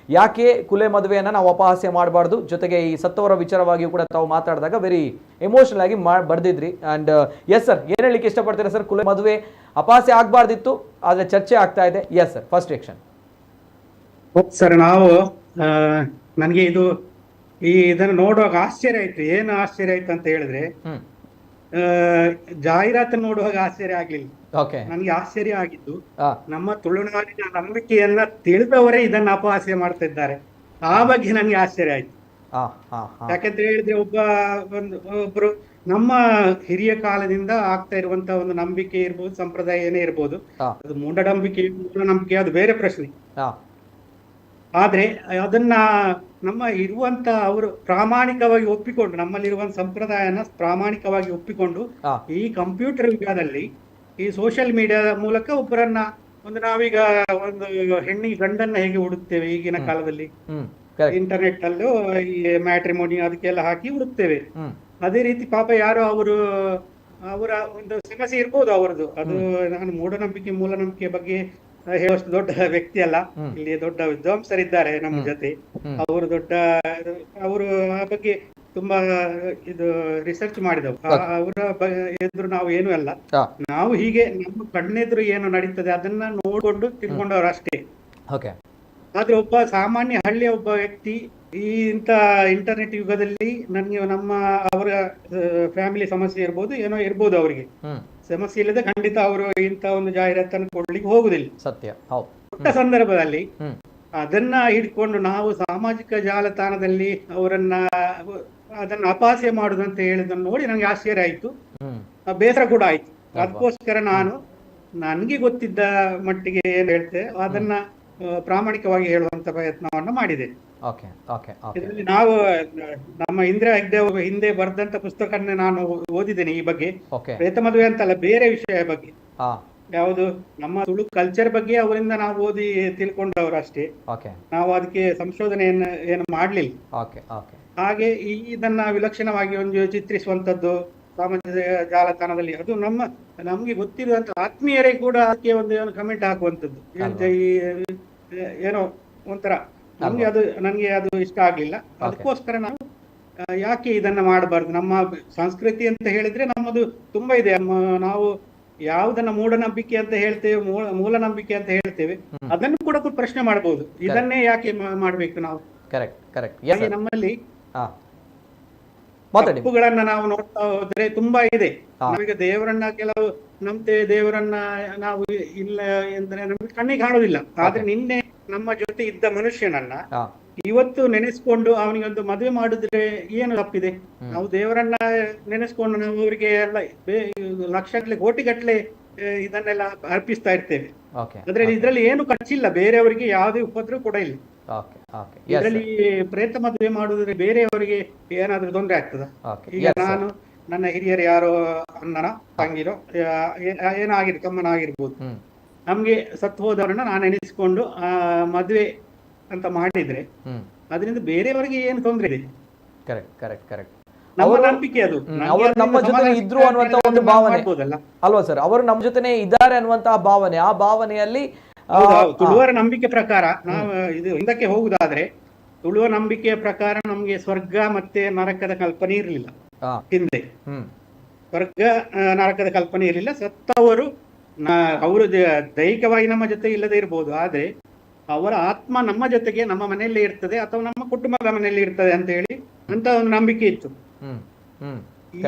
A: ಯಾಕೆ ಕುಲೆ ಮದುವೆಯನ್ನು ನಾವು ಅಪಹಾಸ್ಯ ಮಾಡಬಾರ್ದು, ಜೊತೆಗೆ ಈ ಸತ್ತವರ ವಿಚಾರವಾಗಿಯೂ ಕೂಡ ತಾವು ಮಾತಾಡಿದಾಗ ವೆರಿ ಎಮೋಷನಲ್ ಆಗಿ ಬರೆದಿದ್ರಿ. And yes sir, ಏನು ಹೇಳಲಿಕ್ಕೆ ಇಷ್ಟಪಡ್ತೀರಾ ಸರ್? ಕುಲೆ ಮದುವೆ ಅಪಹಾಸ್ಯ ಆಗಬಾರ್ದಿತ್ತು, ಆದರೆ ಚರ್ಚೆ ಆಗ್ತಾ ಇದೆ. Yes sir, first reaction.
E: Sir, ನಾವು ನನಗೆ ಇದು ಇದನ್ನು ನೋಡುವಾಗ ಆಶ್ಚರ್ಯ ಆಯ್ತು. ಏನು ಆಶ್ಚರ್ಯ ಆಯ್ತು ಅಂತ ಹೇಳಿದ್ರೆ, ಜಾಹೀರಾತು ನೋಡುವಾಗ ಆಶ್ಚರ್ಯ ಆಗ್ಲಿಲ್ಲ. ನನ್ಗೆ ಆಶ್ಚರ್ಯ ಆಗಿದ್ದು ನಮ್ಮ ತುಳುನಾಡಿನ ನಂಬಿಕೆಯನ್ನ ತಿಳಿದವರೇ ಇದನ್ನ ಅಪಹಾಸ್ಯ ಮಾಡ್ತಾ ಇದ್ದಾರೆ, ಆ ಬಗ್ಗೆ ನನ್ಗೆ ಆಶ್ಚರ್ಯ ಆಯ್ತು. ಯಾಕಂತ ಹೇಳಿದ್ರೆ ಒಬ್ರು ನಮ್ಮ ಹಿರಿಯ ಕಾಲದಿಂದ ಆಗ್ತಾ ಇರುವಂತ ಒಂದು ನಂಬಿಕೆ ಇರ್ಬೋದು, ಸಂಪ್ರದಾಯ ಏನೇ ಇರ್ಬೋದು, ಅದು ಮೂಢನಂಬಿಕೆ ಮೂಢನಂಬಿಕೆ ಅದು ಬೇರೆ ಪ್ರಶ್ನೆ. ಆದ್ರೆ ಅದನ್ನ ನಮ್ಮ ಇರುವಂತ ಅವರು ಪ್ರಾಮಾಣಿಕವಾಗಿ ಒಪ್ಪಿಕೊಂಡು, ನಮ್ಮಲ್ಲಿರುವಂತ ಸಂಪ್ರದಾಯನ ಪ್ರಾಮಾಣಿಕವಾಗಿ ಒಪ್ಪಿಕೊಂಡು ಈ ಕಂಪ್ಯೂಟರ್ ಯುಗದಲ್ಲಿ ಈ ಸೋಷಿಯಲ್ ಮೀಡಿಯಾದ ಮೂಲಕ ಒಬ್ಬರನ್ನ ಒಂದು, ನಾವೀಗ ಒಂದು ಹೆಣ್ಣಿಗೆ ಗಂಡನ್ನ ಹೇಗೆ ಹುಡುಕ್ತೇವೆ ಈಗಿನ ಕಾಲದಲ್ಲಿ, ಇಂಟರ್ನೆಟ್ ಅಲ್ಲೂ ಈ ಮ್ಯಾಟ್ರಿಮೋನಿ ಅದಕ್ಕೆಲ್ಲ ಹಾಕಿ ಹುಡುಕ್ತೇವೆ. ಅದೇ ರೀತಿ ಪಾಪ ಯಾರೋ ಅವರು ಅವರ ಒಂದು ಸಮಸ್ಯೆ ಇರ್ಬೋದು ಅವರದ್ದು, ಅದು ನಾನು ಮೂಢನಂಬಿಕೆ ಮೂಲನಂಬಿಕೆ ಬಗ್ಗೆ ಹೇಳುವಷ್ಟು ದೊಡ್ಡ ವ್ಯಕ್ತಿ ಅಲ್ಲ. ಇಲ್ಲಿ ದೊಡ್ಡ ವಿದ್ವಾಂಸರಿದ್ದಾರೆ ನಮ್ಮ ಜೊತೆ, ಅವರು ದೊಡ್ಡ, ಅವರು ಆ ಬಗ್ಗೆ ತುಂಬಾ ಇದು ರಿಸರ್ಚ್ ಮಾಡಿದವು. ಅವರ ಎದುರು ನಾವು ಏನು ಅಲ್ಲ, ನಾವು ಹೀಗೆ ನಮ್ಮ ಕಣ್ಣೆದುರು ಏನು ನಡೀತದೆ ಅದನ್ನ ನೋಡಿಕೊಂಡು ತಿಳ್ಕೊಂಡವ್ರು ಅಷ್ಟೇ. ಆದ್ರೆ ಒಬ್ಬ ಸಾಮಾನ್ಯ ಹಳ್ಳಿಯ ಒಬ್ಬ ವ್ಯಕ್ತಿ ಈ ಇಂಥ ಇಂಟರ್ನೆಟ್ ಯುಗದಲ್ಲಿ ನನಗೆ ನಮ್ಮ ಅವರ ಫ್ಯಾಮಿಲಿ ಸಮಸ್ಯೆ ಇರ್ಬೋದು, ಏನೋ ಇರ್ಬೋದು, ಅವರಿಗೆ ಸಮಸ್ಯೆ ಇಲ್ಲದೆ ಖಂಡಿತ ಅವರು ಇಂಥ ಒಂದು ಜಾಹೀರಾತನ್ನು ಕೊಡ್ಲಿಕ್ಕೆ ಹೋಗುದಿಲ್ಲ.
A: ಸತ್ಯ.
E: ಕೊಟ್ಟ ಸಂದರ್ಭದಲ್ಲಿ ಅದನ್ನ ಹಿಡ್ಕೊಂಡು ನಾವು ಸಾಮಾಜಿಕ ಜಾಲತಾಣದಲ್ಲಿ ಅವರನ್ನ ಅದನ್ನ ಅಪಹಾಸ್ಯ ಮಾಡುದಂತ ಹೇಳಿದನ್ನು ನೋಡಿ ನನಗೆ ಆಶ್ಚರ್ಯ ಆಯ್ತು, ಬೇಸರ ಕೂಡ ಆಯ್ತು. ಅದಕ್ಕೋಸ್ಕರ ನಾನು ನನಗೆ ಗೊತ್ತಿದ್ದ ಮಟ್ಟಿಗೆ ಏನ್ ಹೇಳ್ತೆ ಅದನ್ನ ಪ್ರಾಮಾಣಿಕವಾಗಿ ಹೇಳುವಂತ ಪ್ರಯತ್ನವನ್ನು ಮಾಡಿದೆ. ಇದರಲ್ಲಿ ನಾವು ನಮ್ಮ ಇಂದಿರಾ ಹೆಗ್ಡೆ ಹಿಂದೆ ಬರೆದಂತ ಪುಸ್ತಕವನ್ನು ನಾನು ಓದಿದ್ದೇನೆ ಈ ಬಗ್ಗೆ, ಪ್ರೇತ ಮದುವೆ ಅಂತಲ್ಲ, ಬೇರೆ ವಿಷಯ ಬಗ್ಗೆ, ಯಾವುದು ನಮ್ಮ ತುಳು ಕಲ್ಚರ್ ಬಗ್ಗೆ ಅವರಿಂದ ನಾವು ಓದಿ ತಿಳ್ಕೊಂಡವರು ಅಷ್ಟೇ. ನಾವು ಅದಕ್ಕೆ ಸಂಶೋಧನೆಯನ್ನು ಏನು ಮಾಡ್ಲಿಲ್ಲ. ಹಾಗೆ ಈ ಇದನ್ನ ವಿಲಕ್ಷಣವಾಗಿ ಒಂದು ಚಿತ್ರಿಸುವಂತದ್ದು ಸಾಮಾಜಿಕ ಜಾಲತಾಣದಲ್ಲಿ, ಅದು ನಮ್ಗೆ ಗೊತ್ತಿರುವಂತ ಆತ್ಮೀಯರೇ ಕೂಡ ಅದಕ್ಕೆ ಒಂದು ಏನು ಕಮೆಂಟ್ ಹಾಕುವಂಥದ್ದು, ಏನೋ ಒಂಥರ ನಮ್ಗೆ ಅದು, ನನ್ಗೆ ಅದು ಇಷ್ಟ ಆಗ್ಲಿಲ್ಲ. ಅದಕ್ಕೋಸ್ಕರ ನಾವು ಯಾಕೆ ಇದನ್ನ ಮಾಡಬಾರ್ದು, ನಮ್ಮ ಸಂಸ್ಕೃತಿ ಅಂತ ಹೇಳಿದ್ರೆ ನಮ್ಮದು ತುಂಬಾ ಇದೆ. ನಾವು ಯಾವುದನ್ನ ಮೂಢನಂಬಿಕೆ ಅಂತ ಹೇಳ್ತೇವೆ, ಮೂಲ ನಂಬಿಕೆ ಅಂತ ಹೇಳ್ತೇವೆ, ಅದನ್ನು ಕೂಡ ಪ್ರಶ್ನೆ ಮಾಡಬಹುದು. ಇದನ್ನೇ ಯಾಕೆ ಮಾಡ್ಬೇಕು ನಾವು? ಹಾಗೆ ನಮ್ಮಲ್ಲಿ ತಪ್ಪುಗಳನ್ನ ನಾವು ನೋಡ್ತಾ ಹೋದ್ರೆ ತುಂಬಾ ಇದೆ. ನಮಗೆ ದೇವರನ್ನ ಕೆಲವು ನಂಬ್ತೇವೆ, ದೇವರನ್ನ ನಾವು ಇಲ್ಲ ಎಂದ್ರೆ ನಮ್ಗೆ ಕಣ್ಣಿಗೆ ಕಾಣುದಿಲ್ಲ. ಆದ್ರೆ ನಿನ್ನೆ ನಮ್ಮ ಜೊತೆ ಇದ್ದ ಮನುಷ್ಯನನ್ನ ಇವತ್ತು ನೆನೆಸ್ಕೊಂಡು ಅವನಿಗೆ ಒಂದು ಮದುವೆ ಮಾಡಿದ್ರೆ ಏನು ತಪ್ಪಿದೆ? ನಾವು ದೇವರನ್ನ ನೆನೆಸ್ಕೊಂಡು ನಾವು ಅವರಿಗೆ ಎಲ್ಲ ಲಕ್ಷಗಟ್ಟಲೆ ಕೋಟಿಗಟ್ಟಲೆ ಇದನ್ನೆಲ್ಲ ಅರ್ಪಿಸ್ತಾ ಇರ್ತೇವೆ. ಆದ್ರೆ ಇದ್ರಲ್ಲಿ ಏನು ಖರ್ಚಿಲ್ಲ, ಬೇರೆಯವರಿಗೆ ಯಾವುದೇ ಉಪದ್ರ ಕೂಡ ಇಲ್ಲ. ಇದರಲ್ಲಿ ಪ್ರೇತ ಮದುವೆ ಮಾಡುದ್ರೆ ಬೇರೆಯವರಿಗೆ ಏನಾದ್ರೂ ತೊಂದರೆ ಆಗ್ತದ? ಈಗ ನಾನು ನನ್ನ ಹಿರಿಯರು ಯಾರೋ ಅಣ್ಣನ ತಂಗಿರೋ ಏನೋ ಆಗಿರ್ ತಮ್ಮನ ಆಗಿರ್ಬೋದು, ನಮ್ಗೆ ಸತ್ತು ಹೋದವರನ್ನ ನಾನು ಎನಿಸಿಕೊಂಡು ಮದುವೆ ಅಂತ ಮಾಡಿದ್ರೆ ಅದರಿಂದ ಬೇರೆಯವರಿಗೆ ಏನು ತೊಂದರೆ ಇದೆ? ನಮ್ಮ ನಂಬಿಕೆ ಅದು.
A: ಅವರು ನಮ್ಮ ಜೊತೆ ಇದ್ರು ಅನ್ನುವಂತ ಒಂದು ಭಾವನೆ ಅಲ್ವಾ ಸರ್? ಅವರು ನಮ್ಮ ಜೊತೆನೆ ಇದ್ದಾರೆ ಅನ್ನುವಂತಹ ಭಾವನೆ, ಆ ಭಾವನೆಯಲ್ಲಿ
E: ತುಳುವರ ನಂಬಿಕೆ ಪ್ರಕಾರ ನಾವು ಇದು ಹಿಂದಕ್ಕೆ ಹೋಗುದಾದ್ರೆ, ತುಳುವ ನಂಬಿಕೆಯ ಪ್ರಕಾರ ನಮ್ಗೆ ಸ್ವರ್ಗ ಮತ್ತೆ ನರಕದ ಕಲ್ಪನೆ ಇರಲಿಲ್ಲ ಹಿಂದೆ. ಸ್ವರ್ಗ ನರಕದ ಕಲ್ಪನೆ ಇರಲಿಲ್ಲ. ಸತ್ತವರು ಅವರು ದೈಹಿಕವಾಗಿ ನಮ್ಮ ಜೊತೆ ಇಲ್ಲದೆ ಇರಬಹುದು, ಆದ್ರೆ ಅವರ ಆತ್ಮ ನಮ್ಮ ಜೊತೆಗೆ ನಮ್ಮ ಮನೆಯಲ್ಲೇ ಇರ್ತದೆ ಅಥವಾ ನಮ್ಮ ಕುಟುಂಬದ ಮನೆಯಲ್ಲಿ ಇರ್ತದೆ ಅಂತ ಹೇಳಿ ಅಂತ ಒಂದು ನಂಬಿಕೆ ಇತ್ತು.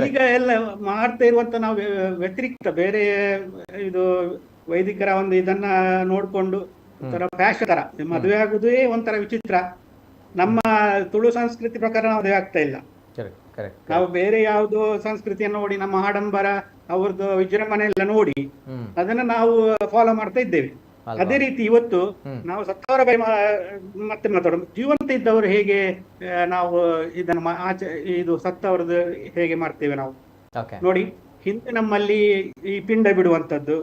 E: ಈಗ ಎಲ್ಲ ಮಾಡ್ತಾ ಇರುವಂತ ನಾವು ವ್ಯತಿರಿಕ್ತ ಬೇರೆ ಇದು ವೈದಿಕರ ಒಂದು ಇದನ್ನ ನೋಡ್ಕೊಂಡು ಒಂಥರ ಫ್ಯಾಷನ್ ತರ ಮದುವೆ ಆಗುವುದೇ ಒಂಥರ ವಿಚಿತ್ರ. ನಮ್ಮ ತುಳು ಸಂಸ್ಕೃತಿ ಪ್ರಕಾರ ನಾವು ಮದುವೆ ಆಗ್ತಾ ಇಲ್ಲ. ನಾವು ಬೇರೆ ಯಾವ್ದೋ ಸಂಸ್ಕೃತಿಯನ್ನು ನೋಡಿ, ನಮ್ಮ ಆಡಂಬರ ಅವ್ರದ್ದು ವಿಜೃಂಭಣೆ ಎಲ್ಲ ನೋಡಿ ಅದನ್ನ ನಾವು ಫಾಲೋ ಮಾಡ್ತಾ ಇದ್ದೇವೆ. ಅದೇ ರೀತಿ ಇವತ್ತು ನಾವು ಸತ್ತವರ ಬಗ್ಗೆ ಮತ್ತೆ ಮಾತಾಡೋದು, ಜೀವಂತ ಇದ್ದವರು ಹೇಗೆ ನಾವು ಇದನ್ನ ಆಚೆ ಇದು ಸತ್ತವರದ್ದು ಹೇಗೆ ಮಾಡ್ತೇವೆ ನಾವು ನೋಡಿ. ಹಿಂದೆ ನಮ್ಮಲ್ಲಿ ಈ ಪಿಂಡ ಬಿಡುವಂತದ್ದು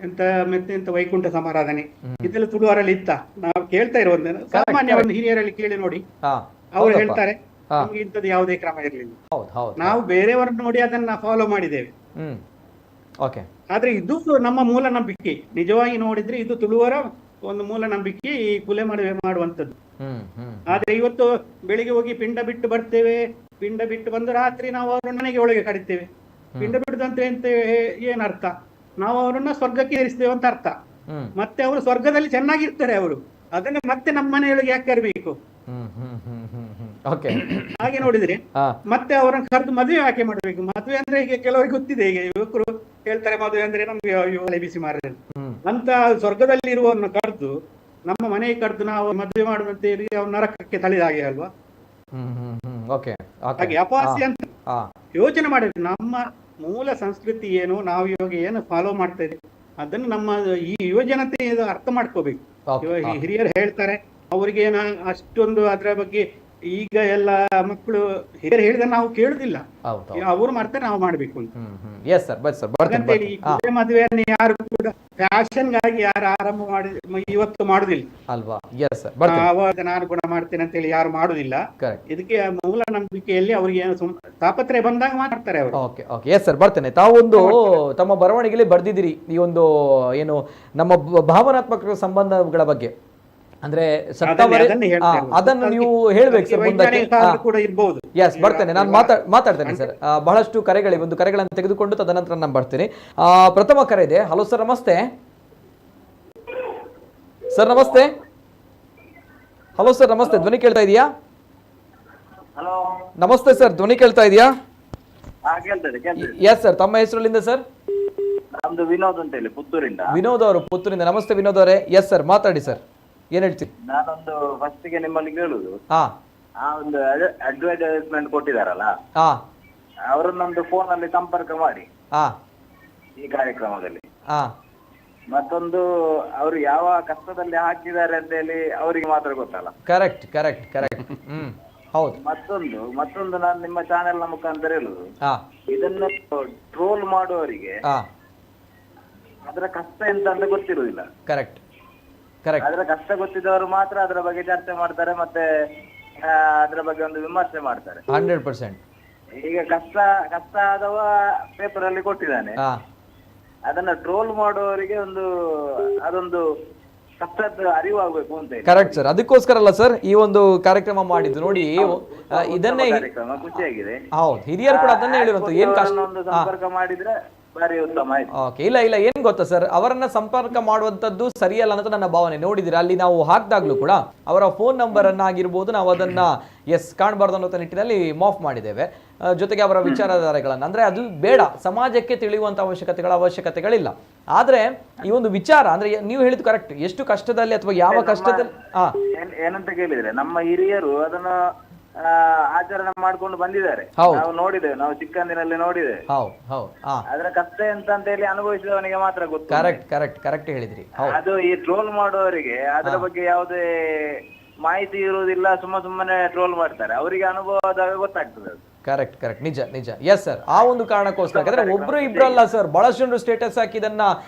E: ಎಂತ ಮತ್ತೆ ಎಂತ ವೈಕುಂಠ ಸಮಾರಾಧನೆ ಇದೆಲ್ಲ ತುಳುವರಲ್ಲಿ ಇತ್ತ? ನಾವು ಕೇಳ್ತಾ ಇರುವಂತ ಸಾಮಾನ್ಯ ಒಂದು ಹಿರಿಯರಲ್ಲಿ ಕೇಳಿ ನೋಡಿ, ಅವ್ರು ಹೇಳ್ತಾರೆ ನಮ್ಗೆ ಇಂಥದ್ದು ಯಾವುದೇ ಕ್ರಮ ಇರಲಿಲ್ಲ, ನಾವು ಬೇರೆಯವರನ್ನು ನೋಡಿ ಅದನ್ನ ಫಾಲೋ ಮಾಡಿದ್ದೇವೆ. ಆದ್ರೆ ಇದು ನಮ್ಮ ಮೂಲ ನಂಬಿಕೆ. ನಿಜವಾಗಿ ನೋಡಿದ್ರೆ ಇದು ತುಳುವರ ಒಂದು ಮೂಲ ನಂಬಿಕೆ, ಈ ಕುಲೆ ಮದುವೆ ಮಾಡುವಂತದ್ದು. ಆದ್ರೆ ಇವತ್ತು ಬೆಳಿಗ್ಗೆ ಹೋಗಿ ಪಿಂಡ ಬಿಟ್ಟು ಬರ್ತೇವೆ, ಪಿಂಡ ಬಿಟ್ಟು ಬಂದು ರಾತ್ರಿ ನಾವು ಅವ್ರ ಮನೆಗೆ ಒಳಗೆ ಕಡಿತೇವೆ. ಪಿಂಡ ಬಿಡುದಂತ ಎಂತ ಏನ್ ಅರ್ಥ? ನಾವು ಅವರನ್ನ ಸ್ವರ್ಗಕ್ಕೆ ಏರಿಸ್ತೇವೆ ಅಂತ ಅರ್ಥ. ಮತ್ತೆ ಅವರು ಸ್ವರ್ಗದಲ್ಲಿ ಚೆನ್ನಾಗಿರ್ತಾರೆ ಅವರು, ಅದನ್ನ ಮತ್ತೆ ನಮ್ಮ ಮನೆಯೊಳಗೆ ಯಾಕೆ ಕರಬೇಕು? ಹಾಗೆ ನೋಡಿದ್ರೆ ಮತ್ತೆ ಅವರನ್ನು ಕರೆದು ಮದುವೆ ಯಾಕೆ ಮಾಡಬೇಕು? ಮದುವೆ ಅಂದ್ರೆ ಈಗ ಕೆಲವರಿಗೆ ಗೊತ್ತಿದೆ, ಈಗ ಯುವಕರು ಹೇಳ್ತಾರೆ ಮದುವೆ ಅಂದ್ರೆ ನಮ್ಗೆ ಅಯ್ಯೋ ಬಿಸಿ ಮಾರ ಅಂತ. ಸ್ವರ್ಗದಲ್ಲಿ ಇರುವವನ್ನ ಕರೆದು ನಮ್ಮ ಮನೆಗೆ ಕರೆದು ನಾವು ಮದುವೆ ಮಾಡುವಂತ ಹೇಳಿ ಅವ್ನ ನರಕಕ್ಕೆ ತಳಿದ ಹಾಗೆ ಅಲ್ವಾ? ಹಾಗೆ ಅಪಹಾಸ್ಯ ಅಂತ ಯೋಚನೆ ಮಾಡಬೇಕು. ನಮ್ಮ ಮೂಲ ಸಂಸ್ಕೃತಿ ಏನು, ನಾವು ಇವಾಗ ಏನು ಫಾಲೋ ಮಾಡ್ತಾ ಇದ್ದೀವಿ ಅದನ್ನು ನಮ್ಮ ಈ ಯುವಜನತೆ ಅರ್ಥ ಮಾಡ್ಕೋಬೇಕು. ಇವಾಗ ಹಿರಿಯರು ಹೇಳ್ತಾರೆ, ಅವರಿಗೆ ಅಷ್ಟೊಂದು ಅದರ ಬಗ್ಗೆ ಈಗ ಎಲ್ಲ ಮಕ್ಕಳು ಹಿರಿಯರು ಹೇಳಿದ್ರೆ ನಾವು ಕೇಳುದಿಲ್ಲ, ಅವರು ಮಾಡ್ತಾರೆ ನಾವು ಮಾಡ್ಬೇಕು ಅಂತ. ಹಾಗಂತೇಳಿ ಈ ಕುದುರೆ ಮದುವೆಯನ್ನು ಯಾರು ಕೂಡ ಫ್ಯಾಷನ್ ಗಾಗಿ ಯಾರು ಆರಂಭ ಮಾಡಿ ಇವತ್ತು ಮಾಡುದಿಲ್ಲ
A: ಅಲ್ವಾ?
E: ಅವಾಗ ನಾನು ಕೂಡ ಮಾಡ್ತೇನೆ ಅಂತ ಹೇಳಿ ಯಾರು ಮಾಡುದಿಲ್ಲ. ಇದಕ್ಕೆ ಮೂಲ ನಂಬಿಕೆಯಲ್ಲಿ ಅವರಿಗೆ ತಾಪತ್ರೆ ಬಂದಾಗ ಮಾಡ್ತಾರೆ ಅವರು.
A: Okay okay yes sir, ಬರ್ತೇನೆ. ತಾವೊಂದು ತಮ್ಮ ಬರವಣಿಗೆಯಲ್ಲಿ ಬರ್ದಿದ್ದೀರಿ ಈ ಒಂದು ಏನು ನಮ್ಮ ಭಾವನಾತ್ಮಕ ಸಂಬಂಧಗಳ ಬಗ್ಗೆ, ಅಂದ್ರೆ ಅದನ್ನು ನೀವು ಹೇಳ್ಬೇಕು ಸರ್ ಮುಂದಕ್ಕೆ. ಎಸ್, ಬರ್ತೇನೆ, ನಾನು ಮಾತಾಡ್ತೇನೆ ಸರ್. ಬಹಳಷ್ಟು ಕರೆಗಳಿವೆ, ಒಂದು ಕರೆಗಳನ್ನು ತೆಗೆದುಕೊಂಡು ತದನಂತರ ನಾನು ಬರ್ತೀನಿ. ಪ್ರಥಮ ಕರೆ ಇದೆ. ಹಲೋ ಸರ್, ನಮಸ್ತೆ. ಸರ್ ನಮಸ್ತೆ. ಹಲೋ ಸರ್ ನಮಸ್ತೆ, ಧ್ವನಿ ಕೇಳ್ತಾ ಇದೆಯಾ? ನಮಸ್ತೆ ಸರ್, ಧ್ವನಿ ಕೇಳ್ತಾ ಇದೆಯಾ? ಎಸ್ ಸರ್, ತಮ್ಮ ಹೆಸರಲ್ಲಿಂದ ಸರ್?
F: ನಮ್ದು ವಿನೋದ್ ಅಂತ ಹೇಳಿ, ಪುತ್ತೂರಿಂದ.
A: ವಿನೋದ್ ಅವರು ಪುತ್ತೂರಿಂದ. ನಮಸ್ತೆ ವಿನೋದ್ ಅವರೇ. ಎಸ್ ಸರ್, ಮಾತಾಡಿ ಸರ್, ಏನ್ ಹೇಳ್ತೀರಿ?
F: ನಾನೊಂದು ಫಸ್ಟ್ ಗೆ ನಿಮ್ಮಲ್ಲಿ ಕೇಳುದು, ಆ ಒಂದು ಅಡ್ವರ್ಟೈಸ್ಮೆಂಟ್ ಕೊಟ್ಟಿದಾರಲ್ಲ, ಅವರನ್ನೊಂದು ಫೋನ್ ಅಲ್ಲಿ ಸಂಪರ್ಕ ಮಾಡಿ ಈ ಕಾರ್ಯಕ್ರಮದಲ್ಲಿ. ಮತ್ತೊಂದು ಅವರು ಯಾವ ಕಷ್ಟದಲ್ಲಿ ಹಾಕಿದ್ದಾರೆ ಅಂತ ಹೇಳಿ ಅವರಿಗೆ ಮಾತ್ರ ಗೊತ್ತಲ್ಲ.
A: Correct correct correct. ಹೌದು.
F: ಮತ್ತೊಂದು ನಾನು ನಿಮ್ಮ ಚಾನೆಲ್ ನ ಮುಖಾಂತರ ಹೇಳುದು, ಇದನ್ನ ಟ್ರೋಲ್ ಮಾಡುವವರಿಗೆ ಅದರ ಕಷ್ಟ ಎಂತ ಅಂತ ಗೊತ್ತಿರುವುದಿಲ್ಲ.
A: Correct correct.
F: ಅದರ ಕಷ್ಟ ಗೊತ್ತಿದ್ದವರು ಮಾತ್ರ ಅದರ ಬಗ್ಗೆ ಚರ್ಚೆ ಮಾಡ್ತಾರೆ, ಮತ್ತೆ ಅದರ ಬಗ್ಗೆ ಒಂದು ವಿಮರ್ಶೆ ಮಾಡ್ತಾರೆ.
A: 100%.
F: ಈಗ ಕಷ್ಟ ಕಷ್ಟ ಆದವ ಪೇಪರ್ ಅಲ್ಲಿ ಕೊಟ್ಟಿದ್ದಾನೆ, ಅದನ್ನ ಟ್ರೋಲ್ ಮಾಡುವವರಿಗೆ ಒಂದು ಅದೊಂದು ಕಷ್ಟದ ಅರಿವು ಆಗ್ಬೇಕು ಅಂತ.
A: ಕರೆಕ್ಟ್ ಸರ್, ಅದಕ್ಕೋಸ್ಕರ ಅಲ್ಲ ಸರ್ ಈ ಒಂದು ಕಾರ್ಯಕ್ರಮ ಮಾಡಿದ್ದು ನೋಡಿ. ಇದನ್ನೇ
F: ಕಾರ್ಯಕ್ರಮ ಖುಷಿಯಾಗಿದೆ.
A: ಹೌದು, ಹಿರಿಯರು ಕೂಡ ಅದನ್ನೇ ಹೇಳಿರುವಂತ ಏನ್ ಕಷ್ಟ
F: ಸಂಪರ್ಕ ಮಾಡಿದ್ರೆ ಬಾರಿ ಉತ್ತಮ ಆಯ್ತು.
A: ಓಕೆ, ಇಲ್ಲ ಇಲ್ಲ ಏನ್ ಗೊತ್ತಾ ಸರ್, ಅವರನ್ನ ಸಂಪರ್ಕ ಮಾಡುವಂತದ್ದು ಸರಿಯಲ್ಲ ಅಂತ ನನ್ನ ಭಾವನೆ. ನೋಡಿದಿರ ಅಲ್ಲಿ ನಾವು ಹಾಕಿದಾಗ್ಲೂ ಕೂಡ ಅವರ ಫೋನ್ ನಂಬರ್ ಅನ್ನ ಆಗಿರ್ಬೋದು ನಾವು ಅದನ್ನ ಎಸ್ ಕಾಣಬಾರ್ದು ಅನ್ನೋ ನಿಟ್ಟಿನಲ್ಲಿ ಮಾಫ್ ಮಾಡಿದ್ದೇವೆ. ಜೊತೆಗೆ ಅವರ ವಿಚಾರಧಾರೆಗಳನ್ನ, ಅಂದ್ರೆ ಅದು ಬೇಡ, ಸಮಾಜಕ್ಕೆ ತಿಳಿಯುವಂತ ಅವಶ್ಯಕತೆಗಳಿಲ್ಲ. ಆದ್ರೆ ಈ ಒಂದು ವಿಚಾರ ಅಂದ್ರೆ ನೀವು ಹೇಳಿದ್ದು ಕರೆಕ್ಟ್, ಎಷ್ಟು ಕಷ್ಟದಲ್ಲಿ ಅಥವಾ ಯಾವ ಕಷ್ಟದಲ್ಲಿ
F: ಏನಂತ ಕೇಳಿದ್ರೆ ನಮ್ಮ ಹಿರಿಯರು ಅದನ್ನ ಆಚರಣೆ ಮಾಡ್ಕೊಂಡು ಬಂದಿದ್ದಾರೆ. ನಾವು ನೋಡಿದ್ದೇವೆ, ನಾವು ಚಿಕ್ಕಂದಿನಲ್ಲಿ ನೋಡಿದ್ದೇವೆ. ಅದರ ಕಷ್ಟ ಎಂತ ಅಂತ ಹೇಳಿ ಅನುಭವಿಸಿದವನಿಗೆ ಮಾತ್ರ ಗೊತ್ತು.
A: Correct correct correct ಹೇಳಿದ್ರಿ.
F: ಅದು ಈ ಟ್ರೋಲ್ ಮಾಡುವವರಿಗೆ ಅದರ ಬಗ್ಗೆ ಯಾವುದೇ ಮಾಹಿತಿ ಇರುವುದಿಲ್ಲ, ಸುಮ್ಮನೆ ಟ್ರೋಲ್ ಮಾಡ್ತಾರೆ. ಅವರಿಗೆ ಅನುಭವ ಆದಾಗ ಗೊತ್ತಾಗ್ತದೆ ಅದು.
A: ಕರೆಕ್ಟ್ ಕರೆಕ್ಟ್, ನಿಜ ನಿಜ. ಎಸ್ ಸರ್, ಆ ಒಂದು ಕಾರಣಕ್ಕೋಸ್ಕರ. ಯಾಕಂದ್ರೆ ಒಬ್ರು ಇಬ್ರಲ್ಲ ಸರ್, ಬಹಳಷ್ಟು ಜನರು ಸ್ಟೇಟಸ್ ಹಾಕಿದನ್ನ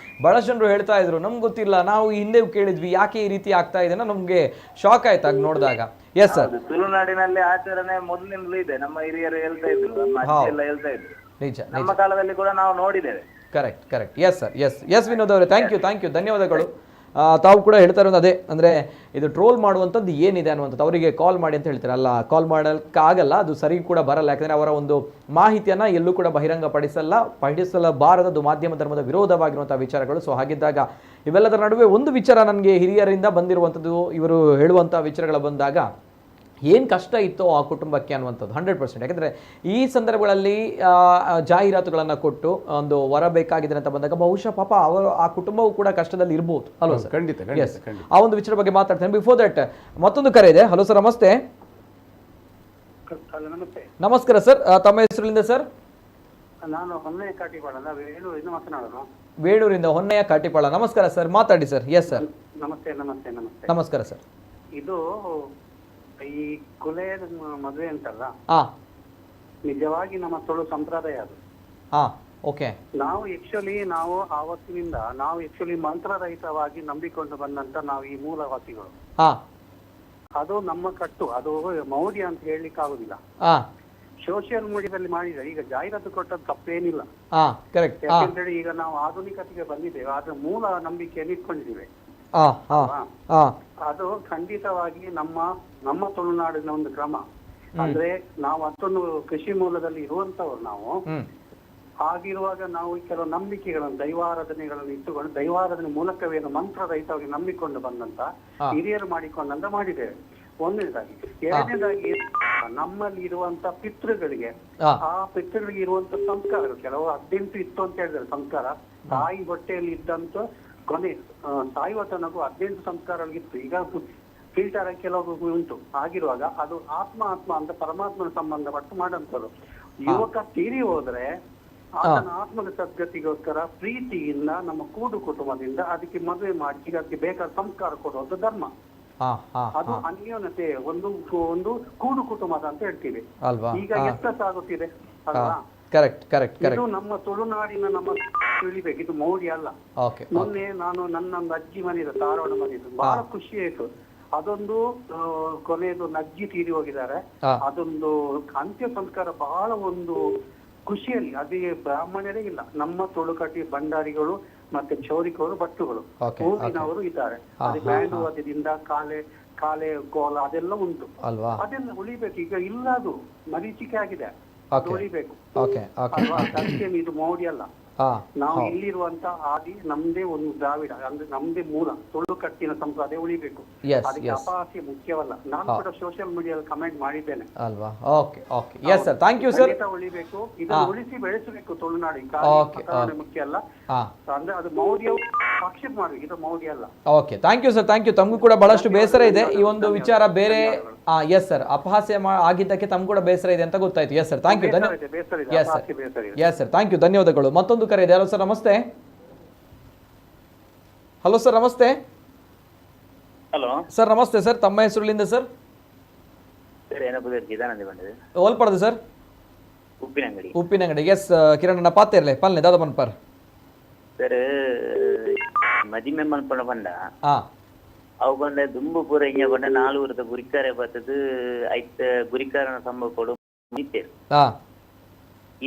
A: ಬಹಳಷ್ಟು ಜನರು ಹೇಳ್ತಾ ಇದ್ರು, ನಮ್ಗೆ ಗೊತ್ತಿಲ್ಲ, ನಾವು ಹಿಂದೆ ಕೇಳಿದ್ವಿ ಯಾಕೆ ಈ ರೀತಿ ಆಗ್ತಾ ಇದೆ, ನಮ್ಗೆ ಶಾಕ್ ಆಯ್ತು ಆಗ ನೋಡಿದಾಗ. ಎಸ್ ಸರ್,
F: ತುಳುನಾಡಿನಲ್ಲಿ ಆಚರಣೆ ಮೊದಲಿನಿಂದಲೂ ಇದೆ, ನಮ್ಮ ಹಿರಿಯರು ಹೇಳ್ತಾ ಇದ್ರು, ನಮ್ಮ ಅಜ್ಜಿ ಎಲ್ಲ ಹೇಳ್ತಾ ಇದ್ರು.
A: ನಿಜ,
F: ನಮ್ಮ ಕಾಲದಲ್ಲಿ ಕೂಡ ನಾವು ನೋಡಿದ್ದೇವೆ.
A: Correct correct. Yes sir, yes yes Vinod ಅವರೇ, thank you thank you, ಧನ್ಯವಾದಗಳು. ತಾವು ಕೂಡ ಹೇಳ್ತಾ ಇರೋದು ಅದೇ, ಅಂದರೆ ಇದು ಟ್ರೋಲ್ ಮಾಡುವಂಥದ್ದು ಏನಿದೆ ಅನ್ನುವಂಥದ್ದು. ಅವರಿಗೆ ಕಾಲ್ ಮಾಡಿ ಅಂತ ಹೇಳ್ತಾರೆ, ಅಲ್ಲ ಕಾಲ್ ಮಾಡೋಕ್ಕಾಗಲ್ಲ, ಅದು ಸರಿ ಕೂಡ ಬರಲ್ಲ. ಯಾಕಂದರೆ ಅವರ ಒಂದು ಮಾಹಿತಿಯನ್ನು ಎಲ್ಲೂ ಕೂಡ ಬಹಿರಂಗ ಪಡಿಸಲಬಾರದದು, ಮಾಧ್ಯಮ ಧರ್ಮದ ವಿರೋಧವಾಗಿರುವಂಥ ವಿಚಾರಗಳು. ಸೊ ಹಾಗಿದ್ದಾಗ ಇವೆಲ್ಲದರ ನಡುವೆ ಒಂದು ವಿಚಾರ ನನಗೆ ಹಿರಿಯರಿಂದ ಬಂದಿರುವಂಥದ್ದು, ಇವರು ಹೇಳುವಂಥ ವಿಚಾರಗಳು ಬಂದಾಗ ಏನು ಕಷ್ಟ ಇತ್ತೋ ಆ ಕುಟುಂಬಕ್ಕೆ ಅನ್ನುವಂಥದ್ದು 100%. ಯಾಕಂದರೆ ಈ ಸಂದರ್ಭಗಳಲ್ಲಿ ಜಾಹೀರಾತುಗಳನ್ನು ಕೊಟ್ಟು ಒಂದು ವರ ಬೇಕಾಗಿದೆ ಅಂತ ಬಂದಾಗ ಬಹುಶಃ ಪಾಪ ಅವರು ಆ ಕುಟುಂಬವೂ ಕೂಡ ಕಷ್ಟದಲ್ಲಿ ಇರ್ಬೋದು ಅಲ್ವಾ ಸರ್?
C: ಖಂಡಿತ.
A: ಆ ಒಂದು ವಿಚಾರ ಬಗ್ಗೆ ಮಾತಾಡ್ತೇನೆ. ಬಿಫೋರ್ that ಮತ್ತೊಂದು ಕರೆ ಇದೆ. Hello sir, namaste. ನಮಸ್ಕಾರ ಸರ್, ತಮ್ಮ ಹೆಸರಿನಿಂದ ಸರ್?
E: ನಾನು ಹೊನ್ನೆಯ ಕಾಟಿಪಾಳ, ವೇಣೂರಿಂದ ಮಾತನಾಡೋದು.
A: ವೇಣೂರಿಂದ ಹೊನ್ನೆಯ ಕಾಟಿಪಾಳ. ನಮಸ್ಕಾರ ಸರ್, ಮಾತಾಡಿ sir. Yes sir.
E: Namaste namaste ನಮಸ್ತೆ.
A: ನಮಸ್ಕಾರ ಸರ್.
E: ಇದು ಈ ಕುಲೆ ಮದುವೆ ಅಂತಲ್ಲ, ನಿಜವಾಗಿ ನಮ್ಮ ತುಳು ಸಂಪ್ರದಾಯ ಅದು.
A: ಓಕೆ.
E: ನಾವು ಆಕ್ಚುಲಿ ನಾವು ಆವತ್ತಿನಿಂದ ನಾವು ಆಕ್ಚುಲಿ ಮಂತ್ರರಹಿತವಾಗಿ ನಂಬಿಕೊಂಡು ಬಂದಂತ ನಾವು ಈ ಮೂಲವಾಸಿಗಳು. ಅದು ನಮ್ಮ ಕಟ್ಟು, ಅದು ಮೌಢ್ಯ ಅಂತ ಹೇಳಲಿಕ್ಕೆ ಆಗುದಿಲ್ಲ. ಸೋಷಿಯಲ್ ಮೀಡಿಯಾದಲ್ಲಿ ಮಾಡಿದರೆ ಈಗ ಜಾಹೀರಾತು ಕೊಟ್ಟದ್ದು ತಪ್ಪೇನಿಲ್ಲ. ಯಾಕೆಂತೇಳಿ ಈಗ ನಾವು ಆಧುನಿಕತೆಗೆ ಬಂದಿದ್ದೇವೆ, ಆದ್ರೆ ಮೂಲ ನಂಬಿಕೆಯನ್ನು ಇಟ್ಕೊಂಡಿದ್ದೇವೆ. ಅದು ಖಂಡಿತವಾಗಿ ನಮ್ಮ ನಮ್ಮ ತುಳುನಾಡಿನ ಒಂದು ಕ್ರಮ. ಅಂದ್ರೆ ನಾವು ಅಷ್ಟೊಂದು ಕೃಷಿ ಮೂಲದಲ್ಲಿ ಇರುವಂತವ್ರು ನಾವು. ಹಾಗಿರುವಾಗ ನಾವು ಕೆಲವು ನಂಬಿಕೆಗಳನ್ನು, ದೈವಾರಾಧನೆಗಳನ್ನು ಇಟ್ಟುಕೊಂಡು ದೈವಾರಾಧನೆ ಮೂಲಕವೇನು ಮಂತ್ರರಹಿತವಾಗಿ ನಂಬಿಕೊಂಡು ಬಂದಂತ ಹಿರಿಯರು ಮಾಡಿಕೊಂಡಂತ ಮಾಡಿದ್ದೇವೆ. ಒಂದನೇದಾಗಿ. ಎರಡನೇದಾಗಿ ನಮ್ಮಲ್ಲಿ ಇರುವಂತ ಪಿತೃಗಳಿಗೆ, ಆ ಪಿತೃಗಳಿಗೆ ಇರುವಂತ ಸಂಸ್ಕಾರಗಳು ಕೆಲವು 18 ಇತ್ತು ಅಂತ ಹೇಳಿದ್ರೆ ಸಂಸ್ಕಾರ, ತಾಯಿ ಹೊಟ್ಟೆಯಲ್ಲಿ ಇದ್ದಂತ ಕೊನೆ ಸಾಯುವ ತನಗೂ 18 ಸಂಸ್ಕಾರಗಳಿತ್ತು. ಈಗ ಫಿಲ್ಟರ್ ಕೆಲವು ಉಂಟು. ಆಗಿರುವಾಗ ಅದು ಆತ್ಮ ಆತ್ಮ ಅಂತ ಪರಮಾತ್ಮನ ಸಂಬಂಧಪಟ್ಟು ಮಾಡಂತದ್ದು. ಯುವಕ ತೀರಿ ಹೋದ್ರೆ ಆತನ ಆತ್ಮದ ಸದ್ಗತಿಗೋಸ್ಕರ ಪ್ರೀತಿಯಿಂದ ನಮ್ಮ ಕೂಡು ಕುಟುಂಬದಿಂದ ಅದಕ್ಕೆ ಮದುವೆ ಮಾಡಿ ಅದಕ್ಕೆ ಬೇಕಾದ ಸಂಸ್ಕಾರ ಕೊಡುವಂತ ಧರ್ಮ ಅದು. ಅನ್ಯೋನ್ಯತೆ ಒಂದು ಒಂದು ಕೂಡು ಕುಟುಂಬದ ಅಂತ ಹೇಳ್ತೀವಿ. ಈಗ ಎತ್ತ ಸಾಗುತ್ತಿದೆ ಅಲ್ವಾ?
A: Correct correct.
E: ಇದು ನಮ್ಮ ತುಳುನಾಡಿನ ನಮ್ಮ ತಿಳಿಬೇಕು, ಇದು ಮೌಢ್ಯ ಅಲ್ಲ. ಮೊನ್ನೆ ನಾನು ನನ್ನ ಅಜ್ಜಿ ಮನೆ ಇದೆ, ಧಾರವಾಡ ಮನೆ ಇದೆ, ಬಹಳ ಖುಷಿ ಆಯ್ತು. ಅದೊಂದು ಕೊನೆಯದು ಅಜ್ಜಿ ತೀರಿ ಹೋಗಿದ್ದಾರೆ, ಅದೊಂದು ಅಂತ್ಯ ಸಂಸ್ಕಾರ ಬಹಳ ಒಂದು ಖುಷಿಯಲ್ಲಿ. ಅದೇ ಬ್ರಾಹ್ಮಣರೇ ಇಲ್ಲ, ನಮ್ಮ ತುಳುಕಟ್ಟಿ ಭಂಡಾರಿಗಳು ಮತ್ತೆ ಚೌರಿಕವರು, ಭಟ್ಟುಗಳು, ಊರಿನವರು ಇದ್ದಾರೆ. ಅದೇ ಬ್ಯಾಂಡ್ ವಾದ್ಯದಿಂದ ಕಾಲೆ ಕಾಲೆ ಕೋಲ ಅದೆಲ್ಲ ಉಂಟು ಅದೆಲ್ಲ ಉಳಿಬೇಕು. ಈಗ ಇಲ್ಲ, ಅದು ಮರೀಚಿಕೆ ಆಗಿದೆ, ಉಳಿಬೇಕು ಅಲ್ವಾ? ಅದಕ್ಕೆ ಇದು ಮೌಢ್ಯ ಅಲ್ಲ. ನಾವು ಇಲ್ಲಿರುವಂತ ಆದಿ ನಮ್ದೇ ಒಂದು ದ್ರಾವಿಡ, ಅಂದ್ರೆ ನಮ್ದೇ ಮೂಲ ತುಳುಕಟ್ಟಿನ ಸಂಪ್ರದಾಯ ಉಳಿಬೇಕು. ಅದಕ್ಕೆ ಅಪಹಾಸ್ಯ ಮುಖ್ಯವಲ್ಲ. ನಾನು ಕೂಡ ಸೋಷಿಯಲ್ ಮೀಡಿಯಾದಲ್ಲಿ ಕಮೆಂಟ್ ಮಾಡಿದ್ದೇನೆ
A: ಅಲ್ವಾ? Okay okay, yes sir, thank you sir.
E: ಉಳಿಬೇಕು, ಇದನ್ನು ಉಳಿಸಿ ಬೆಳೆಸಬೇಕು ತುಳುನಾಡು. ಮುಖ್ಯ ಅಲ್ಲ, ಅಂದ್ರೆ ಅದು ಮೌಢ್ಯ ಆಕ್ಷೇಪ ಮಾಡಬೇಕು, ಇದು ಮೌಢ್ಯ ಅಲ್ಲ.
A: Okay, thank you sir, thank you. ತಮಗೂ ಕೂಡ ಬಹಳಷ್ಟು ಬೇಸರ ಇದೆ ಈ ಒಂದು ವಿಚಾರ ಬೇರೆ. ಎಸ್ ಸರ್, ಅಪಹಾಸ್ಯ ಆಗಿದ್ದಕ್ಕೆ ತಮ್ಗೂ ಕೂಡ ಬೇಸರ ಇದೆ ಅಂತ ಗೊತ್ತಾಯ್ತು. Yes sir, thank you. Yes sir, yes sir, thank you, ಧನ್ಯವಾದಗಳು. ಮತ್ತೊಂದು ಕರೆ ಇದೆ. Hello sir, namaste. Hello sir namaste.
F: Hello
A: sir ನಮಸ್ತೆ ಸರ್, ತಮ್ಮ ಹೆಸರುಲಿಂದ ಸರ್?
F: ಸರ್ ಏನಪ್ಪ ಚಿದಾನಂದ ಬಂದಿದೆ.
A: ಓಲ್ಪಡದು ಸರ್?
F: ಉಪ್ಪಿನಂಗಡಿ.
A: ಉಪ್ಪಿನಂಗಡಿ. ಎಸ್ ಕಿರಣ್ ಅಣ್ಣ ಪಾತೆ ಇರಲಿ ಪಲ್ನೆ ದಾದ ಪನ್ಪರ್.
F: ಸರ್ ಮದಿಮೆ ಮಲ್ಪಣ ಬಂಡ ಅವು ಬಂದ ದುಂಬು ಪೂರ ಇಂಜ ಬಂಡ ನಾಲ್ವರದ ಗುರಿಕಾರೆ ಬರ್ತದ ಐತ ಗುರಿಕಾರನ ಸಂಭವ ಕೊಡು ನಿತ್ತೇರು.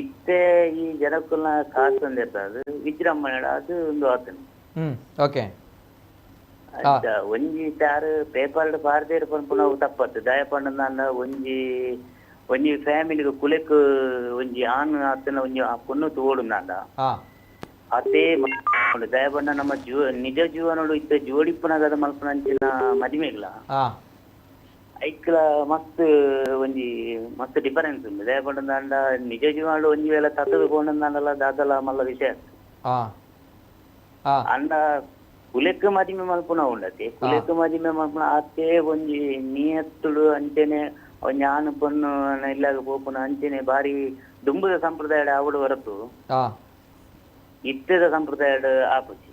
F: ಇತ್ತೆ ಈ ಜನಕ್ಕುಲ್ನ ಕಾಸು ಒಂದಿರ್ತದ ವಿಜೃಂಭಣೆ ಅದು ಒಂದು ಆತನ.
A: ಓಕೆ.
F: ಒಂಜಿ ತಾರು ಪೇಪರ್ ಪಾರ್ದೇರು ಪನ್ಪುನ ಅವು ತಪ್ಪತ್ತು ದಯಪಂಡ ಒಂಜಿ ಒಂಜಿ ಫ್ಯಾಮಿಲಿಗೆ ಕುಲೆಕ್ ಒಂಜಿ ಆನ್ ಆತನ ಒಂಜಿ ಪೊಣ್ಣು ತೋಡುಂದಾಂಡ ಅದೇ ದಯಪಂಡ ನಮ್ಮ ಜೀವ ನಿಜ ಜೀವನಡು ಇತ್ತ ಜೋಡಿಪ್ಪುನಗದ ಮಲ್ಪುನಂಚಿನ ಮದಿಮೆಗ್ಲ ಐಕ್ಲ ಮಸ್ತ್ ಒಂಜಿ ಮಸ್ತ್ ಡಿಫರೆನ್ಸ್ ಉಂಡು. ದಯಪಂಡ ನಿಜ ಜೀವನಡು ಒಂಜಿ ವೇಳೆ ತತ್ತದ ಕೊಂಡಲ್ಲ ದಾದಲ ಮಲ್ಲ ವಿಷಯ ಅಂಡ ಕುಲೆಕ್ ಮದಿಮೆ ಮಲ್ಪುನ ಉಂಡತೆ ಕುಲೆಕ್ ಮದಿಮೆ ಮಲ್ಪುನ ಆತೆ ಒಂಜಿ ನಿಯತ್ತುಡು ಅಂಚೆನೆ ಒಂಜಿ ಆನು ಪೊಣ್ಣು ಇಲ್ಲಾಗ ಪೋಪುನ ಅಂಚೆನೆ ಬಾರಿ ದುಂಬುದ ಸಂಪ್ರದಾಯ ಆವಡು ಹೊರತು ಇತ್ತದ ಸಂಪ್ರದಾಯ ಆಪುಜಿ.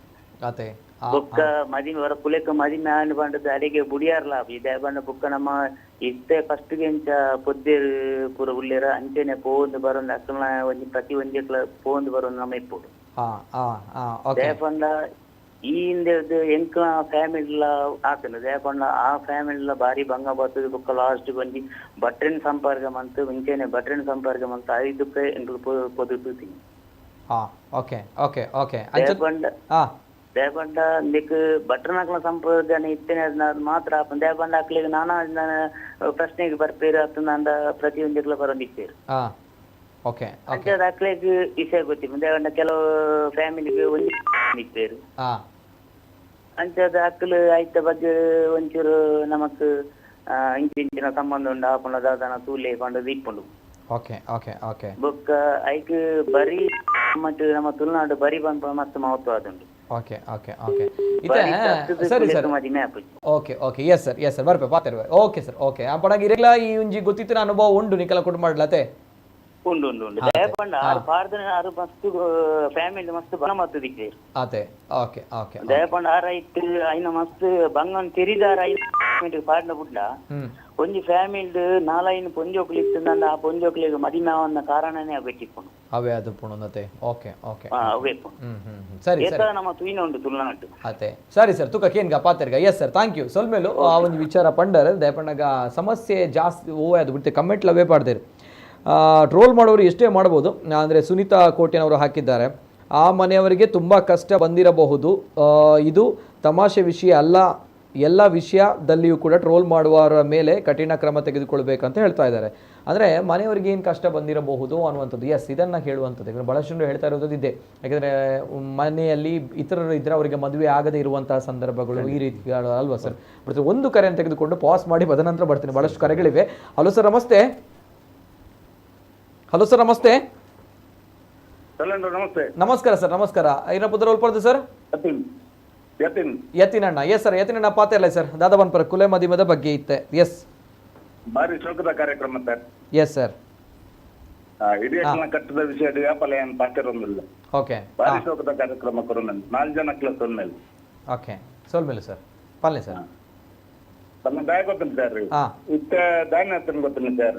F: ಬೊಕ್ಕ ಮದಿಮೆ ಹೊರ ಕುಲೆಕ್ ಮದಿಮೆ ಆನ್ ಪಂಡದ ಅಡಿಗೆ ಬುಡಿಯಾರ್ಲ ಆಪುಜಿ. ದಯಪಂಡ ಬೊಕ್ಕ ನಮ್ಮ ಇತ್ತೆ ಫಸ್ಟ್ ಗೆಂಚ ಪೊದ್ದೇರು ಪೂರ ಉಲ್ಲೇರ ಅಂಚೆನೆ ಪೋಂದು ಬರೋಂದು ಅಕ್ಕನ ಒಂಜಿ ಪ್ರತಿ ಒಂಜಿ ಪೋಂದು ಬರೋಂದು ನಮ್ಮ ಇಪ್ಪುಡು. ದಯಪಂಡ ಈ ಹಿಂದೆ ಎಂಕ ಫ್ಯಾಮಿಲಿ ಆತನ ದಯಪಂಡ ಆ ಫ್ಯಾಮಿಲಿ ಬಾರಿ ಭಂಗ ಬರ್ತದೆ. ಬೊಕ್ಕ ಲಾಸ್ಟ್ ಒಂಜಿ ಬಟ್ರಿನ್ ಸಂಪರ್ಕ ಮಂತು ಮುಂಚೆನೆ ಬಟ್ರಿನ್ ಸಂಪರ್ಕ ಮಂತು ಐದಕ್ಕೆ ಎಂಕ್ ಪೊದು ತೂತೀನಿ.
A: Okay okay okay.
F: ದಯಪಂಡ ದಯಪಂಡ ಇಂದಕ್ಕೆ ಬಟ್ರನಕ್ಲ ಸಂಪರ್ಕನೆ ಇತ್ತೇನೆ ಮಾತ್ರ ಆಪನ್. ದಯಪಂಡ ಅಕ್ಲಿಗೆ ನಾನಾ ಪ್ರಶ್ನೆಗೆ ಬರ್ಪೇರು ಅತ್ತಂದ ಪ್ರತಿಯೊಂದಿಕ್ಲ ಬರೋದಿಪ್ಪೇರು.
A: ಓಕೆ.
F: ಅಂಚೆ ಅಕ್ಲಿಗೆ ವಿಷಯ ಗೊತ್ತಿಪ್ಪ. ದಯಪಂಡ ಕೆಲವು ಫ್ಯಾಮಿಲಿಗೆ ಒಂಜಿ ಇಪ್ಪೇರು ಅಂಚದ ಅಕ್ಕಲು ಐತ ಬಗ್ಗೆ ಒಂಚೂರು ನಮಕ್ ಇಂಚಿನ ಸಂಬಂಧ ಉಂಡು ಆಪುಂಡ ದಾದನ ತೂಲೆ ಪಂಡದು ಇಪ್ಪುಂಡು.
A: Okay okay okay.
F: ಬೊಕ್ಕ ಐಕ್ ಬರಿ ಮತ್ತು ನಮ್ಮ ತುಳುನಾಡು ಬರಿ ಪನ್ಪುನ ಮಸ್ತ್ ಮಹತ್ವ ಆದುಂಡು.
A: Okay okay okay. ಸರಿ sir. Okay okay. Yes sir yes sir ಬರ್ಪೆ ಪಾತೆರ್ವೆ. Okay sir okay. ಪಡಗ ಇರೆಗ್ಲ ಈ ಒಂಜಿ ಗೊತ್ತಿತ್ತಿನ ಅನುಭವ ಉಂಡು ನಿಕಲ ಕುಟುಂಬ ಮಾಡ್ಲತೆ?
F: ಉಂಡು ಉಂಡು ಉಂಡು. ದಯಪಂಡ ಆರು ಪಾರ್ದನ ಆರು ಮಸ್ತ್ ಫ್ಯಾಮಿಲಿ ಮಸ್ತ್ ಬಲ ಮತ್ತು ದಿಕ್ಕೇರು.
A: ಅದೇ ಓಕೆ ಓಕೆ.
F: ದಯಪಂಡ ಆರ ಇತ್ತು ಐನ ಮಸ್ತ್ ಬಂಗನ್ ತಿರಿದಾರ ಐನ ಪಾಡ್ನ ಬುಡ್ಲ ಒಂಜಿ ಫ್ಯಾಮಿಲಿ ನಾಲೈನ್ ಪೊಂಜೋಕ್ಲು ಇತ್ತು ಆ ಪೊಂಜೋಕ್ಲಿಗೆ ಮದಿಮೆ ಆವನ್ನ ಕಾರಣನೇ ಅವೆಟ್ಟಿಪ್ಪುಂಡು.
A: ಅವೇ ಅದು ಪುಣುನತೆ. ಓಕೆ ಓಕೆ
F: ಅವೇ
A: ಸರಿ ಸರಿ.
F: ನಮ್ಮ ತುಯಿನ ಉಂಡು ತುಳುನಾಡು.
A: ಅದೇ ಸರಿ ಸರ್ ತುಕ ಕೇನ್ಗ ಪಾತೆರ್ಗ. Yes sir thank you. ಸೊಲ್ಮೇಲು ಆ ಒಂದು ವಿಚಾರ ಪಂಡರ್ ದಯಪಂಡಗ ಸಮಸ್ಯೆ ಜಾಸ್ತಿ ಓ ಅದು ಬಿಡ್ತೆ ಕಮೆಂಟ್ ಲವೇ ಪಾಡ್ದೇರು. ಟ್ರೋಲ್ ಮಾಡೋರು ಎಷ್ಟೇ ಮಾಡ್ಬೋದು. ಅಂದರೆ ಸುನೀತಾ ಕೋಟ್ಯನವರು ಹಾಕಿದ್ದಾರೆ, ಆ ಮನೆಯವರಿಗೆ ತುಂಬ ಕಷ್ಟ ಬಂದಿರಬಹುದು, ಇದು ತಮಾಷೆ ವಿಷಯ ಅಲ್ಲ, ಎಲ್ಲ ವಿಷಯದಲ್ಲಿಯೂ ಕೂಡ ಟ್ರೋಲ್ ಮಾಡುವವರ ಮೇಲೆ ಕಠಿಣ ಕ್ರಮ ತೆಗೆದುಕೊಳ್ಬೇಕಂತ ಹೇಳ್ತಾ ಇದ್ದಾರೆ. ಅಂದರೆ ಮನೆಯವರಿಗೆ ಏನು ಕಷ್ಟ ಬಂದಿರಬಹುದು ಅನ್ನುವಂಥದ್ದು. ಎಸ್, ಇದನ್ನು ಹೇಳುವಂಥದ್ದು. ಯಾಕಂದರೆ ಭಾಳಷ್ಟು ಜನರು ಹೇಳ್ತಾ ಇರೋದು ಇದೆ. ಯಾಕಂದರೆ ಮನೆಯಲ್ಲಿ ಇತರರು ಇದ್ದರೆ ಅವರಿಗೆ ಮದುವೆ ಆಗದೇ ಇರುವಂತಹ ಸಂದರ್ಭಗಳು ಈ ರೀತಿ ಅಲ್ವಾ ಸರ್? ಮತ್ತು ಒಂದು ಕರೆಯನ್ನು ತೆಗೆದುಕೊಂಡು ಪಾಸ್ ಮಾಡಿ ತದನಂತರ ಬರ್ತೀನಿ, ಭಾಳಷ್ಟು ಕರೆಗಳಿವೆ. ಹಲೋ ಸರ್ ನಮಸ್ತೆ. ಹಲೋ ಸರ್ ನಮಸ್ತೆ.
G: ನಮಸ್ತೆ.
A: ನಮಸ್ಕಾರ ಸರ್ ನಮಸ್ಕಾರ. ಏನಪ್ಪ ಒಲ್ಪಡ್ದು ಸರ್? ಯತಿನಣ್ಣ. ಎಸ್ ಸರ್ ಯತಿನಣ್ಣ ಪಾತೆ ಇಲ್ಲ ಸರ್ ದಾದಾ ಬನ್ಪರ ಕುಲೆ ಮದಿಮದ ಬಗ್ಗೆ ಇತ್ತೆ. ಎಸ್
G: ಬಾರಿ ಶೋಕದ ಕಾರ್ಯಕ್ರಮ sir.
A: Yes sir.
G: ಹಿರಿಯ ಕಟ್ಟದ ವಿಷಯ ವ್ಯಾಪಾರ ಏನ್ ಪಾತಿರೊಂದಿಲ್ಲ.
A: ಓಕೆ
G: ಬಾರಿ ಶೋಕದ ಕಾರ್ಯಕ್ರಮ ಕೊರೋನ 4 ಜನ ಕ್ಲಾಸ್ ಒನ್ಮೇಲೆ.
A: ಓಕೆ ಸೋಲ್ಮೇಲೆ ಸರ್ ಪಾಲನೆ ಸರ್.
G: ತಮ್ಮ ದಾಯ ಗೊತ್ತಿಲ್ಲ ಸರ್, ಇತ್ತ ದಾಯ ಹತ್ತಿರ ಗೊತ್ತಿಲ್ಲ ಸರ್.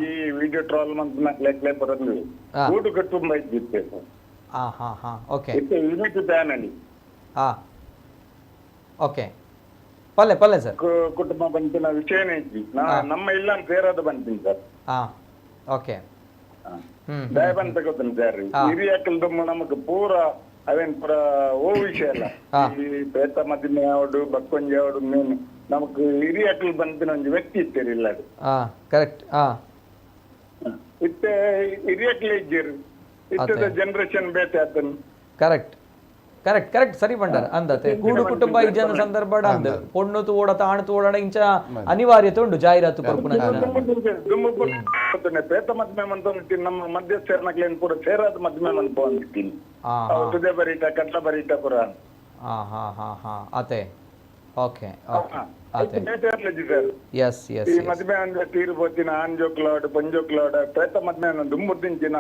G: ಈ ವಿಡಿಯೋ ಟ್ರಾಲ್ ಮಂತ್ ಬರೋದು ಊಟ ಕಟ್ಟುಂಬ ಇದ್ದಿತ್ತು.
A: ಓಕೆ
G: ಇತ್ತ ಯೂನಿಟ್ ದಾನಲ್ಲಿ.
A: ಓಕೆ ಪಲ್ಲೆ ಪಲ್ಲೆ ಸರ್.
G: ಕುಟುಂಬ ಬಂತಿನ ವಿಷಯನೇ ಇದ್ವಿ ನಮ್ಮ ಇಲ್ಲ ಸೇರೋದು ಬಂತೀನಿ ಸರ್.
A: ಓಕೆ
G: ದಯ ಬಂತ ಗೊತ್ತಿಲ್ಲ ಸರ್. ಹಿರಿಯ ನಮಗ್ ಪೂರ ಅವೇನ್ ಪೂರ ಓ ವಿಷಯ ಅಲ್ಲ. ಈ ಪೇತ ಮದಿಮೆ ಅವಡು ಬಕ್ಕೊಂಜಿ ಅವಡು ಮೇನ್ ನಮಕ್ ಹಿರಿಯಾಕಲ್ ಬಂತಿನ ಒಂಜಿ ವ್ಯಕ್ತಿ ಇತ್ತೀರಿಲ್ಲ ಅದು.
A: ಕರೆಕ್ಟ್.
G: ಇತ್ತೆ ಹಿರಿಯಾಕ್ಲೆ ಇದ್ದೀರಿ ಇತ್ತದ ಜನರೇಷನ್ ಬೇತೆ ಆತನ್.
A: Correct correct correct ಸರಿ ಬಂಡಾರ ಅಂದತೆ ಕೂಡು ಕುಟುಂಬ ಈ ಜನ ಸಂದರ್ಭ ಅಂದ ಪೊಣ್ಣು ತೋಡತ ಆಣು ತೋಡಣ ಇಂಚ ಅನಿವಾರ್ಯತೆ ಉಂಡು ಜಾಹೀರಾತು ಕೊರ್ಪುನ
G: ಪೇತ ಮದ್ಮೆ ಮಂತ ನಮ್ಮ ಮಧ್ಯಸ್ಥರನಕ್ಲೇನ್ ಪೂರ ಸೇರಾದ ಮದ್ಮೆ ಮಂತ ಅಂದಿದ್ದೀನಿ. ತುದೆ ಬರೀಟ ಕಟ್ಲ ಬರೀಟ ಪೂರ.
A: ಹಾ ಹಾ ಹಾ ಅತೆ ಓಕೆ ಓಕೆ ಅತೆ
G: ಎಸ್ ಎಸ್. ಈ ಮದ್ಮೆ ಅಂದ್ರೆ ತೀರು ಬೋತಿನ ಆನ್ ಜೋಕ್ಲಾಡ್ ಪಂಜೋಕ್ಲಾಡ್ ಪೇತ ಮದ್ಮೆ ದುಂಬುದಿಂಚಿನ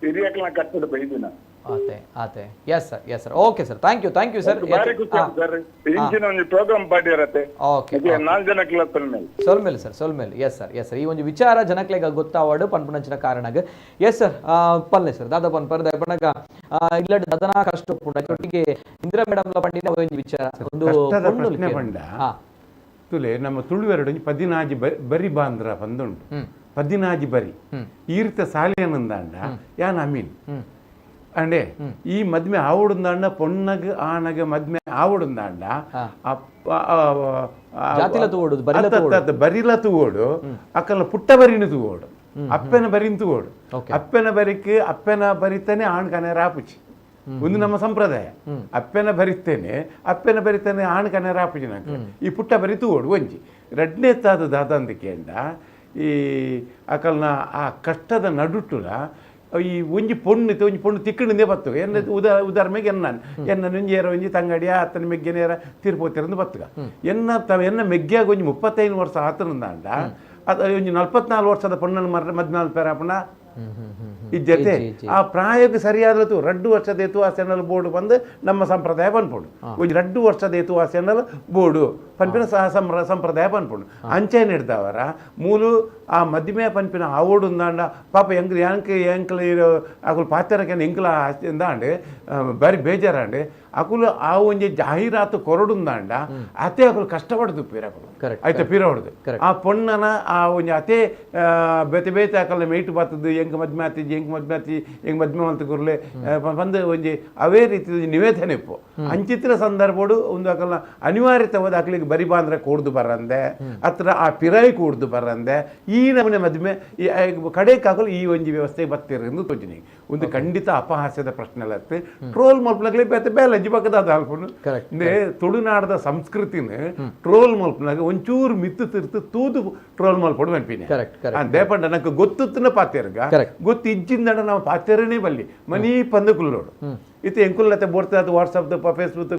G: ಹಿರಿಯಕ್ಲ ಕಟ್ಟದ ಬೈದಿನ.
A: ಆತೆ ಆತೆ. Yes sir, yes sir, okay sir, thank you, thank you sir.
G: ಬಾರಿ ಖುಷಿ ಆಯ್ತು ಸರ್, ಇಂಚಿನ ಒಂಜಿ ಪ್ರೋಗ್ರಾಮ್ ಪಾರ್ಟಿ ಇರತ್ತೆ.
A: ಓಕೆ,
G: 4 ಜನ ಕ್ಲಾಸ್ ಮೇಲೆ
A: ಸೊಲ್ಮೇಲೆ ಸರ್, ಸೊಲ್ಮೇಲೆ. Yes sir, yes sir. ಈ ಒಂದು ವಿಚಾರ ಜನಕ್ಲೆಗ ಗೊತ್ತಾವಾಡು ಪನ್ಪುನಂಚಿನ ಕಾರಣಗ್. ಎಸ್ ಸರ್, ಪಲ್ಲೆ ಸರ್, ದಾದಾ ಪನ್ ಪರ್ದ ಪನಗ ಇಲ್ಲಡ್ ದದನಾ ಕಷ್ಟ ಉಪ್ಪುಂಡು. ಒಟ್ಟಿಗೆ ಇಂದಿರಾ ಮೇಡಮ್ ಲ ಪಂಡಿನ ಒಂಜಿ ವಿಚಾರ ಒಂದು
C: ಕಷ್ಟದ ಪ್ರಶ್ನೆ ಪಂಡ ತುಲೆ ನಮ್ಮ ತುಳುವೆರಡು 14 ಬರಿ ಬಾಂದ್ರ ಪಂದುಂಡು, 14 ಬರಿ ಈರ್ತ ಸಾಲಿಯನಂದಾಂಡ ಯಾನ್ ಅಮೀನ್ ಅಂಡೆ ಈ ಮದ್ಮೆ ಆವಡುಂದಾಂಡ ಪೊಣ್ಣಗ್ ಆಣಗ ಮದ್ಮೆ ಆವಡುಂದಾಂಡ ಬರಿಲ ತೂವೋಡು, ಅಕ್ಕಲ ಪುಟ್ಟ ಬರಿನ ತೂವೋಡು, ಅಪ್ಪನ ಬರಿನ ತೂವೋಡು, ಅಪ್ಪನ ಬರಿಕ್ ಅಪ್ಪನ ಬರಿತಾನೆ ಆಣ್ ಕನೆ ರಾಪುಚಿ. ಒಂದು ನಮ್ಮ ಸಂಪ್ರದಾಯ, ಅಪ್ಪನ ಬರಿತೇನೆ ಅಪ್ಪನ ಬರಿತಾನೆ ಆಣ್ ಕನೆ ರಾಪುಚಿ ನಂಗೆ ಈ ಪುಟ್ಟ ಬರಿ ತೂವೋಡು ಒಂಜಿ. ರಡ್ನೇ ತಾದ ದಾದಂದಿಕೆಂಡ ಈ ಅಕಲ್ನ ಆ ಕಷ್ಟದ ನಡುಟುಲ ಈ ಒಂಜಿ ಪೊಣ್ಣು ಒಂಜಿ ಪೊಣ್ಣು ತಿಕ್ಕಣಿಂದೇ ಬತ್ತು ಎನ್ನ ಉದಾಹರಣೆಗೆ ಎನ್ನ ಎನ್ನ ಒಂಜಿ ಒಂಜಿ ತಂಗಡಿಯ ಆತನ ಮೆಗ್ಗೆನೇರ ತೀರ್ಪೋತಿರಂದು ಬತ್ತುಗ ಎನ್ನ ಎನ್ನ ಮೆಗ್ಗೆಯಾಗ ಒಂಜಿ 35 ವರ್ಷ ಆತನಂದಾಂಡ ಅದು ಒಂಜಿ 44 ವರ್ಷದ ಪೊಣ್ಣನ ಮರ ಮದ್ನಾಲ್ ಪೇರಾಪಣ ಇಜ್ಜತೆ ಆ ಪ್ರಾಯಕ್ಕೆ ಸರಿಯಾದ 2 ವರ್ಷದ ಏತು ಆ ಸೆನಲ್ ಬೋರ್ಡು ಬಂದು ನಮ್ಮ ಸಂಪ್ರದಾಯ ಪನ್ಪುಂಡು. ಒಂಜಿ 2 ವರ್ಷದ ಏತು ಆ ಸೆನಲ್ ಬೋರ್ಡು ಪನ್ಪಿನ ಸಹ ಸಂಪ್ರದಾಯ ಪನ್ಪುಂಡು. ಅಂಚೆ ಹಿಡ್ದವರ ಮೂಲು ಆ ಮದ್ಮೆ ಪನ್ಪಿನ ಆವೋಡುಂದಾಂಡ ಪಾಪ ಎಂಕ್ ಯಾಂಕ್ ಎಂಕ್ಲ ಅಕುಲು ಪಾತ್ರಕ್ಕೆ ಎಂಕ್ಲ ಇಂದಾಂಡು ಬಾರಿ ಬೇಜಾರಾಂಡು ಅಕುಲು ಆ ಒಂಜಿ ಜಾಹೀರಾತು ಕೊರಡುಂದಾಂಡ ಅತೆ ಅಕುಲು ಕಷ್ಟಪಡ್ದು ಪೀರಕುಲು ಆಯ್ತಾ ಪೀರ ಹೊಡ್ದು ಆ ಪೊಣ್ಣನ ಆ ಒಂಜಿ ಅತೆ ಬೇತೆ ಬೇತೆ ಅಕಲ್ನ ಮೇಟು ಬರ್ತದೆ ಎಂಕ್ ಮದ್ಮೆ ಆತಿಜಿ ಎಂಕ್ ಮದ್ಮೆ ಆತಿ ಎಂಕ್ ಮದ್ಮೆ ಮಲ್ತ ಗುರ್ಲೆ ಬಂದು ಒಂಜಿ ಅವೇ ರೀತಿ ನಿವೇದನೆ ಇಪ್ಪು. ಅಂಚಿತ್ರ ಸಂದರ್ಭಡು ಒಂದು ಅಕಲ್ನ ಅನಿವಾರ್ಯತೆ ಅಕ್ಲಿಗೆ ಬರಿ ಬಾಂದ್ರೆ ಕೂಡ್ದು ಬರಂದೆ ಹತ್ರ ಆ ಪಿರಾಯಿ ಕೂಡ್ದು ಬರಂದೆ ಈ ನಮೂನೆ ಮದ್ಮೆ ಈ ಕಡೆಕಾಗಲು ಈ ಒಂಜಿ ವ್ಯವಸ್ಥೆ ಬತ್ತಿರ ತೋಜಿನಿ. ಒಂದು ಖಂಡಿತ ಅಪಹಾಸ್ಯದ ಪ್ರಶ್ನೆ ಅಲ್ಲತ್ತೆ, ಟ್ರೋಲ್ ಮಲ್ಪನಾಗಲಿ ಬೇತೆ ಬೇಲಜ್ಜಿ ಪಕ್ಕದ ಅಲ್ಪನು ತುಳುನಾಡದ ಸಂಸ್ಕೃತಿನ ಟ್ರೋಲ್ ಮಲ್ಪನಾಗ ಒಂಚೂರು ಮಿತ್ತು ತಿರ್ತು ತೂದು ಟ್ರೋಲ್ ಮಲ್ಪಡು ಮನ್ಪಿನಿ. ದೇಪಂಡ ನಂಗೆ ಗೊತ್ತುತ್ತಿನ ಪಾತೇರ್ಗ ಗೊತ್ತು ಇಜ್ಜಿಂದಡ ನಾವು ಪಾತೇರನೇ ಬಲ್ಲಿ ಮನಿ ಪಂದು ಕುಲ್ಲೋಡು ಇತ್ತೆ ಎಂಕುಲ್ಲತೆ ಬೋಡ್ತದೆ ಅದು WhatsApp Facebook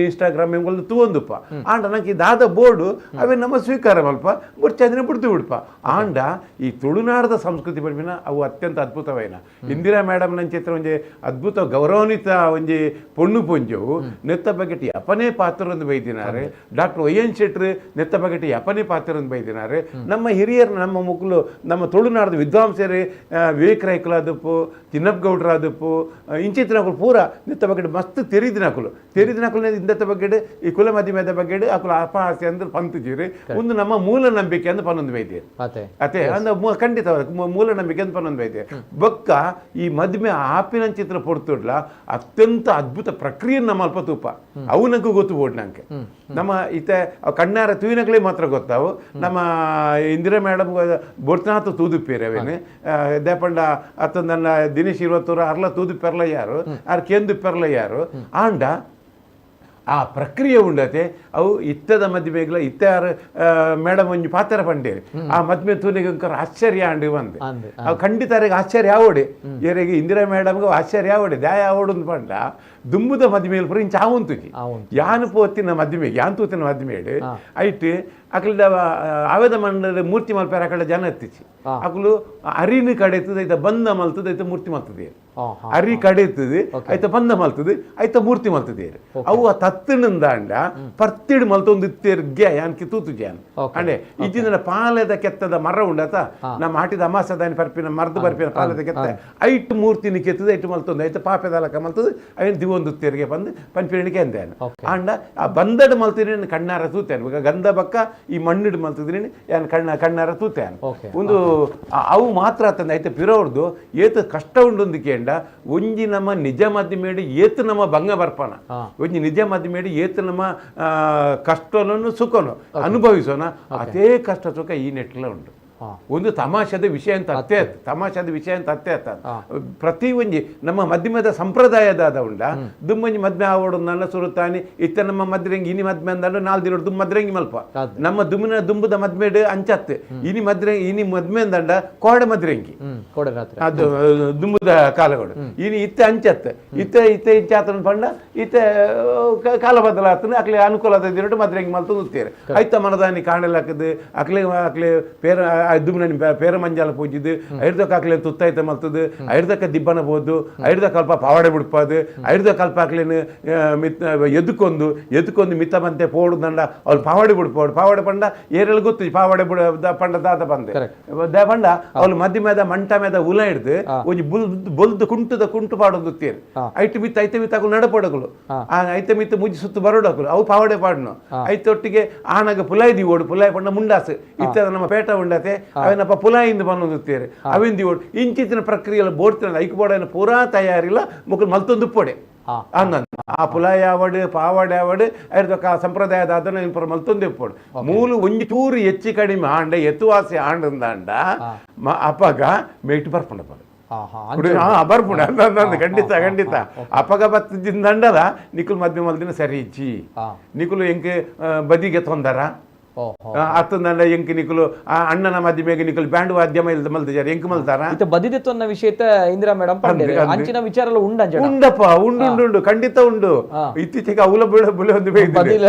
C: Instagram ಎಂಕುಲ್ ತೂವೊಂದುಪ್ಪ ಆಂಡ ನಂಗೆ ಇದಾದ ಬೋರ್ಡು ಅವೇ ನಮ್ಮ ಸ್ವೀಕಾರ ಮಲ್ಪ ಬೊಡ್ಚಾದ್ರೆ ಬಿಡ್ತು ಬಿಡ್ಪ. ಆಂಡ ಈ ತುಳುನಾಡದ ಸಂಸ್ಕೃತಿ ಪಡ್ಪಿನ ಅವು ಅತ್ಯಂತ ಅದ್ಭುತವೈನ. ಇಂದಿರಾ ಮೇಡಮ್ ನಂಚಿತ್ರ ಒಂಜಿ ಅದ್ಭುತ ಗೌರವಾನ್ವಿತ ಒಂಜಿ ಪೊಣ್ಣು ಪೊಂಜವು ನೆತ್ತ ಬಗೆಟ್ ಯಪನೇ ಪಾತ್ರೊಂದು ಬೈದಿನಾರೆ. Doctor Y N ಶೆಟ್ರು ನೆತ್ತ ಬಗೆಟ್ ಯಪನೇ ಪಾತ್ರೊಂದು ಬೈದಿನಾರೆ. ನಮ್ಮ ಹಿರಿಯರು ನಮ್ಮ ಮುಕ್ಕಲು ನಮ್ಮ ತುಳುನಾಡದ ವಿದ್ವಾಂಸರು ವಿವೇಕ್ ರೈಕುಲಾದಪ್ಪು ಚಿನ್ನಪ್ಪ ಗೌಡ್ರಾದಪ್ಪು ಇಂಚಿತ್ತಿನಕುಲು ಪೂರ ನಿತ್ತ ಬಗ್ಗೆ ಮಸ್ತ್ ತೆರಿದಿನಕುಲು ತೆರಿದಿನಕುಲು ಇಂದತ್ತ ಬಗ್ಗೆ ಈ ಕುಲ ಮಧ್ಯಮದ ಬಗ್ಗೆ ಅಕುಲು ಅಪಹಾಸ್ಯ ಅಂದ್ರೆ ಪಂತಿದ್ದೀರಿ. ಒಂದು ನಮ್ಮ ಮೂಲ ನಂಬಿಕೆ ಅಂದ್ರೆ ಪನ್ನೊಂದು ಬೈದಿರಿ ಅದೇ ಅಂದ್ರೆ ಖಂಡಿತ ಮೂಲ ನಂಬಿಕೆ ಅಂತ ಪನ್ನೊಂದು ಬೈದಿರಿ. ಬೊಕ್ಕ ಈ ಮದ್ಮೆ ಆಪಿನ ಚಿತ್ರ ಪೊರ್ತುಡ್ಲ ಅತ್ಯಂತ ಅದ್ಭುತ ಪ್ರಕ್ರಿಯೆ ನಮ್ಮ ಅಲ್ಪ ತೂಪ ಅವು ನಂಗೆ ಗೊತ್ತು ಬೋಡ್ ನಂಗೆ ನಮ್ಮ ಇತ್ತೆ ಕಣ್ಣಾರ ತೂವಿನಗಳೇ ಮಾತ್ರ ಗೊತ್ತಾವು. ನಮ್ಮ ಇಂದಿರಾ ಮೇಡಮ್ ಬೊಡ್ತನಾಥ ತೂದುಪ್ಪೇರು ಅವೇನು ದೇಪಂಡ ಅತ್ತ ನನ್ನ ದಿನೇಶ್ ಇರುವತ್ತೂರು ಅರ್ಲ ತೂದುಪ್ಪೆರ್ಲ ಯಾರು ಆರ್ ಕೇಂದು ಪೆರ್ಲ ಯಾರು. ಆಂಡ ಆ ಪ್ರಕ್ರಿಯೆ ಉಂಡತೆ ಅವು ಇತ್ತದ ಮದ್ಮೆಗ್ಲ ಇತ್ತ ಯಾರು ಮೇಡಮ್ ಒಂಜಿ ಪಾತ್ರ ಪಂಡೇರಿ ಆ ಮದ್ಮೆ ತೂನಿಗೆ ಆಶ್ಚರ್ಯ ಅಂಡು ಬಂದೆ ಅವು ಖಂಡಿತ ಆಶ್ಚರ್ಯ ಆವೋಡಿ ಏರಿಗೆ ಇಂದಿರಾ ಮೇಡಮ್ಗೆ ಆಶ್ಚರ್ಯ ಆವೋಡಿ ದ್ಯಾಯ ಆವೋಡು ಅಂತ ಪಂಡ ದುಂಬುದ ಮದ್ಮೇಲೆ ಪೂರ ಇಂಚ ಆವಂತುಜಿ ಯಾನ್ ಪೋತಿನ ಮದ್ಮೆ ಯಾನ್ ತೂತಿನ ಮದ್ಮೇಡು ಐಟ್ ಅಕಲ್ದ ಆವೇದ ಮಂಡಲ ಮೂರ್ತಿ ಮಲ್ಪೇರ ಅಕಡೆ ಜನ ಎತ್ತಿಚಿ ಅಕಲು ಅರಿನ ಕಡೆತದ ಐತ ಬಂದ ಮಲ್ತದ ಐತ ಮೂರ್ತಿ ಮಲ್ತದೆ ಅರಿ ಕಡೆತದೆ ಐತ ಬಂದ ಮಲ್ತದೆ ಐತ ಮೂರ್ತಿ ಮಲ್ತದೆ ಅವು ಆ ತತ್ತಿನಿಂದಾಂಡ ಪರ್ತಿಡ್ ಮಲ್ತೊಂದು ಇತ್ತೇರ್ಗೆ ಯಾನ್ಕಿ ತೂತು ಜಾನ್ ಅಂಡೆ ಇಜ್ಜಿಂದ ಪಾಲೆದ ಕೆತ್ತದ ಮರ ಉಂಡತ ನಮ್ಮ ಆಟಿದ ಅಮಾಸದಾನಿ ಪರ್ಪಿನ ಮರ್ದು ಬರ್ಪಿನ ಪಾಲೆದ ಕೆತ್ತ ಐಟ್ ಮೂರ್ತಿನ ಕೆತ್ತದ ಐಟ್ ಮಲ್ತೊಂದು ಐತ ಪಾಪೆದ ಅಲಕ ಮಲ್ತದ ಐನ್ ದಿವೊಂದು ತೆರಿಗೆ ಬಂದು ಪನ್ಪಿಣಿಕೆ ಅಂದೇನು ಆಂಡ ಆ ಬಂದಡ್ ಮಲ್ತಿನಿ ಕಣ್ಣಾರ ತೂತೇನೆ ಇವಾಗ ಗಂಧ ಬಕ್ಕ ಈ ಮಣ್ಣಿಡ್ ಮಲ್ತಿದ್ದೀನಿ ಯಾನ್ ಕಣ್ಣಾರ ತೂತೇನೆ ಒಂದು ಅವು ಮಾತ್ರ ತಂದೆ ಐತೆ ಪಿರೋರ್ದು ಏತು ಕಷ್ಟ ಉಂಡೊಂದು ಕೇಂಡ ಒಂಜಿ ನಮ್ಮ ನಿಜ ಮದ್ಮೇಡಿ ಏತು ನಮ್ಮ ಭಂಗ ಬರ್ಪಣ ಒಂಜಿ ನಿಜ ಮದ್ಮೇಡಿ ಏತು ನಮ್ಮ ಕಷ್ಟನನ್ನು ಸುಖನು ಅನುಭವಿಸೋಣ ಅದೇ ಕಷ್ಟ ಸುಖ ಈ ನೆಟ್ಲ ಉಂಟು. ಒಂದು ತಮಾಷೆದ ವಿಷಯ ಅಂತ ಅತ್ತೆ ತಮಾಷೆದ ವಿಷಯ ಅಂತ ಅತ್ತೆ ಅತ್ತ ಪ್ರತಿ ಒಂಜಿ ನಮ್ಮ ಮಧ್ಯಮದ ಸಂಪ್ರದಾಯದಾದ ಉಂಡ ದುಮ್ಮಂಜಿ ಮದ್ಮೆ ಆವಡು ನನ್ನ ಸುರುತಾನಿ ಇತ್ತ ನಮ್ಮ ಮದ್ರಂಗಿ ಇನಿ ಮದ್ಮೆ ಅಂದಾಡು 4 ದಿನ ದುಮ್ ಮದ್ರಂಗಿ ಮಲ್ಪ ನಮ್ಮ ದುಮ್ಮಿನ ದುಂಬುದ ಮದ್ಮೇಡು ಅಂಚತ್ತೆ ಇನಿ ಮದ್ರೆ ಇನಿ ಮದ್ಮೆ ಅಂದಂಡ ಕೋಡೆ ಮದ್ರಂಗಿ ಅದು ದುಂಬುದ ಕಾಲಗಳು ಇನಿ ಇತ್ತ ಅಂಚತ್ತೆ ಇತ್ತ ಇತ್ತ ಇಂಚಾತನ ಪಂಡ ಇತ್ತ ಕಾಲ ಬದಲಾತನ ಅಕ್ಲೆ ಅನುಕೂಲ ದಿನಟ್ಟು ಮದ್ರಂಗಿ ಮಲ್ತು ನುತ್ತೀರಿ ಐತ ಮನದಾನಿ ಕಾಣಲಾಕದು ಅಕ್ಲೆ ಅಕ್ಲೆ ಪೇರ ದುಮ್ನ ಪೇರ ಮಂಜಾಲ ಪೂಜಿದ್ದು ಐರ್ದಕ್ಕ ಹಾಕ್ಲೇನು ತುತ್ತಾಯ್ತ ಮಲ್ತದ್ದು ಐರ್ದಕ್ಕ ದಿಬ್ಬನ ಬೋದು ಐರ್ದ ಕಲ್ಪ ಪಾವಾಡೆ ಬಿಡ್ಪಾದು ಐರ್ದ ಕಲ್ಪ ಹಾಕ್ಲೇನು ಮಿತ್ ಎದ್ಕೊಂದು ಎದ್ಕೊಂದು ಮಿತ್ತ ಬಂತೆ ಪೋಡು ದಂಡ ಅವ್ರು ಪಾವಾಡೆ ಬಿಡ್ಪೋಡು ಪಾವಾಡೆ ಪಂಡ ಏರೆಲ್ಲ ಗೊತ್ತು ಪಾವಾಡೆ ಬಿಡ ಪಂಡ ದಾದ ಬಂದೆ ಪಂಡ ಅವ್ಳು ಮಧ್ಯ ಮೇದ ಮಂಟ ಮೇದ ಉಲ ಹಿಡ್ದು ಒಂಜಿ ಬೊಲ್ದು ಕುಂಟುದ ಕುಂಟು ಪಾಡೋದು ತೀರ್ ಐಟು ಮಿತ್ತ ಐತೆ ಮಿತ್ತ ಅಕುಲು ನಡಪಡಕುಲು ಆ ಐತೆ ಮಿತ್ತ ಮುಜ್ಜಿ ಸುತ್ತು ಬರೋಡಕುಲು ಅವು ಪಾವಡೆ ಪಾಡನು ಐತೊಟ್ಟಿಗೆ ಆನಗ ಪುಲಾಯಿ ದಿವೋಡು ಪುಲಾಯಿ ಪಂಡ ಮುಂಡಾಸು ಇತ್ತ ನಮ್ಮ ಪೇಟ ಉಂಡತೆ ಅವೇನಪ್ಪ ಪುಲಾಯಿಂದ ಬಂದೊಂದುತ್ತೀರಿ ಅವಿಂದ ದಿವೋಡು ಇಂಚಿತ್ತಿನ ಪ್ರಕ್ರಿಯೆ ಬೋಡ್ತಿನ ಐಕು ಬೋಡನ ಪೂರಾ ತಯಾರಿಲ್ಲ ಮುಖ ಮಲ್ತೊಂದು ಪೊಡೆ ಅಂದ ಆ ಪುಲಾಯಿ ಆವಡು ಪಾವಾಡೆ ಆವಡು ಐರ್ದೊಕ್ಕ ಆ ಸಂಪ್ರದಾಯದ ಅದನ್ನ ಪೂರ ಮಲ್ತೊಂದು ಇಪ್ಪೊಡು ಮೂಲು ಒಂಜಿ ಚೂರು ಹೆಚ್ಚು ಕಡಿಮೆ ಆಂಡ ಎತ್ತುವಾಸಿ ಆಂಡಂದಾಂಡ ಅಪಗ ಮೇಟ್ ಬರ್ಪುಂಡಪ್ಪ ಬರ್ಪುಂಡ ಅಂದ ಖಂಡಿತ ಖಂಡಿತ ಅಪಗ ಬತ್ತಿಂದಂಡದ ನಿಕುಲ್ ಮಧ್ಯ ಮಲ್ದಿನ ಸರಿ ಇಜ್ಜಿ ನಿಕುಲು ಎಂಕ್ ಬದಿಗೆ ತೊಂದರ ಅತ್ತಂದಂಡ ಎಂಕ್ ನಿಕುಲು ಆ ಅಣ್ಣನ ಮಧ್ಯಮೆಗೆ ನಿಕುಲು ಬ್ಯಾಂಡ್ ವಾದ್ಯಮ ಇಲ್ದ ಮಲ್ದಿಜಾರ ಎಂಕ್ ಮಲ್ತಾರ
A: ಇತ್ತ ಬದಿದೆತ್ತು ವಿಷಯ ಇಂದಿರಾ ಮೇಡಮ್ ಅಂಚಿನ ವಿಚಾರ ಎಲ್ಲ ಉಂಡ
C: ಉಂಡಪ್ಪ ಉಂಡು ಉಂಡು ಉಂಡು ಖಂಡಿತ ಉಂಡು. ಇತ್ತೀಚೆಗೆ ಅವಲ ಬುಳೆ ಬುಳೆ ಒಂದು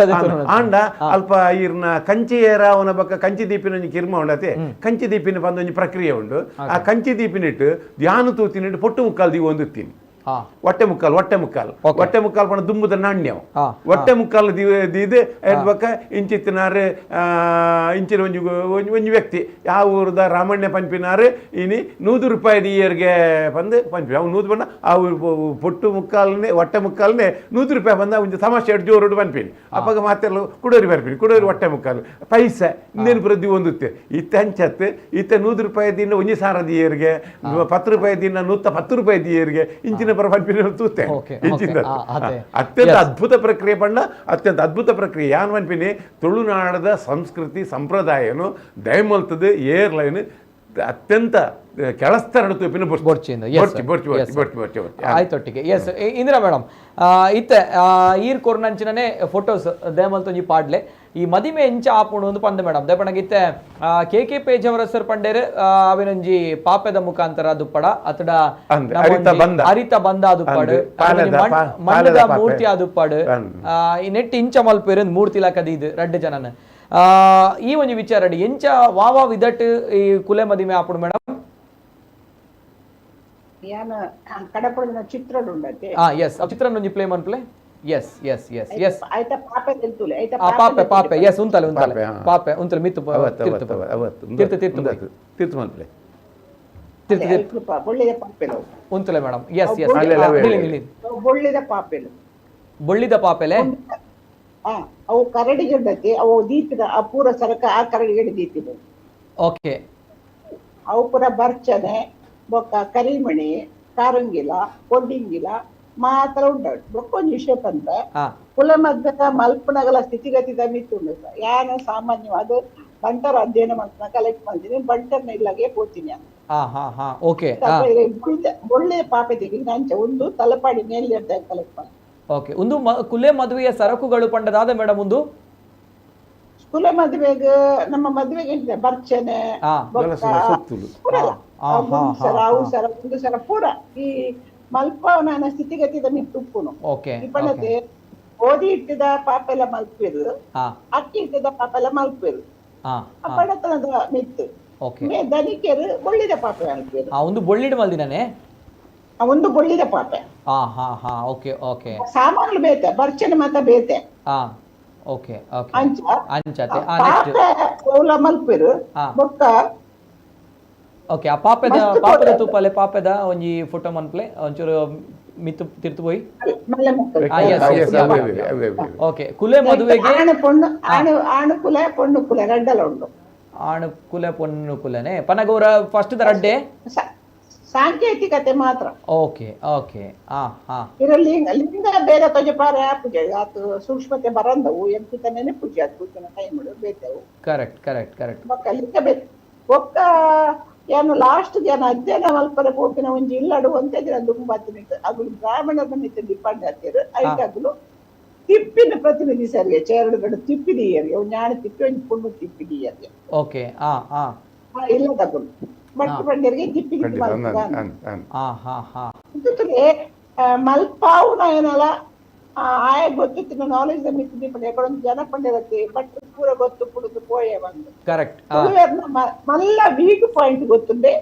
C: ಆಂಡ ಅಲ್ಪ ಈರ್ನ ಕಂಚಿ ಏರ ಅವನ ಬಕ್ಕ ಕಂಚಿ ದೀಪಿನ ಒಂಜಿ ಕಿರ್ಮ ಉಂಡತೆ ಕಂಚಿ ದೀಪಿನ ಬಂದ ಒಂಜಿ ಪ್ರಕ್ರಿಯೆ ಉಂಡು. ಆ ಕಂಚಿ ದೀಪಿನಿಟ್ಟು ಧ್ಯಾನ ತೂತಿನಿಟ್ಟು ಪೊಟ್ಟು ಮುಕ್ಕಾಲ್ ದೀ ಒಂದುತ್ತೀನಿ ಹೊಟ್ಟೆ ಮುಕ್ಕಾಲು ಹೊಟ್ಟೆ ಮುಕ್ಕಾಲು ಹೊಟ್ಟೆ ಮುಕ್ಕಾಲು ಪಣ ದುಂಬುದ ನಾಣ್ಯ ಹೊಟ್ಟೆ ಮುಕ್ಕಾಲು ದೀದು ಬಕ್ಕ ಇಂಚಿತ್ತಿನಾರು ಇಂಚಿನ ಒಂಜಿ ಒಂಜಿ ವ್ಯಕ್ತಿ ಯಾವ ಊರದ ರಾಮಣ್ಯ ಪಂಪಿನಾರು ಇನಿ 100 ರೂಪಾಯಿ ಇಯರ್ಗೆ ಬಂದು ಪಂಪಿ ಅವು 100 ಬಣ್ಣ ಆ ಪೊಟ್ಟು ಮುಕ್ಕಾಲನೆ ಹೊಟ್ಟೆ ಮುಕ್ಕಾಲನೆ 100 ರೂಪಾಯಿ ಬಂದ ಒಂಜಿ ತಮಾಷೆ ಎರಡು ಜೋರು ಪನ್ಪಿನಿ ಅಪ್ಪಾಗ ಮಾತೆಲ್ಲ ಕುಡೋರಿ ಬರ್ಪಿನಿ ಕುಡೋರಿ ಹೊಟ್ಟೆ ಮುಕ್ಕಾಲು ಪೈಸೆ ಇನ್ನೇನು ಪ್ರತಿ ಒಂದುತ್ತೆ ಇತ್ತೆ ಅಂಚತ್ತು ಇತ್ತೆ 100 ರೂಪಾಯಿ ದಿನ ಒಂಜಿ ಸಾರದ ಇಯರ್ಗೆ 10 ರೂಪಾಯಿ ದಿನ 110 ರೂಪಾಯಿ ಇಯರ್ಗೆ ಇಂಚಿನ ಅತ್ಯಂತ ಅದ್ಭುತ ಪ್ರಕ್ರಿಯೆ ಬಣ್ಣ ಅತ್ಯಂತ ಅದ್ಭುತ ಪ್ರಕ್ರಿಯೆ ಯಾನ್ ಪನ್ಪಿನಿ ತುಳುನಾಡದ ಸಂಸ್ಕೃತಿ ಸಂಪ್ರದಾಯನು ದಯಮಲ್ತದ ಏರ್ಲೈನ್ ಅತ್ಯಂತ ಕೆಳಸ್ತರ
A: ಆಯ್ತೊಟ್ಟಿಗೆ. ಎಸ್ ಇಂದಿರಾ ಮೇಡಮ್, ಇತ್ತೆ ಈರ್ ಕೊರ್ನಂಚಿನೇ ಫೋಟೋಸ್ ದಯಮಲ್ತೊಂಜಿ ಪಾಡ್ಲೆ ಈ ಮದಿಮೆ ಎಂಚ ಆಪುಂಡು ಒಂದು ಪಂದೆ ಮೇಡಮ್. ದಯಪಣಗ ಇತ್ತೆ K K page ಅವರ ಸರ್ ಪಂಡೇರು ಅವಿನೊಂಜಿ ಪಾಪೆದ ಮುಖಾಂತರ ದುಪ್ಪಡ ಅತಡ ಅರಿತ ಬಂದ ದುಪ್ಪಾಡು ಮಣ್ಣದ ಮೂರ್ತಿ ಆದುಪ್ಪಾಡು ಈ ನೆಟ್ ಇಂಚ ಮಲ್ಪೇರು ಮೂರ್ತಿ ಲಾಕದ ಇದು ರಡ್ಡು ಜನನ ಈ ಒಂಜಿ ವಿಚಾರ ಎಂಚ ವಾವಾ ವಿದಟ್ ಈ ಕುಲೆ ಮದಿಮೆ ಆಪುಂಡು ಮೇಡಮ್.
D: ಯಾನ ಕಡಪುಡಿನ ಚಿತ್ರ ಉಂಡತೆ.
A: ಎಸ್ ಚಿತ್ರ ಒಂಜಿ play ಮನ್ಪ್ಲೆ. S S S S
D: ಆಯ್ತ ಪಾಪೆ ತಿಂತುಲೆ ಆಯ್ತ
A: ಪಾಪೆ ಪಾಪೆ ಎಸ್ ಉಂತಲೆ ಉಂತಲೆ ಪಾಪೆ ಉಂತಲೆ ಮಿತ್ತು ತೀರ್ಥ ತೀರ್ಥ
C: ತೀರ್ಥ ಮನ್ಪ್ಲೆ
A: ತೀರ್ಥ ತೀರ್ಥ
D: ಬೊಳ್ಳಿದ ಪಾಪೆಲು
A: ಉಂತಲೆ madam. S S
D: ಬೊಳ್ಳಿದ ಪಾಪೆಲು
A: ಬೊಳ್ಳಿದ ಪಾಪೆಲೆ
D: ಅವು ಕರಡಿಗೆ ಉಂಡತಿ ಅವು ದೀಪಿದ ಆ ಪೂರ ಸರಕ ಆ ಕರಡಿಗೆ ದೀಪಿದ.
A: ಓಕೆ
D: ಅವು ಪೂರ ಬರ್ಚನೆ ಬೊಕ್ಕ ಕರಿಮಣಿ ಕಾರಂಗಿಲ ಪೊಡ್ಡಿಂಗಿಲ ಮಾತ್ರ ಉಂಟು. ಬೊಕ್ಕೊಂಜಿ ವಿಷಯ ಪಂತ ಕುಲ ಮದ್ದಕ ಮಲ್ಪನಗಲ ಸ್ಥಿತಿಗತಿ ಮಿತ್ತು ಉಂಟು. ಯಾನು ಸಾಮಾನ್ಯವಾದ ಬಂಟರ ಅಧ್ಯಯನ ಮಲ್ಪನ ಕಲೆಕ್ಟ್ ಮಾಡ್ತೀನಿ ಬಂಟರ್ನ ಇಲ್ಲಾಗೆ ಪೋತೀನಿ. ಒಳ್ಳೆ ಪಾಪೆ ತೆಗಿ ಅಂಚೆ ಒಂದು ತಲಪಾಡಿ ಮೇಲೆ ಕಲೆಕ್ಟ್ ಮಾಡಿ.
A: ಓಕೆ ಒಂದು ಕುಲೆ ಮದುವೆಯ ಸರಕುಗಳು ಪಂಡದಾದ ಮೇಡಮ್ ಒಂದು
D: ಕುಲೆ ಮದುವೆಗೆ ನಮ್ಮ ಮದುವೆಗೆ ಬರ್ಚನೆ ಸರ ಒಂದು ಸರ ಪೂರ ಈ ಮಲ್ಪವನ ಸ್ಥಿತಿಗತಿದ ಮಿತ್ತುಪ್ಪುನು ಇಪ್ಪಣತೆ ಗೋಧಿ ಇಟ್ಟಿದ ಪಾಪೆಲ್ಲ ಮಲ್ಪಿರು ಅಕ್ಕಿ ಇಟ್ಟಿದ ಪಾಪೆಲ್ಲ ಮಲ್ಪಿರು ಬಡತನದ ಮಿತ್ತು ದನಿಕೆರು ಬೊಳ್ಳಿದ ಪಾಪೆ ಮಲ್ಪಿರು.
A: ಒಂದು ಬೊಳ್ಳಿಡ್ ಮಲ್ದಿನಾನೆ
D: ಒಂದು ಬೊಳ್ಳಿದ ಪಾಪೆ.
A: ಓಕೆ ಓಕೆ
D: ಸಾಮಾನು ಬೇತೆ ಬರ್ಚನೆ ಮಾತ ಬೇತೆ.
A: ಓಕೆ ಓಕೆ
D: ಅಂಚ
A: ಅಂಚತೆ
D: ಪಾಪೆ ಓಲ ಮಲ್ಪಿರು ಬೊಕ್ಕ.
A: ಓಕೆ ಆ ಪಾಪೆದ ಪಾಪೆದ ತೂಪಲೆ ಪಾಪೆದ ಒಂಜಿ ಫೋಟೋ ಮನ್ಪ್ಲೆ ಒಂಚೂರು ಮಿತ್ತು ತಿರ್ತು ಪೋಯಿ. ಓಕೆ ಕುಲೆ ಮದುವೆಗೆ
D: ಆಣು ಪೊಣ್ಣು ಆಣು ಆಣು ಕುಲೆ ಪೊಣ್ಣು ಕುಲೆ ರಡ್ಡಲ ಉಂಟು.
A: ಆಣು ಕುಲೆ ಪೊಣ್ಣು ಕುಲೆನೆ ಪನಗೌರ ಫಸ್ಟ್ the ರಡ್ಡೆ
D: ಸಾಂಕೇತಿಕತೆ ಮಾತ್ರ.
A: ಓಕೆ ಓಕೆ
D: ಲಿಂಗ ಲಿಂಗ ಬೇರೆ ತೊಜಪಾರೆ ಪೂಜೆ ಆತು ಸೂಕ್ಷ್ಮತೆ ಬರಂದವು ಎಂಪಿತನೇ ಪೂಜೆ ಆತು ಕೂತಿನ ಟೈಮ್ ಬೇತೆವು.
A: Correct correct correct
D: ಬೊಕ್ಕ ಲಿಂಗ ಬೇತೆ ಬೊಕ್ಕ ಏನು ಲಾಸ್ಟ್ ಜನ ಅಧ್ಯಯನ ಮಲ್ಪರೆ ಪೋಪಿನ ಒಂಜಿ ಇಲ್ಲಡು ಒಂತೆ ದಿನ ದುಂಬಾತಿನ ಅಗುಲು ಬ್ರಾಹ್ಮಣರ ಮಿತ್ತ ಡಿಪೆಂಡ್ ಆಗ್ತೀರು ಐಟ್ ಅಗುಲು ತಿಪ್ಪಿನ ಪ್ರತಿನಿಧಿ ಸರಿಗೆ ಚೇರಡು ಗಡು ತಿಪ್ಪಿದ ಇಯರ್ಗೆ ಒಂಜಿ ಆಣೆ ತಿಪ್ಪಿ ಒಂಜಿ ಪುಣ್ಣು ತಿಪ್ಪಿದ ಇಯರ್ಗೆ.
A: ಓಕೆ
D: ಇಲ್ಲದಗುಲು ಭಟ್ರು ಪಂಡ್ಯರಿಗೆ ತಿಪ್ಪಿಗೆ ಮಲ್ಪಾವುನ ಏನಲ್ಲ ಆಯ ಗೊತ್ತಿತ್ತಿನ ನಾಲೆಜ್ ಮಿತ್ ದೀಪಂಡ ಯಾಕಂದ್ರೆ ಜನ ಪಂಡಿರತ್ತೆ ಬಟ್ ಪೂರ ಗೊತ್ತು ಪುಡುದು ಪೋಯೆ ಬಂದು
A: ಕರೆಕ್ಟ್.
D: ತುಳುವೆರ್ನ ಮಲ್ಲ ವೀಕ್ ಪಾಯಿಂಟ್ ಗೊತ್ತುಂಡೆ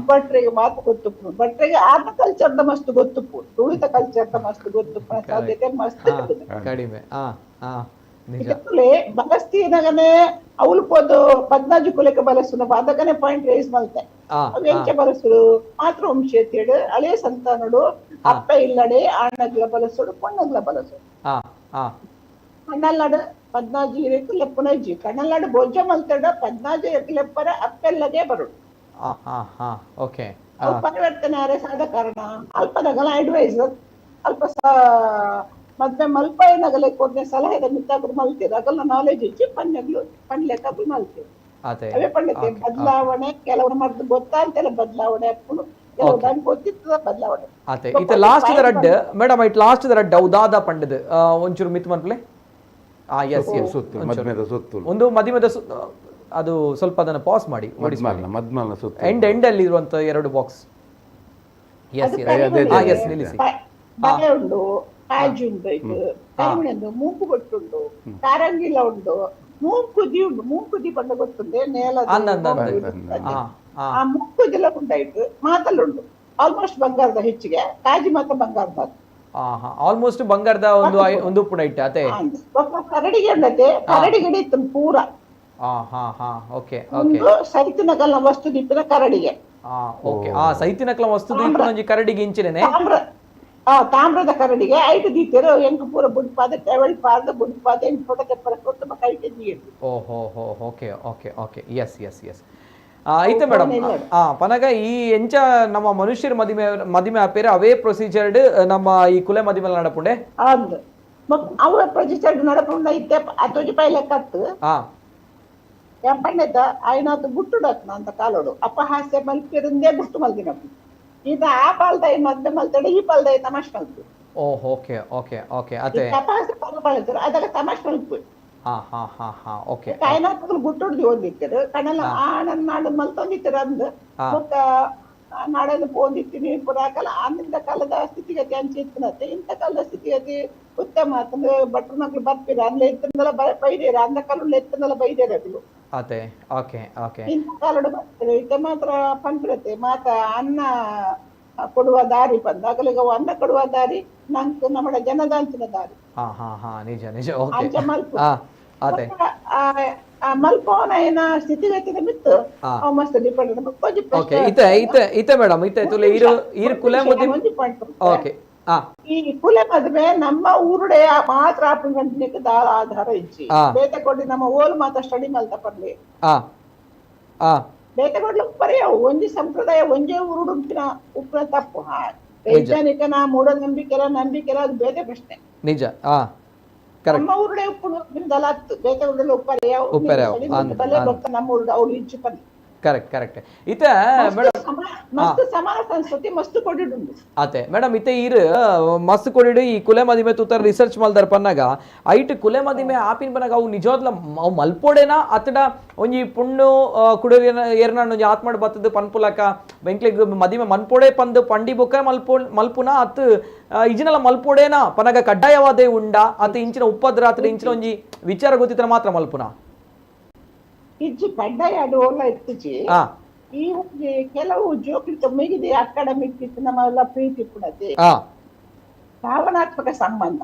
D: ಭಟ್ರಿಗೆ ಮಾತು ಗೊತ್ತುಪ್ಪು, ಭಟ್ರಿಗೆ ಆರ್ನ ಕಲ್ಚರ್ the ಮಸ್ತ್ ಗೊತ್ತುಪ್ಪು, ತುಳಿತ ಕಲ್ಚರ್ the ಮಸ್ತ್ ಗೊತ್ತುಪ್ಪು ಸಾಧ್ಯತೆ ಮಸ್ತ್
A: ಕಡಿಮೆ.
D: ಬಲಸ್ತೀನಗನೆ ಅವಳು ಪೋದು ಪದ್ನಾಜು ಕುಲಕ್ಕೆ ಬಲಸುನ ಅದಕ್ಕನೆ ಪಾಯಿಂಟ್ ರೇಸ್ ಮಲ್ತೆ. ಅವು ಎಂಚ ಬಲಸುಡು ಮಾತೃವಂಶೀಯತೆಡು ಹಳೆ ಸಂತಾನಡು ಅಪ್ಪ ಇಲ್ಲಡೆ ಆಣಗ್ಲ ಬಲಸುಡು ಪೊಣ್ಣಗ್ಲ ಬಲಸುಡು. ಕಣ್ಣಲ್ನಾಡು ಪದ್ನಾಜಿ ರೇಕು ಲೆಪ್ಪುನಜ್ಜಿ ಕಣ್ಣಲ್ನಾಡು ಭೋಜ ಮಲ್ತಡ ಪದ್ನಾಜಿ ರೇಕು ಲೆಪ್ಪರ ಅಪ್ಪೆಲ್ಲಗೆ ಬರುಡು. ಅವು ಪರಿವರ್ತನೆ ಆರೆ ಸಾದ ಕಾರಣ ಅಲ್ಪದಗಲ ಅಡ್ವೈಸರ್ ಅಲ್ಪ ಮದ್ವೆ ಮಲ್ಪ ಏನಗಲೆ ಕೊಡ್ನೆ ಸಲಹೆದ ಮಿತ್ತಾಗುರು ಮಲ್ತೀರ ಅಗಲ ನಾಲೆಜ್ ಇಚ್ಚಿ ಪನ್ನೆಗ್ಲು ಪನ್ಲೆಕ್ಕ ಮಲ್ತೀರ. ಅವೇ ಪಂಡಿತೆ ಬದಲಾವಣೆ ಕೆಲವರು ಮದ್ದು ಗೊತ್ತಾಂತೆಲ್ಲ ಬದಲಾವಣೆ ಅಪ್ಪುನು ಕೆಲವು ಗೊತ್ತಿತ್ತದ ಬದಲಾವಣೆ.
A: ಅತೆ ಇತ್ತೆ ಲಾಸ್ಟ್ the ರಡ್ಡ್ madam it last the ರಡ್ಡ್ ಔದಾದ ಪಂಡದು ಒಂಚೂರು ಮಿತ್ ಮನ್ಪ್ಲೆ. ಎಸ್ ಎಸ್
C: ಸುತ್ತು ಮದ್ಮೆದ ಸುತ್ತು
A: ಒಂದು ಮದಿಮೆದ ಅದು ಸ್ವಲ್ಪ ಅದನ್ನು ಪಾಸ್ ಮಾಡಿ
C: ಮದ್ಮಲ್ನ ಸುತ್ತು
A: ಎಂಡ್ ಎಂಡ್ ಅಲ್ಲಿ ಇರುವಂತ ಎರಡು box. S S ನಿಲ್ಲಿಸಿ.
D: ಬಲೆ ಉಂಡು, ಕಾಜು ಉಂಡು, ಇದು ಕರಿಮಿಣದ್ದು ಮೂಕು ಬೊಟ್ಟುಂಡು, ಕಾರಂಗಿಲ ಉಂಡು, ಮೂಕುದಿ ಉಂಡು. ಮೂಕುದಿ ಪಂಡ ಗೊತ್ತುಂಡೆ ನೇಲ ಆ ಮೂಕುದಿಲ ಉಂಡಾಯ್ತು ಮಾತಲ್ಲುಂಡು. ಆಲ್ಮೋಸ್ಟ್ ಬಂಗಾರದ ಹೆಚ್ಚಿಗೆ ಕಾಜಿ ಮಾತ್ರ ಬಂಗಾರದ
A: ಆಲ್ಮೋಸ್ಟ್ ಬಂಗಾರದ ಒಂದು ಒಂದು ಪುಣ ಇಟ್ಟೆ ಅತೆ
D: ಕರಡಿಗೆ ಉಂಡತೆ ಕರಡಿಗೆ ಇತ್ತು ಪೂರ.
A: ಓಕೆ ಓಕೆ
D: ಸೈತಿನಕಲ್ನ ವಸ್ತು ದೀಪಿನ ಕರಡಿಗೆ.
A: ಓಕೆ ಸೈತಿನಕಲ ವಸ್ತು ದೀಪಿನ ಒಂಜಿ ಕರಡಿಗೆ ಇಂಚಿನೇ
D: ತಾಮ್ರ ತಾಮ್ರದ ಕರಡಿಗೆ ಐಟು ದೀತೆರು ಎಂಕ್ ಪೂರ ಬುಡ್ಪಾದ ಟೆವೆಲ್ ಪಾದ ಬುಡ್ಪಾದ ಎಂಕ್ ಫೋಟೋ ತೆಪ್ಪರ ಕೊಟ್ಟು ಬೊಕ ಐಟು ದೀಯೆರ್.
A: ಓಹೋ ಹೋ okay okay okay yes yes yes ಐತೆ ಮೇಡಮ್. ಪನಗ ಈ ಎಂಚ ನಮ್ಮ ಮನುಷ್ಯರ ಮದಿಮೆ ಮದಿಮೆ ಆಪೇರೆ ಅವೇ ಪ್ರೊಸೀಜರ್ಡ್ ನಮ್ಮ ಈ ಕುಲೆ ಮದಿಮೆ ನಡಪುಂಡೆ
D: ಅಂದ್ ಅವೇ ಪ್ರೊಸೀಜರ್ ನಡಪುಂಡ ಇತ್ತೆ ಅತೊಜಿ ಪೈ ಲೆಕ್ಕತ್ತು ಪಂಡೆತ ಆಯ್ನಾತ್ ಗುಟ್ಟುಡತ್ನ ಅಂತ ಕಾಲೋಡು ಅಪಹಾಸ್ಯ ಮಲ್ಪಿರಂದೇ ಗುಟ್ಟು ಮಲ್ದಿನಪ್ಪು. ಇದು ಆ ಪಾಲ್ದಾಯಿ ಮದ್ವೆ ಮಲ್ತಡೆ ಈ ಪಾಲ್ದಾಯಿ ತಮಾಷೆ ಮಲ್ಪು.
A: ಓಹ್ okay okay okay ಅತೆ
D: ಅಪಹಾಸ್ಯ ಪಾಲ್ ಬಳದ್ರು ಅದೆಲ್ಲ ತಮಾಷೆ ಮಲ್ಪು.
A: ಹಾ ಹಾ ಹಾ ಹಾ ಓಕೆ
D: ಕಾಯ್ನಾತ್ಗಳು ಗುಟ್ಟುಡ್ದು ಒಂದಿತ್ತರು ಕಣಲ್ಲ ಆ ನನ್ನ ನಾಡು ಮಲ್ತೊಂದಿತ್ತರ ಅಂದ್ ಬೊಕ್ಕ ನಾಡನ್ನು ಪೋಂದಿತ್ತೀನಿ ಪುರಾಕಲ ಅಂದಿನ ಕಾಲದ ಸ್ಥಿತಿಗತಿ ಅಂಚೆ ಇತ್ತನತ್ತೆ ಇಂಥ ಕಾಲದ ಸ್ಥಿತಿಗತಿ ಉತ್ತಮ ಅಂತಂದ್ರೆ ಭಟ್ರು ಮಕ್ಳು ಬರ್ತೀರ ಅಂದ್ರೆ ಎತ್ತಂದೆಲ್ಲ ಬೈದೇರ ಅಂದ ಕಾಲ ಎತ್ತಂದೆಲ್ಲ ಬೈದೇರ ಅದು
A: ಅತೆ ಓಕೆ ಓಕೆ
D: ಇಂಥ ಕಾಲಡು ಬರ್ತಾರೆ ಇತ್ತ ಮಾತ್ರ ಪಂಪಿರತ್ತೆ ಮಾತ ಅನ್ನ ಕೊಡುವ ದಾರಿ ಬಂದಾಗಲಿಗ ಅನ್ನ ಕೊಡುವ ದಾರಿ ನಂಗೆ ನಮ್ಮ ಜನದಾಂಚಿನ ದಾರಿ.
A: ಹಾ ಹಾ ಹಾ ನಿಜ ನಿಜ ಓಕೆ
D: ಅಂಚ ಮಲ್ಪ
A: ಅತೆ
D: ಮಲ್ಪವನ ಏನ ಸ್ಥಿತಿಗತಿದ ಮಿತ್ತು ಅವ ಮಸ್ತ್ ಡಿಪೆಂಡ್.
A: ಓಕೆ ಇತ್ತೆ ಇತ್ತೆ ಇತ್ತೆ ಮೇಡಮ್ ಇತ್ತೆ ತುಲೆ ಇರು ಇರು ಕುಲೆ ಮದುವೆ ಓಕೆ
D: ಈ ಕುಲೆ ಮದುವೆ ನಮ್ಮ ಊರುಡೆ ಮಾತ್ರ ಆಪುಂಡು ದಾಳ ಆಧಾರ ಇಜ್ಜಿ ಬೇತಕೊಡಿ ನಮ್ಮ ಓಲು ಮಾತ್ರ ಸ್ಟಡಿ ಮಲ್ತ ಪರ್ಲಿ ಬೇತಕೊಡ್ಲು ಉಪ್ಪರೇ ಒಂಜಿ ಸಂಪ್ರದಾಯ ಒಂಜೇ ಊರುಡು ಉಪ್ಪಿನ ಉಪ್ಪಿನ ತಪ್ಪು. ವೈಜ್ಞಾನಿಕ ನಾ ಮೂಢನಂಬಿಕೆಲ ನಂಬಿಕೆಲ ಅದು ಬೇತೆ ಪ್ರಶ್ನೆ.
A: ನಿಜ
D: ನಮ್ಮ ಊರುಡೆ ಉಪ್ಪು ನಿಮ್ದಲ್ಲ ಹತ್ತು ಬೇತೆ ಊರಲ್ಲಿ ಉಪ್ಪರೆ ನಮ್ಮ ಊರುಡು ಅವ್ರು ಇಜ್ಜಿ ಪನ್ನಿ.
A: ಕರೆಕ್ಟ್ ಕರೆಕ್ಟ್ ಇತ್ತೆ ಮೇಡಮ್
D: ಮಸ್ತ್ ಸಮಾನ ಸಂಸ್ಕೃತಿ ಮಸ್ತ್ ಕೊಡಿಡು
A: ಅತೆ ಮೇಡಮ್ ಇತ್ತೆ ಈರ್ ಮಸ್ತ್ ಕೊಡಿಡು ಈ ಕುಲೆ ಮದಿಮೆ ತೂತರ ರಿಸರ್ಚ್ ಮಲ್ದಾರ ಪನ್ನಾಗ ಐಟ್ ಕುಲೆ ಮದಿಮೆ ಆಪಿನ ಪನ್ನಾಗ ಅವು ನಿಜವಾದ್ಲ ಅವು ಮಲ್ಪೋಡೇನಾ ಅತಡ ಒಂಜಿ ಪುಣ್ಣು ಕುಡೋರಿ ಏರ್ನ ಒಂಜಿ ಆತ್ಮಡ್ ಬತ್ತದ ಪನ್ಪುಲಕ ಬೆಂಕ್ಲಿಗ್ ಮದಿಮೆ ಮನ್ಪೋಡೆ ಪಂದು ಪಂಡಿ ಬೊಕ್ಕ ಮಲ್ಪೋ ಮಲ್ಪುನ ಅತ್ ಇಜಿನಲ ಮಲ್ಪೋಡೇನಾ ಪನಗ ಕಡ್ಡಾಯವಾದೇ ಉಂಡ ಅತ ಇಂಚಿನ ಉಪ್ಪದ್ರ ಅತಡ ಇಂಚಿನ ಒಂಜಿ ವಿಚಾರ ಗೊತ್ತಿತ್ರ ಮಾತ್ರ ಮಲ್ಪುನ
D: ಇಜ್ಜಿ ಕಡ್ಡಾಯ ಅದು ಓಲ ಇತ್ತಿಜಿ. ಈ ಕೆಲವು ಜೋಕ್ಲಿ ಮಿಗಿದೆ ಅಕಾಡೆಮಿಕ್ ನಮ್ಮೆಲ್ಲ ಪ್ರೀತಿ ಪುಡತೆ ಭಾವನಾತ್ಮಕ ಸಂಬಂಧ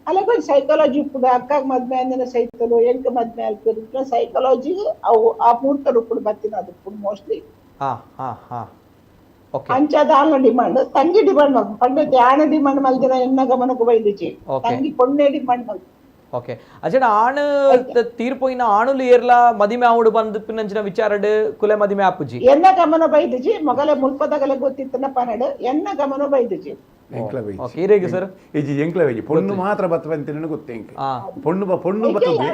D: ಅಲ್ಲಗೊಂದು ಸೈಕಾಲಜಿ ಕೂಡ ಅಕ್ಕಾಗ ಮದ್ವೆ ಅಂದಿನ ಸೈತಲು ಎಂಕ ಮದ್ವೆ ಅಲ್ಪಿರ ಸೈಕಾಲಜಿ ಅವು ಆ ಮೂರ್ತರು ಕೂಡ ಬತ್ತಿನ ಅದು ಮೋಸ್ಟ್ಲಿ ಅಂಚಾದ ಆಲ್ನ ಡಿಮಾಂಡ್ ತಂಗಿ ಡಿಮಾಂಡ್ ಪಂಡಿತ ಆಣ ಡಿಮಾಂಡ್ ಮಲ್ದಿನ ಎನ್ನ ಗಮನಕ್ಕೂ ಬೈದಿಜಿ ತಂಗಿ ಪೊಣ್ಣೆ ಡಿಮಾಂಡ್ ಮಲ್ದಿ.
A: ಓಕೆ ಅಜಡ ಆಣು ತೀರ್ಪೋಯಿನ ಆಣುಲು ಏರ್ಲ ಮದಿಮೆ ಆವುಡು ಬಂದು ಪಿನ್ನಂಚಿನ ವಿಚಾರಡ್ ಕುಲೆ ಮದಿಮೆ ಆಪುಜಿ
D: ಎನ್ನ ಗಮನ ಬೈದಿಜಿ ಮೊಗಲೆ ಮುಲ್ಪದಗಲೆ ಗೊತ್ತಿತ್ತನ ಪನಡು ಎನ್ನ ಗಮನ ಬೈದಿಜಿ.
A: ಓಕೆ ಇರೇಗೆ ಸರ್
C: ಇಜ್ಜಿ ಎಂಕ್ಲ ಬೈಜಿ ಪೊಣ್ಣು ಮಾತ್ರ ಬತ್ತ ಪಂತಿನ ಗೊತ್ತು ಎಂಕ್ ಪೊಣ್ಣು ಪೊಣ್ಣು ಬತ್ತದೆ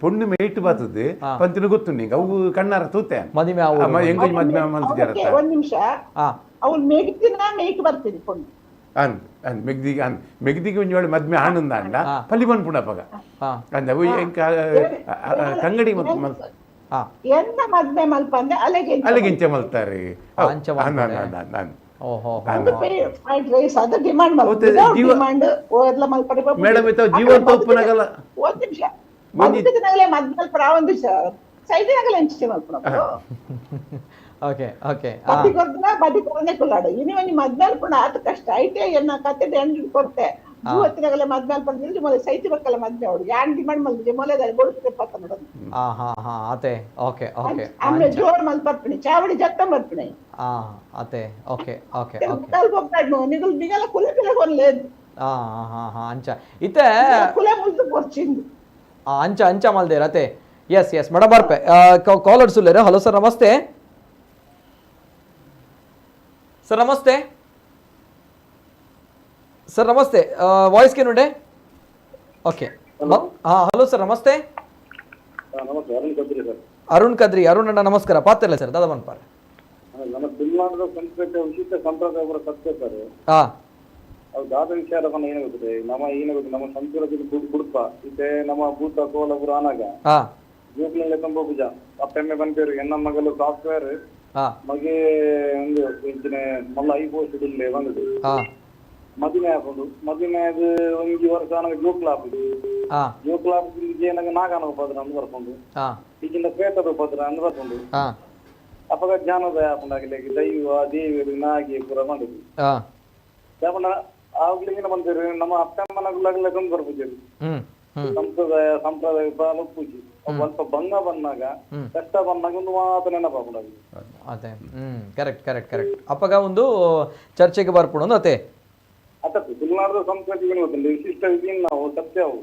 C: ಪೊಣ್ಣು ಮೇಟ್ ಬತ್ತದೆ ಪಂತಿನ ಗೊತ್ತು ನಿಂಗೆ ಅವು ಕಣ್ಣಾರ ತೂತೆ
A: ಮದಿಮೆ ಆವು
C: ಎಂಕ್ ಮದಿಮೆ ಮಲ್ತಿದಾರ
D: ಒಂದ್ ನಿಮಿಷ ಅವ್ನು ಮೇಗ್ತಿನ ಮೇಕ್ ಬರ್ತೀನಿ ಪೊಣ್ಣು
C: ಅಂದ್ ಅಂದ್ ಮೆಗ್ದಿಗೆ ಅಂದ್ ಮೆಗ್ದಿಗೆ ಒಂಜಿ ವೇಳೆ ಮದ್ಮೆ ಆನಂದ ಅಂಡ ಪಲ್ಲಿ ಪನ್ಪುಂಡ ಅಪಗ ಅಂದ ಅವು ಎಂಕ ಕಂಗಡಿ
D: ಎನ್ನ ಮದ್ಮೆ ಮಲ್ಪ ಅಂದ್ರೆ ಅಲೆಗೆ
C: ಅಲೆಗೆ ಇಂಚ ಮಲ್ತಾರೆ.
D: ಫ್ರೈಡ್ ರೈಸ್ ಅದು ಡಿಮಾಂಡ್ ಡಿಮಾಂಡ್ ಓ ಎಲ್ಲ ಮಲ್ಪರೆ
C: ಮೇಡಮ್, ಇತ್ತ ಜೀವಂತ ಉಪ್ಪುನಗಲ.
D: ಒಂದ್ ನಿಮಿಷ ಮದ್ದಿನಗಲೇ ಮದ್ಮಲ್ಪರ ಒಂದು ಸೈದಿನಗಲೇ ಎಂಚೆ ಮಲ್ಪುನ
A: ಓಕೆ ಓಕೆ
D: ಬದಿ ಕೊರ್ದಿನ ಬದಿ ಕೊರನೆ ಕುಲ್ಲಾಡು ಇನಿ ಒಂಜಿ ಮದ್ಮೇಲ್ ಆತ ಕಷ್ಟ I T I ಎನ್ನ ಕತೆ ಎಂಡ್ ಕೊರ್ತೆ ಜೂವತ್ತಿನಗಲೆ ಮದ್ಮೇಲ್ ಪಂಡ ಮೊಲೆ ಸೈತಿ ಬಕ್ಕಲ ಮದ್ಮೆ ಅವಳು ಯಾನ್ ಡಿಮಾಂಡ್ ಮಲ್ದಿಜೆ ಮೊಲೆ ಬೋಡುತ್ತೆ ಪತ್ತ ನೋಡೋದು.
A: ಹಾ ಹಾ ಹಾ ಆತೆ ಓಕೆ ಓಕೆ.
D: ಆಮೇಲೆ ಜೋರ್ ಮಲ್ಪರ್ಪಣಿ ಚಾವಡಿ ಜತ್ತ ಮಲ್ಪಣಿ.
A: ಆ ಆತೆ ಓಕೆ ಓಕೆ ಓಕೆ.
D: ಮುಟ್ಟಾಲ್ ಬೊಕ್ಕಾಡ್ನು ನಿಗುಲ್ ನಿಗಲ ಕುಲೆ ಪಿರ ಕೊರ್లేదు.
A: ಆ ಹಾ ಹಾ ಅಂಚ ಇತ್ತೆ
D: ಕುಲೆ ಮುಲ್ತು ಕೊರ್ಚಿಂದು.
A: ಆ ಅಂಚ ಅಂಚ ಮಲ್ದೇರ್ ಅತೆ. ಎಸ್ ಎಸ್ ಮೇಡಮ್ ಬರ್ಪೆ ಕಾಲರ್ಸ್ ಉಲ್ಲೇರು. ಹಲೋ ಸರ್ ನಮಸ್ತೆ. ಸರ್ ನಮಸ್ತೆ. ಸರ್ ನಮಸ್ತೆ. ವಾಯ್ಸ್ ಏನುಂಡೆ? ಓಕೆ. ಹಾ ಹಲೋ ಸರ್ ನಮಸ್ತೆ.
G: ನಮಸ್ತೆ, ಅರುಣ್ ಕದ್ರಿ ಸರ್.
A: ಅರುಣ್ ಕದ್ರಿ, ಅರುಣ್ ಅಣ್ಣ ನಮಸ್ಕಾರ. ಪಾತ್ರ ಸರ್ ದಾದಾ ಮನ್ಪಾರ್.
G: ನಮ್ಮ ತುಳುನಾಡಿನ ಸಂಸ್ಕೃತಿ ವಿಶಿಷ್ಟ ಸಂಪ್ರದಾಯ ಕೂಡ ಸತ್ಯ ಸರ್.
A: ಹಾ
G: ಅದು ದಾದ ವಿಚಾರವನ್ನ ಏನ ಗೊತ್ತಿದೆ ನಮ್ಮ ಏನ ಗೊತ್ತು ನಮ್ಮ ಸಂಸ್ಕೃತಿ ಕುಡುಪ ಇತ್ತೆ ನಮ್ಮ ಭೂತ ಕೋಲ ಪುರ ಆನಾಗ ಜೋಕ್ಲೆಲ್ಲ ತುಂಬ ಪೂಜ ಅಪ್ಪೆಮ್ಮೆ ಬಂತೇರು ಎನ್ನ ಮಗಲು ಸಾಫ್ಟ್ವೇರ್ ಮಗೆ ಒಂದು ಇಂಚಿನ ಮಲ್ಲ I post ಇಲ್ಲೇ ಬಂದದ್ದು ಮದಿಮೆ ಆಪುಂಡು. ಮದಿಮೆ ಅದು ಒಂಜಿ ವರ್ಷ ಆನಾಗ ಜೋಕ್ಲ ಆಪುಂಡು. ಜೋಕ್ಲ ಆಪುಂಡು ಏನಾಗ ನಾಗಾನ ಉಪದ್ರ ಅಂದ್ ಬರ್ಪುಂಡು. ಈಗಿನ ಪ್ರೇತದ ಉಪದ್ರ ಅಂದ್ ಬರ್ಪುಂಡು. ಅಪಗ ಜ್ಞಾನೋದಯ ಆಪುಂಡು ಆಗಲಿ ದೈವ ದೇವರು ನಾಗಿ ಪೂರ ಮಾಡಿದ್ವಿ. ಯಾಪಂಡ ಆಗ್ಲಿಗಿನ ಬಂದಿರು ನಮ್ಮ ಅಪ್ಪಮ್ಮನಗುಲಾಗಲೇ ತಂದು ಬರ್ಪುಜರು ಸಂಪ್ರದಾಯ ಸಂಪ್ರದಾಯ ಪೂಜೆ ಸ್ವಲ್ಪ ಭಂಗ ಬಂದಾಗ ಕಷ್ಟ ಬಂದಾಗ ಒಂದು ಮಾತು ನೆನಪಾಪುಂಡು.
A: ಅದೇ ಕರೆಕ್ಟ್ ಕರೆಕ್ಟ್ ಕರೆಕ್ಟ್. ಅಪ್ಪಗ ಒಂದು ಚರ್ಚೆಗೆ ಬರ್ಪುಂಡು ಅತೆ.
G: ಅತ್ತ ತುಳುನಾಡದ ಸಂಸ್ಕೃತಿ ಏನು ಗೊತ್ತಿಲ್ಲ ವಿಶಿಷ್ಟ ವಿಧಿನ ನಾವು ಸತ್ಯವು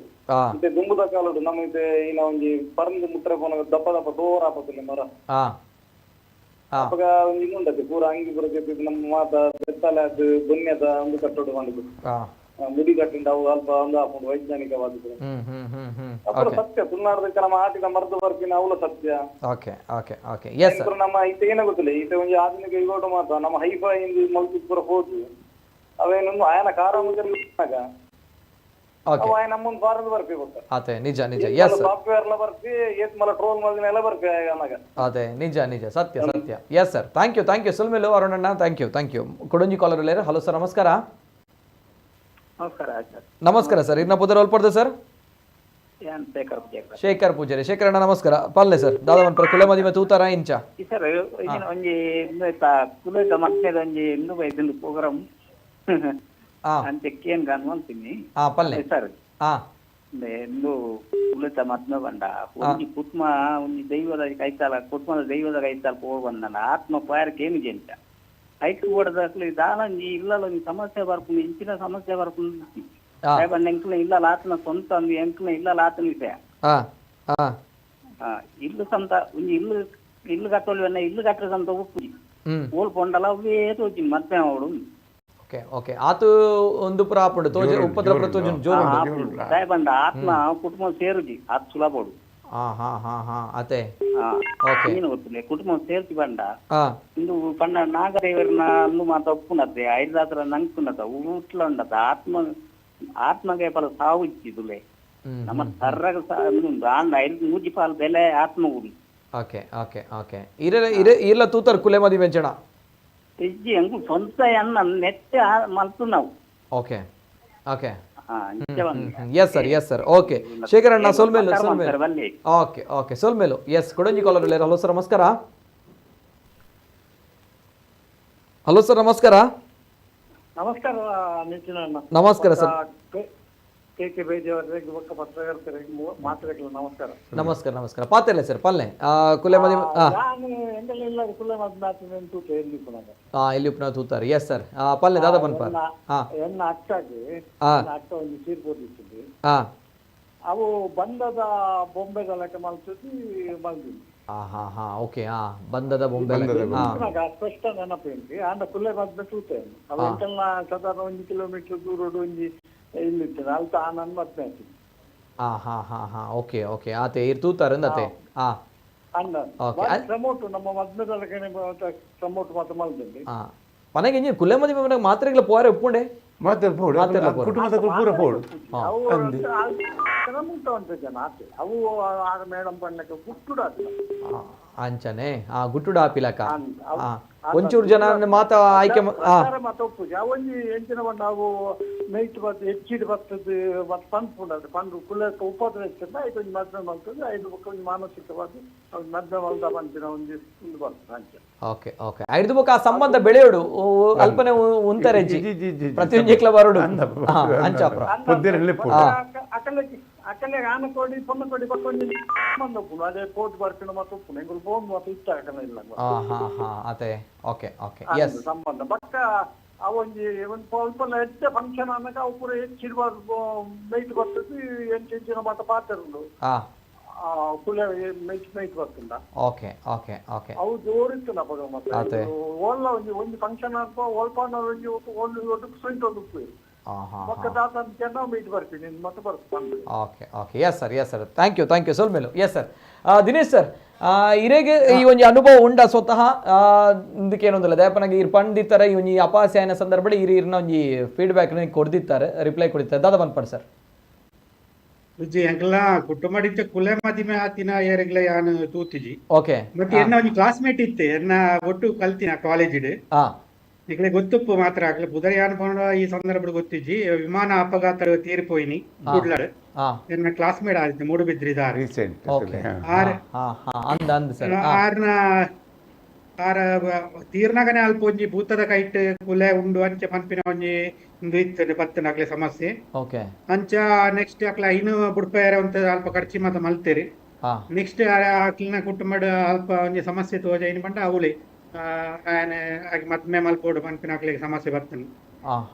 G: ಮತ್ತೆ ದುಂಬುದ ಕಾಲಡು ನಮ್ಮ ಇದೆ ಈ ಒಂಜಿ ಪರಂದು ಮುಟ್ರೆ ಪೋನಾಗ ದಪ್ಪ ದಪ್ಪ ದೋರ ಆಪತ್ತಿಲ್ಲ ಮರ. ಅಪ್ಪಗ ಒಂಜಿ ಮುಂಡತೆ ಪೂರ ಅಂಗಿ ಪೂರ ನಮ್ಮ ಮಾತ ಬೆತ್ತಲೆ ಅದು ಬೊನ್ಯದ ಒಂದು ಕಟ್ಟೋಡು ಮಾಡಿದ್ದು ಮುಡಿ ಕಟ್ಟಿಂದ ಅವು ಅಲ್ಪ ಒಂದು ಹಾಕೊಂಡು ವೈಜ್ಞಾನಿಕವಾದದ್ದು. ಅಪ್ಪರ ಸತ್ಯ ತುಳುನಾಡದಕ್ಕೆ ನಮ್ಮ ಆಟಿನ ಮರದ ಬರ್ಪಿನ ಅವಲ ಸತ್ಯ.
A: ಓಕೆ ಓಕೆ ಓಕೆ ಎಸ್
G: ನಮ್ಮ ಈತ ಏನ ಗೊತ್ತಿಲ್ಲ ಈತ ಒಂಜಿ ಆಧುನಿಕ ಯುಗೋಟು ಮಾತ್ರ ನಮ್ಮ ಹೈಫೈ ಇಂದು ಮಲ್ತು ಪೂರ ಹೋದು ಅವೇನೊಂದು ಆಯನ ಕಾರ ಮುಜಾಗ ಅವ ಆಯನ ನಮ್ಮೊಂದು ಬಾರದು ಬರ್ಪಿ ಗೊತ್ತ.
A: ಅದೇ ನಿಜ ನಿಜ ಎಸ್
G: ಸಾಫ್ಟ್ವೇರ್ ಎಲ್ಲ ಬರ್ಪಿ ಏತ್ ಮಲ ಟ್ರೋಲ್ ಮಲ್ದಿನ ಎಲ್ಲ ಬರ್ಪಿ ಆಯನಾಗ.
A: ಅದೇ ನಿಜ ನಿಜ ಸತ್ಯ ಸತ್ಯ. Yes sir, thank you thank you ಸುಲ್ಮೇಲು ಅರುಣಣ್ಣ, thank you thank you. ಕೊಡೊಂಜಿ collar ಉಲ್ಲೇರು. Hello sir ನಮಸ್ಕಾರ.
F: ನಮಸ್ಕಾರ ಸರ್.
A: ನಮಸ್ಕಾರ ಸರ್, ಇನ್ನ ಪುದರ್ ಒಲ್ಪಡ್ದೆ ಸರ್?
F: ಶೇಖರ್ ಪೂಜಾರಿ.
A: ಶೇಖರ್ ಪೂಜಾರಿ. ಶೇಖರ್ ಅಣ್ಣ ನಮಸ್ಕಾರ. ಪಲ್ಲೆ ಸರ್ ದಾದವನ್ ಪರ ಕುಲೆ ಮದಿಮೆ ತೂತಾರ ಇಂಚ?
F: ಸರ್ ಒಂಜಿ ಕುಲೆತ ಮಕ್ಕಳ ಒಂಜಿ ಇಂದು ಬೈದಿಂದು ಪ್ರೋಗ್ರಾಮ್ ಅಂಚೆ ಕೇನ್ ಗಾನ್ ಅಂತೀನಿ.
A: ಪಲ್ಲೆ
F: ಸರ್ ಇಂದು ಕುಲೆತ ಮದ್ಮೆ ಬಂಡ ಒಂಜಿ ಕುಟ್ಮ ಒಂಜಿ ದೈವದ ಕೈತಾಲ ಕುಟ್ಮದ ದೈವದ ಕೈತಾಲ ಪೋ ಬಂದನ ಆತ್ಮ ಪಾಯರ್ ಕೇನು ಜಂತ ಐಕ್ ಓಡದಾಕ್ಲಿ ದಾಲಂಜಿ ಇಲ್ಲಲ ಒಂಜಿ ಸಮಸ್ಯೆ ಬರ್ಪುಂಡು ಇಂಚಿನ ಸಮಸ್ಯೆ ಬರ್ಪುಂಡು ಎಂಕ್ಲ ಇಲ್ಲ ಆತನ ಸ್ವಂತ ಅಂದು ಎಂಕ್ಲ ಇಲ್ಲ ಆತನ ವಿಷಯ. ಇಲ್ಲು ಸಂತ ಒಂಜಿ ಇಲ್ಲು ಇಲ್ಲು ಕಟ್ಟೋಲ್ವನ್ನ ಇಲ್ಲು ಕಟ್ಟರ ಸಂತ ಉಪ್ಪು ಓಲ್ ಪೊಂಡಲ ಅವೇ ತೋಜಿ ಮತ್ತೆ ಅವಳು.
A: ಓಕೆ ಓಕೆ ಆತು ಒಂದು ಪುರ ಆಪುಂಡು ತೋಜಿ ಉಪದ್ರ ಪ್ರತೋಜನ್ ಜೋರು
F: ಸಾಹೇಬಂಡ ಆತ್ಮ ಕುಟುಂಬ ಸೇರುಜಿ ಆತ್ ಸುಲಭ.
A: ಹಾ ಹಾ ಹಾ ಹಾ ಅತೆ ಓಕೆ
F: ನೀನು ಗೊತ್ತಿಲ್ಲ ಕುಟುಂಬ ಸೇರ್ತಿ ಬಂಡ ಇಂದು ಪಂಡ ನಾಗದೇವರನ ಅಂದು ಮಾತ ಒಪ್ಪುನತೆ ಐದಾತ್ರ ನಂಕುನತ ಊಟ್ಲ ಉಂಡತ ಆತ್ಮ ಆತ್ಮಗೆ ಪಲ ಸಾವು ಇಚ್ಚಿದುಲೆ ನಮ್ಮ ಸರ್ರಗ ಆಂಡ ಐದು ಮೂಜಿ ಪಾಲ್ ಬೆಲೆ ಆತ್ಮ ಉಡಿ.
A: ಓಕೆ ಓಕೆ ಓಕೆ ಇರ ಇರ ಇಲ್ಲ ತೂತರ್ ಕುಲೆ ಮದಿ ಮೆಂಚಣ
F: ಇಜ್ಜಿ ಎಂಕು ಸ್ವಂತ ಅನ್ನ ನೆತ್ತೆ ಮಲ್ತು ನಾವು.
A: Okay okay yes sir, yes sir. Okay Shekhar ಅಣ್ಣ ಸೊಲ್ಮೇಲು ಸೊಲ್ಮೇಲು. ಓಕೆ ಓಕೆ ಸೊಲ್ಮೇಲು. ಎಸ್ ಕೊಡಂಜಿ ಕಾಲರ್ ಉಲ್ಲೇರು. ಹಲೋ ಸರ್ ನಮಸ್ಕಾರ. ಹಲೋ ಸರ್ ನಮಸ್ಕಾರ.
E: ನಮಸ್ಕಾರ ನಿತಿನ್ ಅಣ್ಣ.
A: ನಮಸ್ಕಾರ ಸರ್.
E: ಕೆ ಕೆ ಬೇದಿಯವರಿಗೆ ಪತ್ರಕರ್ತರಿಗೆ ಮಾತೃಗಳು ನಮಸ್ಕಾರ.
A: ನಮಸ್ಕಾರ ನಮಸ್ಕಾರ. ಪಾತೆಲ್ಲ ಸರ್ ಪಲ್ಲೆ ಕುಲೆ ಮದಿ
E: ನಾನು ಎಂಗಲ್ಲ ಕುಲೆ ಮದಿ ತೂತ ಎಲ್ಲಿ ಪುನಃ
A: ಎಲ್ಲಿ ಪುನಃ ತೂತಾರೆ. ಎಸ್ ಸರ್ ಪಲ್ಲೆ ದಾದಾ ಬನ್ಪಾರ್.
E: ಎನ್ನ ಅಕ್ಕಗೆ ಅಕ್ಕ ಒಂದು ತೀರ್ಪು ಅವು ಬಂದದ ಬೊಂಬೆದ ಲೆಕ್ಕ ಮಲ್ತದಿ ಮಲ್ದಿನಿ.
A: ಹಾ ಹಾ ಹಾ ಓಕೆ ಹಾ ಬಂದದ ಬೊಂಬೆ
E: ಸ್ಪಷ್ಟ ನೆನಪು ಆಂಡ ಕುಲೆ ಮದ್ಮೆ ತೂತೆ ಅವು ಎಂಕಲ್ನ ಸಾಧಾರಣ 1 ಕಿಲೋಮೀಟರ್ ದೂರಡು ಒಂಜಿ ಇಲ್ಲಿತ್ತು ಅಲ್ಪ ಆನಂದ್ ಮದ್ಮೆ ಆಯ್ತು.
A: ಹಾ ಹಾ ಹಾ ಹಾ ಓಕೆ ಓಕೆ ಆತೆ ಇರ್ ತೂತಾರೆ ಅಂದತೆ. ಹಾ
E: ಅಣ್ಣ ಪ್ರಮೋಟ್ ನಮ್ಮ ಮದ್ಮೆದ ಪ್ರಮೋಟ್ ಮಾತ್ರ ಮಲ್ದಿನಿ.
A: ಹಾ ಮನೆಗೆ ಇಂಜಿನ್ ಕುಲೆ ಮದಿಮೆ ಮನೆಗೆ ಮಾತ್ರೆಗಳ ಪೋರೆ ಉಪ್ಪುಂಡೆ
C: ಮಾತ್ರ ಪೋಡು ಕುಟುಂಬದ ಪೂರ ಪೋಡು
E: ಅವು ಮುಟ್ಟ ಉಂಟು ಜನ ಆತೆ ಅವು ಆಗ ಮೇಡಮ್ ಪಣ್ಣಕ್ಕೆ ಗುಟ್ಟುಡ
A: ಅಂಚನೆ ಆ ಗುಟ್ಟುಡ ಆಪಿಲಕ. ಒಂಚೂರು ಜನ ಮಾತ ಆಯ್ಕೆ
H: ಮಾತ ಒಪ್ಪುಜಿ. ಒಂಜಿ ಎಂಚಿನ ನಾವು ನೈಟ್ ಬತ್ ಹೆಚ್ಚಿಡ್ ಬರ್ತದ ಮತ್ತೆ ಪನ್ಪುಂಡು ಪಂಡು ಕುಲಕ್ಕೆ ಉಪದ್ರ ಇತ್ತಂದ್ರೆ ಐದು ಒಂಜಿ ಮದ್ಮೆ ಮಲ್ತದೆ, ಐದು ಬೊಕ್ಕ ಒಂಜಿ ಮಾನಸಿಕವಾಗಿ ಮದ್ಮೆ ಮಲ್ದ ಪನ್ಪಿನ ಒಂಜಿ ಉಂದು ಬರ್ತದೆ ಅಂಚ.
A: ಓಕೆ ಓಕೆ, ಐದು ಬೊಕ್ಕ ಆ ಸಂಬಂಧ ಬೆಳೆಯೋಡು ಅಲ್ಪನೆ ಉಂತರೆಜ್ಜಿ ಪ್ರತಿಯೊಂಜಿಕ್ಲ ಬರೋಡು ಅಂಚಾಪ್ರ
H: ಅಕಲೆ ಅಕಲೆ ಆನ ಕೋಡಿ ಪೊನ್ನ ಕೋಡಿ ಪಕ್ಕೊಂಜಿ ಸಂಬಂಧ ಉಪ್ಪುಂಡು, ಅದೇ ಕೋರ್ಟ್ ಬರ್ಪಿನ ಮತ್ತೆ ಉಪ್ಪುಂಡು, ಎಂಕುಲು ಫೋನ್ ಮತ್ತೆ ಇತ್ತ ಅಕಲೆ ಇಲ್ಲ.
A: ಹಾ ಹಾ ಅದೇ okay okay S
H: ಸಂಬಂಧ ಬಕ್ಕ ಅವ ಒಂಜಿ ಒಂದು ಸ್ವಲ್ಪ ಎಚ್ಚ ಫಂಕ್ಷನ್ ಅನ್ನಕ ಅವು ಪೂರ ಹೆಚ್ಚಿಡ್ಬಾರ್ದು ನೈಟ್ ಬರ್ತದೆ, ಎಂಚ ಎಂಚಿನ ಮಾತ ಪಾತ್ರ ಉಂಡು ಕುಲ ನೈಟ್ ನೈಟ್ ಬರ್ತುಂಡ.
A: Okay okay okay,
H: ಅವು ಜೋರಿತ್ತು ನಪಗ ಮತ್ತೆ ಓಲ್ಲ ಒಂಜಿ ಒಂಜಿ ಫಂಕ್ಷನ್ ಅಲ್ಪ ಒಲ್ಪ ಒಂಜಿ ಒಂದು ಸುಂಟ್ ಒಂದು ಉಪ್ಪು ಬೊಕ್ಕ ದಾತ ಅಂತ ಮೀಟ್ ಬರ್ತೀನಿ ಮತ್ತೆ ಬರ್ತದೆ.
A: Okay okay, yes sir, yes sir, thank you, thank you ಸೊಲ್ಮೇಲು. Yes sir, Dinesh sir, ಇರೆಗೆ ಈ ಒಂಜಿ ಅನುಭವ ಉಂಡ ಸ್ವತಃ ಇದಕ್ಕೇನೊಂದಿಲ್ಲ ದಯಪನಾಗ ಇರ್ ಪಂಡಿತ್ತಾರೆ ಈ ಒಂಜಿ ಅಪಾಸ್ಯಾಯನ ಸಂದರ್ಭ ಇರ್ ಇರ್ನ ಒಂಜಿ ಫೀಡ್ಬ್ಯಾಕ್ ಕೊಡ್ದಿತ್ತಾರೆ, ರಿಪ್ಲೈ ಕೊಡ್ತಾರೆ ದಾದ ಬಂದ್ಪಡ್ ಸರ್.
E: ರುಜಿ ಎಂಕಲ ಕುಟುಂಬಡಿಂಚ ಕುಲೆ ಮದಿಮೆ ಆತಿನ ಏರೆಗ್ಲ ಯಾನ್ ತೂತಿಜಿ.
A: ಓಕೆ,
E: ಮತ್ತೆ ಎನ್ನ ಒಂಜಿ ಕ್ಲಾಸ್ಮೇಟ್ ಇತ್ತೆ, ಎನ್ನ ಒಟ್ಟು ಕಲ್ತಿನ ಕಾಲೇಜ್ ನಿಕ್ಲೆ ಗೊತ್ತುಪ್ಪು ಮಾತ್ರ ಆಗ್ಲಿ ಬುಧರ ಯಾನ್ ಪಂಡ ಈ ಸಂದರ್ಭ ಗೊತ್ತಿಜ್ಜಿ. ವಿಮಾನ ಅಪಘಾತ ತೀರ್ಪೋಯಿನಿ ಕುಡ್ಲಡ್, ಎನ್ನ ಕ್ಲಾಸ್ಮೇಟ್ ಆದಿತ್ತೆ ಮೂಡುಬಿದ್ರಿದಾರ್. ಆರ್ನ ಆರ ತೀರ್ನಗನೆ ಅಲ್ಪ ಒಂಜಿ ಭೂತದ ಕೈಟ್ ಕುಲೆ ಉಂಡು ಅಂಚೆ ಪನ್ಪಿನ ಒಂಜಿ ಉಂದು ಇತ್ತು ಪತ್ತನಕ್ಲೆ ಸಮಸ್ಯೆ. ಅಂಚ ನೆಕ್ಸ್ಟ್ ಅಕ್ಲ ಐನು ಬುಡ್ಪೇರೆ ಅಂತ ಅಲ್ಪ ಖರ್ಚಿ ಮಾತ ಮಲ್ತೇರಿ. ನೆಕ್ಸ್ಟ್ ಅಕ್ಲಿನ ಕುಟುಂಬದ ಅಲ್ಪ ಒಂಜಿ ಸಮಸ್ಯೆ ತೋಜ ಐನು ಪಂಡ ಅವಳಿ ಮದ್ಮೆ ಮಲ್ಪೋಡು ಪನ್ಪಿನ ಅಕ್ಲಿಗೆ ಸಮಸ್ಯೆ ಬರ್ತನೆ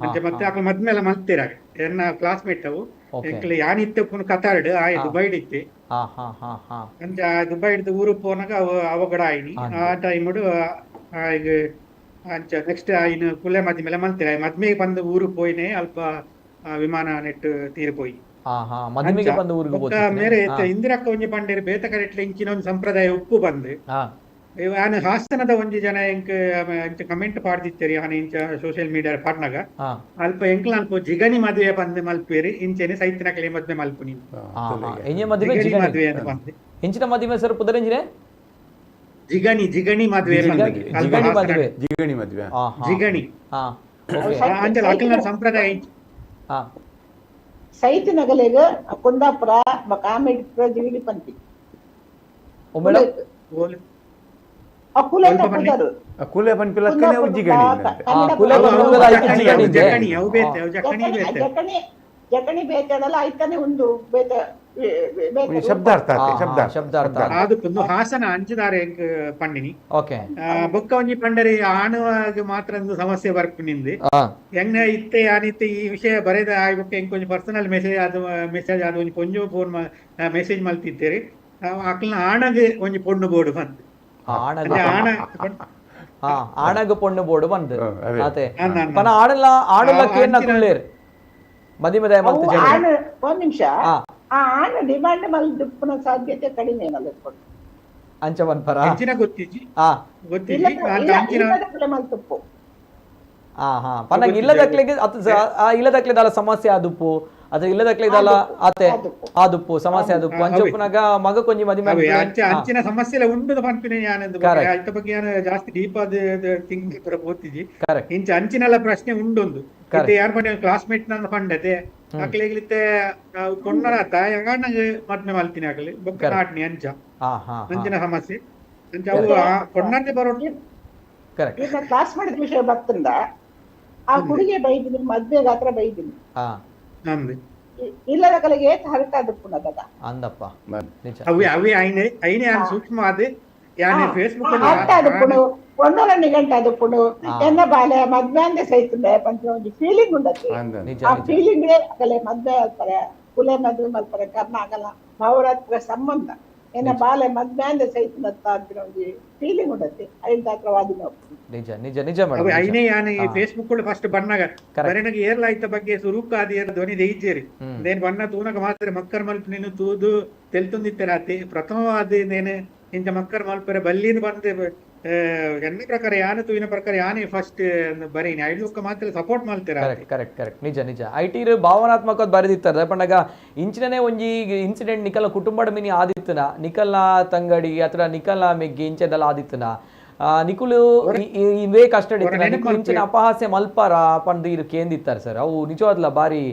E: ಅಂಚೆ ಮತ್ತೆ ಅಕ್ಲ ಮದ್ಮೆ ಎಲ್ಲ ಮಲ್ತೇರ. ಎನ್ನ ಕ್ಲಾಸ್ಮೇಟ್ ಅವು ಎಂಕ್ಲೆ ಯಾನಿತ್ತೆ ಪುನ ಕತಾರ್ಡ್ ಆಯ್ ದುಬೈಡ್ ಇತ್ತೆ. ಅಂಚ ದುಬೈ ಹಿಡ್ದು ಊರು ಪೋನಾಗ ಅವಗಡ ಆಯ್ನಿ ಆ ಟೈಮ್ ಅಂಚ ನೆಕ್ಸ್ಟ್ ಆಯ್ನ ಕುಲೆ ಮದ್ಮೆ ಮೇಲೆ ಮಲ್ತೇರ. ಮದ್ಮೆಗೆ ಬಂದು ಊರು ಪೋಯಿನೆ ಅಲ್ಪ ವಿಮಾನ ನೆಟ್ಟು ತೀರು ಪೋಯಿ. ಮೇರೆ ಇಂದಿರಕ್ಕ ಒಂಜಿ ಪಂಡೇರು ಬೇತ ಕರೆಟ್ಲೆ ಇಂಚಿನ ಒಂದು ಸಂಪ್ರದಾಯ ಉಪ್ಪು ಬಂದು ಆನೆ ಹಾಸನದ ಒಂಜಿ ಜನ ಎಂಕ್ ಇಂಚ ಕಮೆಂಟ್ ಪಾಡ್ದಿತ್ತೇರಿ ಆನೆ ಇಂಚ ಸೋಷಿಯಲ್ ಮೀಡಿಯಾ ಪಾಡ್ನಾಗ ಅಲ್ಪ ಎಂಕ್ಲ ಅಲ್ಪ ಜಿಗಣಿ ಮದುವೆ ಬಂದು ಮಲ್ಪೇರಿ ಇಂಚೆನೆ ಸೈತಿನಕಲೆ ಮದ್ವೆ ಮಲ್ಪುನಿ
A: ಮದುವೆ ಅಂತ ಬಂದೆ. ಇಂಚಿನ ಮದುವೆ ಸರ್ ಪುದರಂಜಿನೆ
E: ಜಿಗಣಿ ಜಿಗಣಿ ಮದುವೆ
A: ಮದುವೆ
C: ಜಿಗಣಿ ಮದುವೆ
E: ಜಿಗಣಿ ಅಂಚಲ ಅಕಲ್ನ ಸಂಪ್ರದಾಯ
D: ಸೈತಿನಗಲೆಗ್ ಕುಂದಾಪುರ ಕಾಮಿಡ್ ಜಿಗಣಿ ಪಂತಿ ಜಕಣಿ ಬೇತಡಲ ಐತಾನೆ ಒಂದು ಬೇತ
C: ಶಬ್ದಾರ್ಥ
A: ಶಬ್ದಾರ್ಥ
E: ಅದು ಹಾಸನ ಅಂಚುದಾರೆ ಎಂಕ್ ಪಂಡಿನಿ.
A: ಓಕೆ,
E: ಬೊಕ್ಕ ಒಂಜಿ ಪಂಡರಿ ಆಣುವಾಗ ಮಾತ್ರ ಒಂದು ಸಮಸ್ಯೆ ಬರ್ಪಿನಿಂದೆ ಹೆಂಗ ಇತ್ತೆ ಆನಿತ್ತೆ ಈ ವಿಷಯ ಬರೆದ ಆಯ್ಬೊಕ್ಕ ಎಂಕ್ ಒಂಜಿ ಪರ್ಸನಲ್ ಮೆಸೇಜ್ ಅದು ಮೆಸೇಜ್ ಅದು ಒಂಜಿ ಕೊಂಜು ಫೋನ್ ಮೆಸೇಜ್ ಮಲ್ತಿದ್ದೇರಿ ಅಕ್ಲನ ಆಣಗೆ ಒಂಜಿ ಪೊಣ್ಣು ಬೋಡು ಬಂದು
A: ಆಣಗ ಪೊಣ್ಣು ಬೋಡು ಬಂದು ಅದೇ ಪನ ಆಡಲ್ಲ ಆಡಲ್ಲ ಕೇನ್ನ ಕುಲ್ಲೇರ್ ಮದಿಮೆ
D: ಒಂದ್ ನಿಮಿಷ ಆ ಆಣ ಡಿಮಾಂಡ್ ಮಲ್ದುಪ್ಪುನ ಸಾಧ್ಯತೆ ಕಡಿಮೆ ಮಲ್ಪೊಡು
A: ಅಂಚ ಪನ್ಪರ
E: ಅಂಚಿನ ಗೊತ್ತಿಜ್ಜಿ
D: ಗೊತ್ತಿಜ್ಜಿ ಮಲ್ತುಪ್ಪು.
A: ಹಾ ಹಾ ಪನ್ನಗ ಇಲ್ಲದಕ್ಲೆಗೆ ಇಲ್ಲದಕ್ಲೆ ದಾಲ ಸಮಸ್ಯೆ ಆದುಪ್ಪು ಅದು ಇಲ್ಲದಕ್ಲೆ ದಾಲ ಆತೆ ಆದುಪ್ಪು ಸಮಸ್ಯೆ ಆದುಪ್ಪು ಅಂಚೊಪ್ಪುನಾಗ ಮಗ ಕೊಂಜಿ ಮದಿಮೆ
E: ಅಂಚಿನ ಸಮಸ್ಯೆ ಉಂಡು ಪನ್ಪಿನ ಯಾನಂದು ಐತ ಬಗ್ಗೆ ಯಾನ ಜಾಸ್ತಿ ಡೀಪ್ ಆದ ಥಿಂಕ್ ಪೂರ ಪೋತಿಜಿ. ಇಂಚ ಅಂಚಿನೆಲ್ಲ ಪ್ರಶ್ನೆ ಉಂಡೊಂದು ಯಾರು ಪಂಡ ಕ್ಲಾಸ್ಮೇಟ್ ನನ್ನ ಪಂಡತೆ ಅಕ್ಲೆಗ್ಲಿತ್ತೆ ಪೊಣ್ಣನ ತಾಯಂಗ ಮದ್ಮೆ ಮಲ್ತಿನಿ ಅಕ್ಲೆ ಬೊಕ್ಕ ನಾಟ್ನಿ ಅಂಚ ಅಂಚಿನ ಸಮಸ್ಯೆ ಅಂಚ ಅವು ಪೊಣ್ಣಂತೆ ಬರೋಟು.
D: ಈಗ ಕ್ಲಾಸ್ ಮಾಡಿದ ವಿಷಯ ಬರ್ತಂದ ಆ ಹುಡುಗಿ ಬೈದಿನಿ ಮದ್ವೆ ಗಾತ್ರ ಬೈದಿನಿ ಇಲ್ಲದ ಕಲೆಗೆ ಹರಟ ಅದಕ್ಕುನದ
A: ಅಂದಪ್ಪ
E: ಅವೆ ಅವೆ ಐನೆ ಐನೆ ಸೂಕ್ಷ್ಮ ಅದೇ ಯಾನೆ ಫೇಸ್ಬುಕ್
D: ಹರಟ ಅದಕ್ಕುನು ಪೊಣ್ಣನ ನಿಗಂಟ ಅದಕ್ಕುನು ಎನ್ನ ಬಾಲೆ ಮದ್ವೆ ಅಂದೆ ಸೈತುಂಡೆ ಪಂಚ ಒಂಜಿ ಫೀಲಿಂಗ್ ಉಂಡತ್ತೆ. ಆ ಫೀಲಿಂಗ್ ಅಕಲೆ ಮದ್ವೆ ಅಲ್ಪರೆ ಕುಲೆ ಮದ್ವೆ ಮಲ್ಪರೆ ಕರ್ಣ ಆಗಲ್ಲ ಭಾವರಾತ್ಮಕ ಸಂಬಂಧ ಎನ್ನ ಬಾಲೆ ಮದ್ವೆ ಅಂದೆ ಸೈತುಂಡತ್ತ ಅಂತ ಒಂಜಿ ಫೀಲಿಂಗ್ ಉಂಡತ್ತೆ ಐದಾತ್ರವಾದಿ.
A: ನಿಜ ನಿಜ ನಿಜ ಮೇಡಮ್.
E: ಐನೇ ಯಾನೆ ಫೇಸ್ಬುಕ್ ಫಸ್ಟ್ ಬಣ್ಣಗ ಬರೆನಗ ಏರ್ಲಾಯ್ತ ಬಗ್ಗೆ ಸುರುಕ ಆದಿ ಏರ್ ಧ್ವನಿ ದೆಯ್ಜೇರಿ ದೇನ್ ಬಣ್ಣ ತೂನಗ ಮಾತ್ರ ಮಕ್ಕರ್ ಮಲ್ಪ ನೀನು ತೂದು ತೆಲ್ತುಂದಿತ್ತೆರಾತಿ ಪ್ರಥಮವಾದ ನೇನೆ ಇಂಚ ಮಕ್ಕರ್ ಮಲ್ಪರೆ ಬಲ್ಲಿನ ಬಂದು ಎನ್ನ ಪ್ರಕಾರ ಯಾನ ತೂವಿನ ಪ್ರಕಾರ ಯಾನೇ ಫಸ್ಟ್ ಬರೀನಿ ಐಡ್ಲುಕ್ಕ ಮಾತ್ರ ಸಪೋರ್ಟ್ ಮಾಡ್ತೀರಾ.
A: Correct correct correct ನಿಜ ನಿಜ I T ಭಾವನಾತ್ಮಕ ಬರೆದಿತ್ತಾರೆ ಪಂಡಗ ಇಂಚಿನೇ ಒಂಜಿ ಇನ್ಸಿಡೆಂಟ್ ನಿಕಲ್ನ ಕುಟುಂಬದ ಮಿನಿ ಆದಿತ್ತನ ನಿಕಲ್ನ ತಂಗಡಿ ಅಥವಾ ನಿಕಲ್ನ ಮೆಗ್ಗಿ ಇಂಚೆದೆಲ್ಲ ಆದಿತ್ತನ ನಿಕುಲು ಇವೇ ಕಷ್ಟ ನಿಕುಲು ಇಂಚಿನ ಅಪಹಾಸ್ಯ ಮಲ್ಪಾರ ಪಂದ್ ಇರು ಕೇಂದಿತ್ತಾರೆ ಸರ್. ಅವು ನಿಜವಾದ್ಲ ಬಾರಿ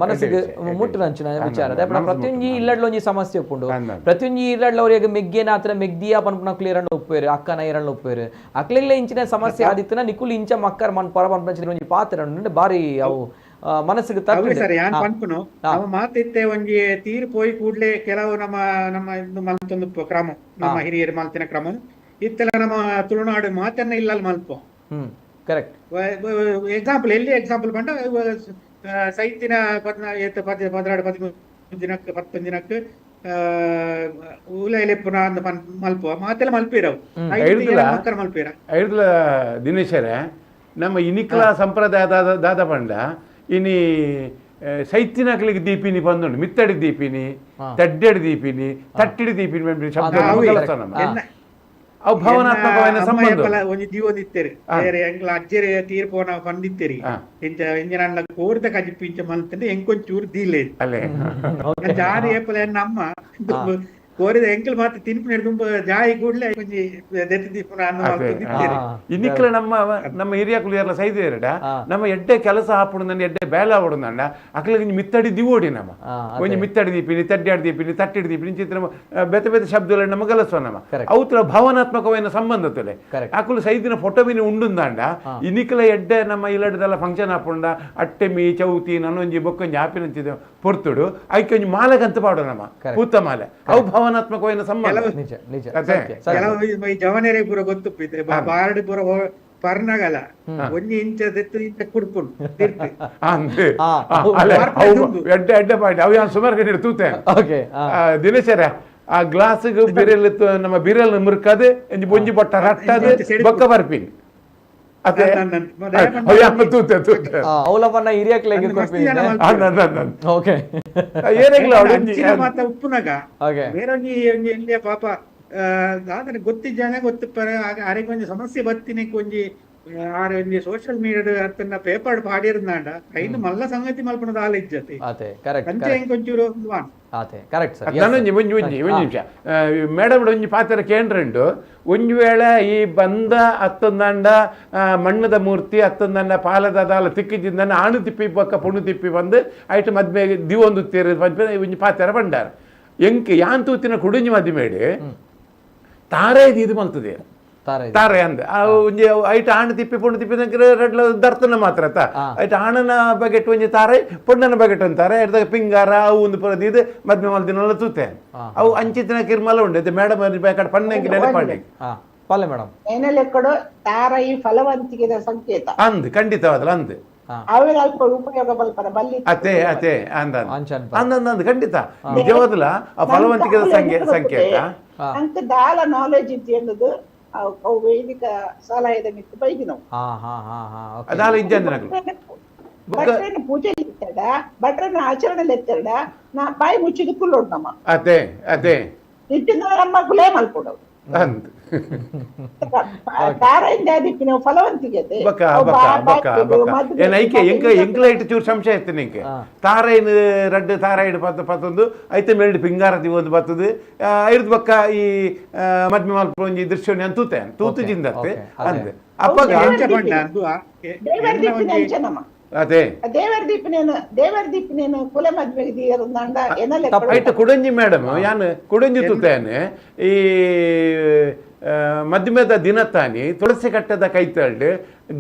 A: ಮನಸ್ಸಿಗೆ ಮುಟ್ಟುನಂಚಿನ ವಿಚಾರ. ಪ್ರತಿಯೊಂಜಿ ಇಲ್ಲಡ್ಲ ಒಂಜಿ ಸಮಸ್ಯೆ ಉಪ್ಪುಂಡು, ಪ್ರತಿಯೊಂಜಿ ಇಲ್ಲಡ್ಲ ಅವ್ರಿಗೆ ಮೆಗ್ಗೇನ ಆತರ ಮೆಗ್ದಿಯ ಪನ್ಪುನ ಕ್ಲಿಯರ್ ಉಪ್ಪೇರು, ಅಕ್ಕನ ಇರಣ್ಣ ಉಪ್ಪೇರು, ಅಕ್ಲೆಗ್ಲ ಇಂಚಿನ ಸಮಸ್ಯೆ ಆದಿತ್ತನ ನಿಕುಲು ಇಂಚ ಮಕ್ಕರ್ ಮನ್ಪರ ಪನ್ಪಂಚಿನ ಒಂಜಿ ಪಾತ್ರ ಬಾರಿ ಅವು ಮನಸ್ಸಿಗೆ
E: ತಪ್ಪು ಸರ್. ಯಾನ್ ಪನ್ಪುನು ನಮ್ಮ ಮಾತಿತ್ತೆ ಒಂಜಿ ತೀರ್ ಪೋಯಿ ಕೂಡ್ಲೆ ಕೆಲವು ನಮ್ಮ ನಮ್ಮ ಇದು ಮಲ್ತೊಂದು ಕ್ರಮ, ನಮ್ಮ ಹಿರಿಯರು ಮಲ್ತಿನ ಕ್ರಮ ಇತ್ತೆಲ್ಲ ನಮ್ಮ ತುಳುನಾಡು ಮಾತನ್ನ ಇಲ್ಲ ಮಲ್ಪ.
A: ಕರೆಕ್ಟ್.
E: ಎಕ್ಸಾಂಪಲ್ ಎಲ್ಲಿ ಎಕ್ಸಾಂಪಲ್ ಪಂಡ ಸೈತಿನ 14 13 ದಿನಕ್ಕೆ 10 ದಿನಕ್ಕೆ ಉಲೈಲೆ ಪುನಃ ಮಲ್ಪ ಮಾತೆಲ್ಲ ಮಲ್ಪಿರವು ಮಲ್ಪಿರ.
C: ಐಡ್ಲ ದಿನೇಶರೇ, ನಮ್ಮ ಇನಿಕ್ಲ ಸಂಪ್ರದಾಯ ದಾದ ಪಂಡ ಇನಿ ಸೈತಿನಕ್ಲಿಗೆ ದೀಪಿನಿ ಬಂದುಂಡು, ಮಿತ್ತಡಿ ದೀಪಿನಿ, ತಡ್ಡೆಡಿ ದೀಪಿನಿ, ತಟ್ಟಿಡಿ ದೀಪಿನಿ ಶಬ್ದ ಅವು ಭಾವನಾತ್ಮಕವಾದ ಸಂಬಂಧ.
E: ಒಂಜಿ ಜೀವದಿತ್ತೇರಿ ಎಂಕ್ಲ ಅಜ್ಜೆರೆ ತೀರ್ಪೋನ ಬಂದಿತ್ತೇರಿ ಇಂಚ ಇಂಜನ ಕೋರ್ದ ಕಜಿಪ್ಪು ಇಂಚ ಮಲ್ತಂಡೆ ಎಂಕೊಂಚೂರು ದೀಲೆ
C: ಅಲ್ಲೇ
E: ಜಾರಿ ಏಪಲ ನಮ್ಮ ಕೋರಿದ ಎಂಕಲ್ ಮಾತ್ರ ತಿನ್ಪಿನ ತುಂಬ ಜಾಯಿ ಕೂಡ್ಲೆ ಒಂಜಿ ದೆತ್ತಿ ದೀಪುನ ಮಲ್ತಂದಿತ್ತೇರಿ.
C: ಇನ್ನಿಕ್ಲ ನಮ್ಮ ನಮ್ಮ ಹಿರಿಯಕುಲು ಯಾರಲ್ಲ ಸೈದೇರಡ ನಮ್ಮ ಎಡ್ಡೆ ಕೆಲಸ ಹಾಪುಡು ಎಡ್ಡೆ ಬೇಲೆ ಆವಡು ಅಕ್ಲಿಗೆ ಮಿತ್ತಡಿ ದಿವೋಡಿ ನಮ್ಮ ಒಂಜಿ ಮಿತ್ತಡಿ ದೀಪಿನಿ, ತಡ್ಡಾಡಿ ದೀಪಿನಿ, ತಟ್ಟಿಡಿ ದೀಪಿನಿ ಚಿತ್ರ ಬೇತೆ ಬೇತೆ ಶಬ್ದಗಳು ನಮ್ಮ ಕಲಸುವ ನಮ್ಮ ಅವತ್ರ ಭಾವನಾತ್ಮಕವಾದ ಸಂಬಂಧ ತುಲೆ. ಅಕುಲು ಸೈದಿನ ಫೋಟೋ ಮೀನಿ ಉಂಡುಂದಾಂಡ ಇನ್ನಿಕ್ಲ ಎಡ್ಡೆ ನಮ್ಮ ಇಲ್ಲಡ್ದೆಲ್ಲ ಫಂಕ್ಷನ್ ಹಾಪುಂಡ ಅಟ್ಟೆಮಿ ಚೌತಿ ನನ್ನೊಂಜಿ ಬೊಕ್ಕೊಂಜಿ ಆಪಿನಂಚಿದ ಪೊರ್ತುಡು ಐಕೆ ಒಂಜಿ ಮಾಲೆಗಂತ ಪಾಡು ನಮ್ಮ ಪೂತ ಮಾಲೆ ಅವು ಭಾವನಾತ್ಮಕವಾದ ಸಂಬಂಧ.
A: ನಿಜ ನಿಜ.
E: ಕೆಲವು ಜವನರೇ ಪೂರ ಗೊತ್ತು ಬಾರ್ಡ್ ಪೂರ ಪರ್ನಗಲ ಒಂಜಿ ಇಂಚ ದೆತ್ತು ಇಂಚ ಕುಡ್ಪುಂಡು
C: ಎಡ್ಡೆ ಎಡ್ಡೆ ಪಾಡಿ ಅವು ಯಾನ್ ಸುಮಾರು ಕಡೆ ತೂತೆ. ದಿನೇಶರ ಆ ಗ್ಲಾಸ್ಗೆ ಬಿರೆಲ್ ನಮ್ಮ ಬಿರೆಲ್ ಮುರ್ಕದು ಒಂಜಿ ಬೊಟ್ಟ ರಟ್ಟದು ಬೊಕ್ಕ ಬರ್ಪಿನಿ
E: ಉಪ್ಪುನಾಗ ಬೇರೊಂಜಿ ಒಂಜಿ ಎಲ್ಲಿಯ ಪಾಪ ದಾದನೆ ಗೊತ್ತಿದ್ದಾನೆ ಗೊತ್ತಿಪ್ಪರೆ ಆರೆಗ್ ಒಂಜಿ ಸಮಸ್ಯೆ ಬತ್ತಿನಕ್ಕೆ ಒಂಜಿ ಆರೆ ಒಂಜಿ ಸೋಷಿಯಲ್ ಮೀಡಿಯಾ ಅತ್ತನ್ನ ಪೇಪರ್ ಪಾಡಿರ್ದಾಂಡ ಐದು ಮಲ್ಲ ಸಂಗತಿ ಮಲ್ಪುನ ದಾಲ ಇಜ್ಜತೆ ಅಂಚೆ ಎಂಕೊಂಚೂರು
C: ನಾನೊಂಜಿ ಒಂಜಿ ಒಂಜಿ ಒಂಜಿ ನಿಮಿಷ ಮೇಡಮ್ ಒಂಜಿ ಪಾತ್ರ ಕೇಂದ್ರಂಡು. ಒಂಜಿ ವೇಳೆ ಈ ಬಂದ ಅತ್ತೊಂದಂಡ ಮಣ್ಣದ ಮೂರ್ತಿ ಅತ್ತೊಂದಂಡ ಪಾಲದ ದಾಲ ತಿಕ್ಕಿದ್ದ ಆಣು ತಿಪ್ಪಿ ಬೊಕ್ಕ ಪೊಣ್ಣು ತಿಪ್ಪಿ ಬಂದು ಐಟ್ ಮದ್ಮೆ ದಿವೊಂದು ತೇರು ಒಂಜಿ ಪಾತ್ರ ಬಂಡಾರ ಎಂಕ್ ಯಾನ್ ತೂತಿನ ಕುಡುಂಜಿ ಮದ್ಮೇಡಿ ತಾರೆ ಇದು ಮಲ್ತದೆ ತಾರೆ ಅಂದ ಒಂಜಿ ಐಟ್ ಆಣು ತಿಪ್ಪಿ ಪೊಣ್ಣು ತಿಪ್ಪಿ ರಡ್ಲ ದರ್ತನ ಮಾತ್ರ ಅತ್ತ ಐಟ್ ಆಣನ ಬಗೆಟ್ ಒಂಜಿ ತಾರೆ ಪೊಣ್ಣನ ಬಗೆಟ್ ಅಂತಾರೆ ಐಟ್ದಾಗ ಪಿಂಗಾರ ಅವು ಒಂದು ಪರದಿ ಇದು ಮದ್ಮೆ ಮಲ್ದಿನಲ್ಲ ತೂತೆ ಅವು ಅಂಚಿತಿನ ಕಿರ್ಮಲ ಉಂಡು ಮೇಡಮ್ ಬೇಕಾದ ಪಣ್ಣಂಗಿ ನೆನಪಾಡಿ
A: ಪಲ್ಲೆ ಮೇಡಮ್
D: ಏನೆಲ್ಲ ತಾರ ಈ ಫಲವಂತಿಕೆದ ಸಂಕೇತ
C: ಅಂದ್ ಖಂಡಿತವಾದಲ್ಲ ಅಂದ್
D: ಉಪಯೋಗ ಬಲ್ಪರ ಬಲ್ಲಿ
C: ಅತೆ ಅತೆ ಅಂದ ಅಂದ ಅಂದ ಖಂಡಿತ ನಿಜವಾದಲ್ಲ ಆ ಫಲವಂತಿಕೆದ ಸಂಕೇತ
D: ಅಂಕ ದಾಲ ನಾಲೆಜ್ ಇತ್ತು ಎನ್ನುದು ಅವು ವೈದಿಕ ಸಲಹೆದ ಮಿತ್ತು ಬೈದಿನವು.
C: ಅದಾಲ ಇಜ್ಜಂದಿನಕುಲು
D: ಭಟ್ರನ ಪೂಜೆ ಎತ್ತಡ ಭಟ್ರನ ಆಚರಣೆ ಎತ್ತಡ ನಾ ಬಾಯಿ ಮುಚ್ಚಿದ ಕುಲ್ಲೋಡು ನಮ್ಮ
C: ಅದೇ ಅದೇ
D: ನಿಟ್ಟಿನ ನಮ್ಮ ಕುಲೇ ಮಲ್ಪೊಡು ತಾರೆಯಿಂದ ದಿಪ್ಪಿನ ಫಲವಂತಿಗೆ
C: ಬಕ್ಕ ಬಕ್ಕ ಬಕ್ಕ ಬಕ್ಕ ಏನ್ ಐಕೆ ಎಂಕ ಎಂಕ್ಲೈಟ್ ಚೂರು ಸಂಶಯ ಇತ್ತು ನಿಂಗೆ ತಾರೈನ್ ರಡ್ಡು ತಾರೈಡ್ ಪತ್ತು ಪತ್ತೊಂದು ಐತೆ ಮೇಲ್ಡ್ ಪಿಂಗಾರ ದಿವೊಂದು ಬತ್ತದು ಐರ್ದು ಬಕ್ಕ ಈ ಮದ್ಮೆ ಮಲ್ಪ ಒಂಜಿ ದೃಶ್ಯ ತೂತೆ ತೂತು ಜಿಂದತ್ತೆ ಅಂದೆ ಅಪ್ಪಗ ಅದೇ
D: ದೇವರ ದೀಪನೇನು ದೇವರ ದೀಪನೇನು ಕುಲ ಮದ್ವೆಗೆ ದೀಯರಂದಾಂಡ ಏನಲ್ಲ
C: ಐಟ್ ಕುಡಂಜಿ ಮೇಡಮ್ ಯಾನ್ ಕುಡಂಜಿ ತೂತೇನೆ ಈ ಮದ್ಮೆದ ದಿನತಾನಿ ತುಳಸಿ ಕಟ್ಟದ ಕೈತಳ್ಳಿ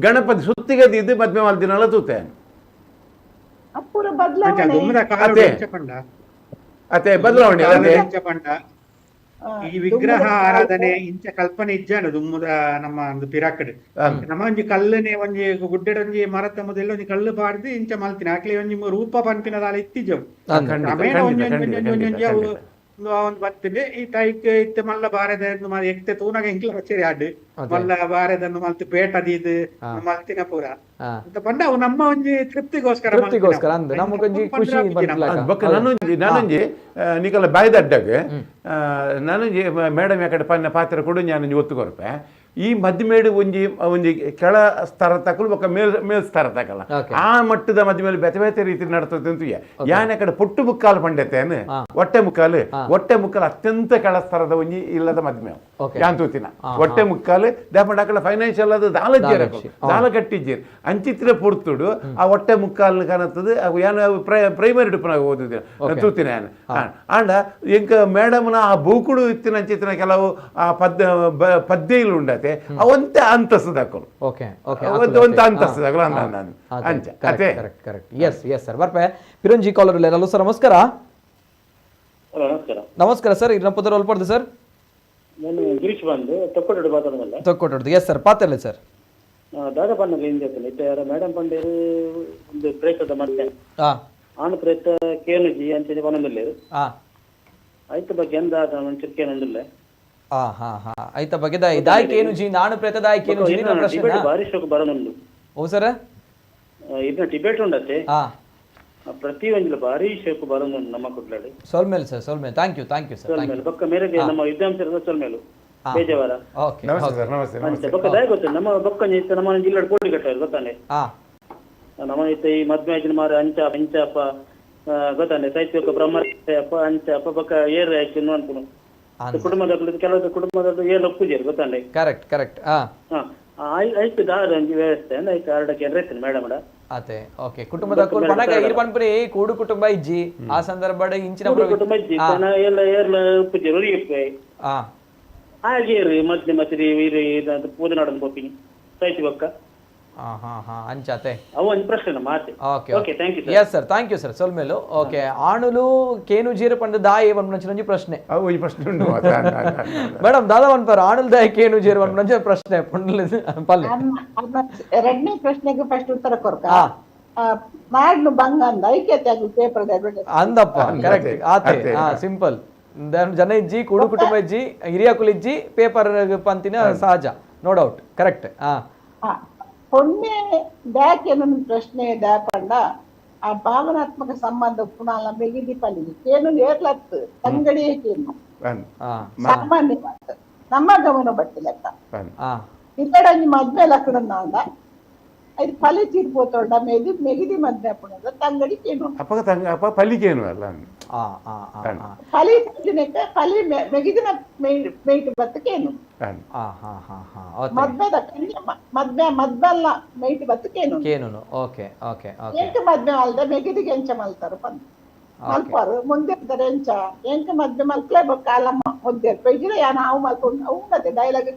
C: ಗಣಪತಿ ಸುತ್ತಿಗೆ ದಿದ್ದು ಮದ್ಮೆ ಮಾಲ್ ದಿನಲ ತೂತೇನೆ
E: ಬದಲಾವಣೆ
C: ಅದೇ ಬದಲಾವಣೆ ಅದೇ
E: ಈ ವಿಗ್ರಹ ಆರಾಧನೆ ಇಂಚ ಕಲ್ಪನೆ ಇಜ್ಜಾಂಡ ದುಮ್ಮದ ನಮ್ಮ ಒಂದು ಪಿರಾಕಡ್ ನಮ್ಮ ಒಂಜಿ ಕಲ್ಲನೆ ಒಂಜಿ ಗುಡ್ಡೆಡ್ ಒಂಜಿ ಮರತ ಮೊದಲ ಒಂಜಿ ಕಲ್ಲು ಪಾಡ್ದು ಇಂಚ ಮಲ್ತಿನ ಆಕ್ಲೆ ಒಂಜಿ ರೂಪ ಪನ್ಪಿನದಾಲ ಇತ್ತಿಜವು ಕ್ರಮೇಣ ಒಂಜಿ ಒಂಜಿ ಒಂಜಿ ಒಂಜಿ ಅವು ಒಂದು ಬತ್ತಿನಿ ಈ ಟೈಕ್ ಇತ್ತೆ ಮಲ್ಲ ಬಾರೆದ ಎಕ್ತೆ ತೂನಾಗ ಎಂಕ್ಲ ಕಚೇರಿ ಆಡ್ ಮಲ್ಲ ಬಾರೆದನ್ನು ಮಲ್ತು ಪೇಟ ದೀದ್ ಮಲ್ತಿನ ಪೂರ ಅಂತ ಪಂಡ ಅವು ನಮ್ಮ ಒಂಜಿ ತೃಪ್ತಿಗೋಸ್ಕರ
A: ತೃಪ್ತಿಗೋಸ್ಕರ ಅಂದ್ ನಮಗೊಂಜಿ ಖುಷಿ
C: ಬೊಕ್ಕ ನಾನೊಂಜಿ ನಾನೊಂಜಿ ನಿಕಲ ಬಾಯ್ದಡ್ಡಗ್ ನಾನೊಂಜಿ ಮೇಡಮ್ ಯಾಕಡೆ ಪನ್ನ ಪಾತ್ರ ಕೊಡು ನಾನೊಂಜಿ ಒತ್ತು ಕೊರ್ಪೆ ಈ ಮದ್ಮೇಡು ಒಂಜಿ ಒಂಜಿ ಕೆಳ ಸ್ತರ ತಕಲು ಬೊಕ್ಕ ಮೇಲ್ ಮೇಲ್ ಸ್ತರ ತಕಲ ಆ ಮಟ್ಟದ ಮದ್ಮೇಲೆ ಬೇತೆ ಬೇತೆ ರೀತಿ ನಡ್ತದೆ ಅಂತ ಯಾನೆ ಕಡೆ ಪೊಟ್ಟು ಮುಕ್ಕಾಲು ಪಂಡೆತೇನು ಹೊಟ್ಟೆ ಮುಕ್ಕಾಲು ಹೊಟ್ಟೆ ಮುಕ್ಕಾಲು ಅತ್ಯಂತ ಕೆಳ ಸ್ತರದ ಒಂಜಿ ಇಲ್ಲದ ಮದ್ಮೆ. ಯಾನ್ ತೂತಿನ ಒಟ್ಟೆ ಮುಕ್ಕಾಲು ದಾಪಂಡ ಫೈನಾನ್ಷಿಯಲ್ ಅದು ದಾಲ ದಾಲ ಕಟ್ಟಿದ್ದೀರಿ ಅಂಚಿತ್ರ ಪೊರ್ತುಡು ಆ ಒಟ್ಟೆ ಮುಕ್ಕಾಲು ಕಾಣುತ್ತದೆ ಯಾನ್ ಪ್ರೈಮರಿ ಡುಪ್ಪನಾಗ ಓದಿದ್ದೆ ತೂತಿನ ಯಾನ್. ಆಂಡ ಎಂಕ ಮೇಡಮ್ನ ಆ ಬೂಕುಡು ಇತ್ತಿನ ಅಂಚಿತ್ತಿನ ಕೆಲವು ಆ ಪದ್ಯ ಉಂಡತೆ ಅವಂತೆ ಅಂತಸ್ತದಕ್ಕಲು ಒಂತೆ ಅಂತಸ್ತದಕ್ಕಲು ಅಂಚ ಅದೇ
A: correct correct. Yes yes sir. ಬರ್ಪೆ ಪಿರಂಜಿ collar hello sir, ನಮಸ್ಕಾರ.
F: ನಮಸ್ಕಾರ
A: ನಮಸ್ಕಾರ ಸರ್, ಇರ್ನ ಪದರ ಒಲ್ಪಡ್ದು ಸರ್.
F: ನಾನು ಗಿರೀಶ್ ಬಂದು ತೊಕ್ಕೊಟ್ಟು ಮಾತಾಡೋದಲ್ಲ.
A: ತೊಕ್ಕೊಟ್ಟು ಎಸ್ ಸರ್, ಪಾತ್ರಲ್ಲ ಸರ್.
F: ದಾದಾ ಪಣ್ಣಗೆ ಏನ್ ಹೇಳ್ತಾನೆ ಇತ್ತ ಯಾರ ಮೇಡಮ್ ಪಂಡೇರು ಒಂದು ಪ್ರೇತದ ಮತ್ತೆ ಆನು ಪ್ರೇತ ಕೇನುಜಿ ಅಂತ ಪನೊಂದುಲ್ಲೇರು ಐತ ಬಗ್ಗೆ ಎಂದ ಒಂಚೂರು ಕೇನೊಂದುಲ್ಲೆ.
A: ಐತ ಬಗ್ಗೆ ದಾಯ್ ಕೇನುಜಿ ನಾನು ಪ್ರೇತ ದಾಯ್ ಕೇನುಜಿ
F: ಪ್ರಶ್ನೆ ಭಾರಿ ಶೋಕ ಬರೋನುಂಡು.
A: ಓ ಸರ್,
F: ಇದನ್ನ ಟಿಬೇಟ್ ಉಂಡತೆ ಪ್ರತಿ ಒಂಜಿಲ ಭಾರಿ ಶೋಕ ಬರೋನುಂಡು ನಮ್ಮ ಕುಡ್ಲಾಡು.
A: ಸೊಲ್ಮೇಲ್ ಸರ್, ಸೊಲ್ಮೇಲ್. Thank you thank you sir.
F: ಸೊಲ್ಮೇಲ್ ಬೊಕ್ಕ ಮೇರೆಗೆ ನಮ್ಮ ವಿದ್ವಾಂಸರ ಸೊಲ್ಮೇಲು ಬೇಜವಾರ.
C: ನಮಸ್ತೆ ಸರ್, ನಮಸ್ತೆ ನಮಸ್ತೆ.
F: ಬೊಕ್ಕ ದಾಯ ಗೊತ್ತು ನಮ್ಮ ಬೊಕ್ಕ ನಮ್ಮ ಜಿಲ್ಲಾಡು ಕೋಡಿ ಕಟ್ಟರು ಗೊತ್ತಾನೆ. ನಮ್ಮ ಈ ಮದ್ಮೇಜಿನ ಮಾರ ಅಂಚ ಅಂಚಪ್ಪ ಗೊತ್ತಾನೆ ಸಾಹಿತ್ಯಕ್ಕ ಬ್ರಹ್ಮ ಅಂಚಪ್ಪ ಬೊಕ್ಕ ಏರ್ ಆಯ್ತು ಅನ್ಕೊಂಡು ಕುಟುಂಬದ ಕೆಲವು ಕುಟುಂಬದ ಏರ್ ಒಪ್ಪುಜೇರು ಗೊತ್ತಾನೆ.
A: Correct correct.
F: ಆಯ್ತು ದಾರ ಒಂಜಿ ವ್ಯವಸ್ಥೆ ಆಯ್ತು ಆರ್ಡಕ್ಕೆ ಏನ್ರ ಇತ್ತು ಮೇಡಮ್.
A: ಅದೇ ಓಕೆ. ಕುಟುಂಬದ ಪಣಗ ಇರ್ ಕೂಡು ಕುಟುಂಬ ಇಜ್ಜಿ ಆ ಸಂದರ್ಭ ಇಂಚಿನ
F: ಕುಟುಂಬ ಇಜ್ಜಿ ಎಲ್ಲ ಏರ್ಲ ಉಪ್ಪುಜೇರು ಉಪ್ಪೆ ಹಾಗೆ ಮದ್ದೆ ಮತ್ತೆ ಪೂಜೆ ಪೋಪಿನಿ ಸಾಹಿತ್ಯ ಬೊಕ್ಕ
A: ಅಂಚಾತೆ
F: ಅವು ಒಂದು ಪ್ರಶ್ನೆ ಮಾತೆ.
A: Okay okay, thank you yes sir, thank you sir. ಸೊಲ್ಮೇಲು okay. ಆಣುಲು ಕೇನು ಜೀರು ಪಂಡ ದಾಯಿ ಒಂಜಿ ಪ್ರಶ್ನೆ.
C: ಅವು ಈ ಪ್ರಶ್ನೆ ಉಂಟು
A: ಮೇಡಮ್. ದಾದಾ ಪನ್ಪರ್ ಆಣುಲ್ ದಾಯಿ ಕೇನು ಜೀರು ಪಂಡ ಪ್ರಶ್ನೆ ಪಲ್ಲೆ.
D: ಎರಡನೇ ಪ್ರಶ್ನೆಗೆ ಫಸ್ಟ್ ಉತ್ತರ ಕೊರ್ಕ. ಮಾಡ್ನು ಬಂಗ ಅಂದ ಐಕ್ಯತೆ ಪೇಪರ್
A: ಅಂದಪ್ಪ. ಕರೆಕ್ಟ್ ಆತೆ ಸಿಂಪಲ್. ಜನ ಇಜ್ಜಿ ಕೂಡು ಕುಟುಂಬ ಇಜ್ಜಿ ಹಿರಿಯ ಕುಲಿಜ್ಜಿ ಪೇಪರ್ ಪಂತಿನ ಸಹಜ, no doubt. Correct.
D: ಪೊಣ್ಣೆ ಡ್ಯಾಕ್ ಏನೊಂದು ಪ್ರಶ್ನೆ ಡ್ಯಾಪಂಡ ಆ ಭಾವನಾತ್ಮಕ ಸಂಬಂಧ ಪುಣಾಲ ಮೆಗಿದಿ ಪಲ್ಲಿಗೆ ಕೇನು ಏರ್ಲತ್ತು ತಂಗಡಿಯೇ ಕೇನು ಸಾಮಾನ್ಯ ಮಾತು ನಮ್ಮ ಗಮನ ಬಟ್ಟಿ ಲೆಕ್ಕ ಇಲ್ಲಡ ಮದ್ವೆ ಲಕ್ಕಡನ್ನಾಂಡ ಅದು ಪಲಿ ತೀರ್ಪೋತೊಂಡ ಮೆಗಿ ಮೆಗಿದಿ ಮದ್ವೆ ಪುಣದ ತಂಗಡಿ ಕೇನು
C: ಅಪ್ಪ ತಂಗ ಅಪ್ಪ ಪಲಿಗೇನು ಅಲ್ಲ
D: ಪಲಿ ದಿನಕ್ಕೆ ಪಲಿ ಮೆಗಿದಿನ ಮೇಯ್ಟ್ ಬತ್ತಕೇನು ಮದ್ವೆದ ಮದ್ವೆ ಮದ್ವೆಲ್ಲ ಮೇಯ್ಟ್ ಬತ್ತಕೇನು
A: ಕೇನು. ಓಕೆ ಓಕೆ
D: ಎಂಕ ಮದ್ವೆ ಅಲ್ದ ಮೆಗಿದಿಗೆ ಎಂಚ ಮಲ್ತಾರ ಪಂದ್ ಮಲ್ಪಾರು ಮುಂದೆ ಇರ್ತಾರೆ ಎಂಚ ಎಂಕ ಮದ್ವೆ ಮಲ್ಕ್ಲೇ ಕಾಲಮ್ಮ ಮುಂದೆ ಪೈಜಿರ ಯಾನ ಅವು ಮಲ್ಕೊಂಡು ಅವು ಮತ್ತೆ ಡೈಲಾಗ್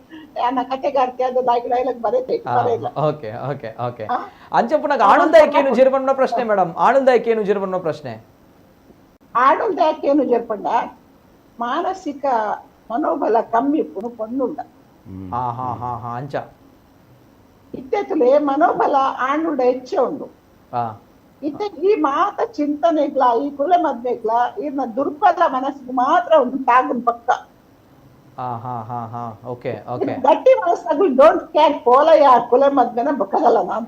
D: ಯಾನ ಕತೆಗಾರ್ತಿ ಅದು ಡೈಲಾಗ್ ಬರೈತೆ ಬರೆಯಿಲ್ಲ.
A: Okay okay okay. ಅಂಚಪ್ಪನಾಗ ಆಣುಲ್ದಾಯಕೇನು ಜೀರ್ಬಣ್ಣ ಪ್ರಶ್ನೆ ಮೇಡಮ್, ಆಣುಲ್ದಾಯಕೇನು ಜೀರ್ಬಣ್ಣ ಪ್ರಶ್ನೆ.
D: ಆಣುಲ್ದಾಯಕೇನು ಜೀರ್ಪಂಡ ಮಾನಸಿಕ ಮನೋಬಲ ಕಮ್ಮಿ ಪೊಣ್ಣುಂಡ.
A: ಅಂಚ
D: ಇತ್ತೆತ್ತಲೇ ಮನೋಬಲ ಆಣುಂಡ ಹೆಚ್ಚೆ ಉಂಡು. ಇತ್ತ ಈ ಮಾತ ಚಿಂತನೆಗ್ಲ ಈ ಕುಲ ಮದ್ವೆಗ್ಲ ಇರ್ನ ದುರ್ಬಲ ಮನಸ್ಸಿಗೆ ಮಾತ್ರ ಒಂದು ತಾಗುನ್ ಪಕ್ಕ. ಗಟ್ಟಿ ಮನಸ್ಸಾಗಲಿ don't care ಪೋಲಯ್ಯ ಕುಲ ಮದ್ವೆನ ಬಕ್ಕದಲ್ಲ ನಾನ್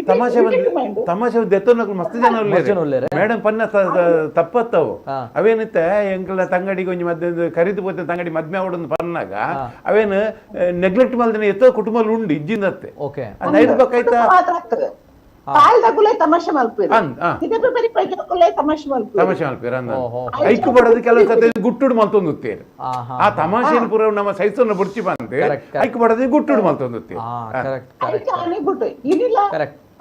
C: ತಮಾಷೆ ತಮಾಷೆ ಎತ್ತೊನ್ನಕ್ಲು ಮಸ್ತ್ ಜನ ಉಲ್ಲೇರು ಮೇಡಮ್ ಪನ್ನ ತಪ್ಪತ್ತವು. ಅವೇನಿತ್ತೆ ಎಂಕಲ ತಂಗಡಿಗೆ ಒಂಜಿ ಮದ್ದೆ ಕರಿದು ಪೋತೆ ತಂಗಡಿ ಮದ್ಮೆ ಅವಡೊಂದು ಪನ್ನಾಗ ಅವೇನು ನೆಗ್ಲೆಕ್ಟ್ ಮಲ್ದಿನ ಎತ್ತೋ ಕುಟುಂಬ ಉಂಡು ಇಜ್ಜಿಂದತ್ತೆ. ಐದು ಬಕ್ಕಾಯ್ತಾ
D: ತಮಾಷೆ ಮಲ್ಪೇರು ತಮಾಷೆ ಮಲ್ಪೇರು
C: ತಮಾಷೆ ಮಲ್ಪೇರು ಅಂದ ಐಕು ಬಡೋದು ಕೆಲವು ಸತಿ ಗುಟ್ಟುಡು ಮಲ್ತೊಂದುತ್ತೇರು. ಆ ತಮಾಷೆಯನ್ನು ಪೂರ ನಮ್ಮ ಸೈಸನ್ನು ಬುಡ್ಚಿ ಬಂದು ಐಕು ಬಡೋದು ಗುಟ್ಟುಡು ಮಲ್ತೊಂದುತ್ತೇರು.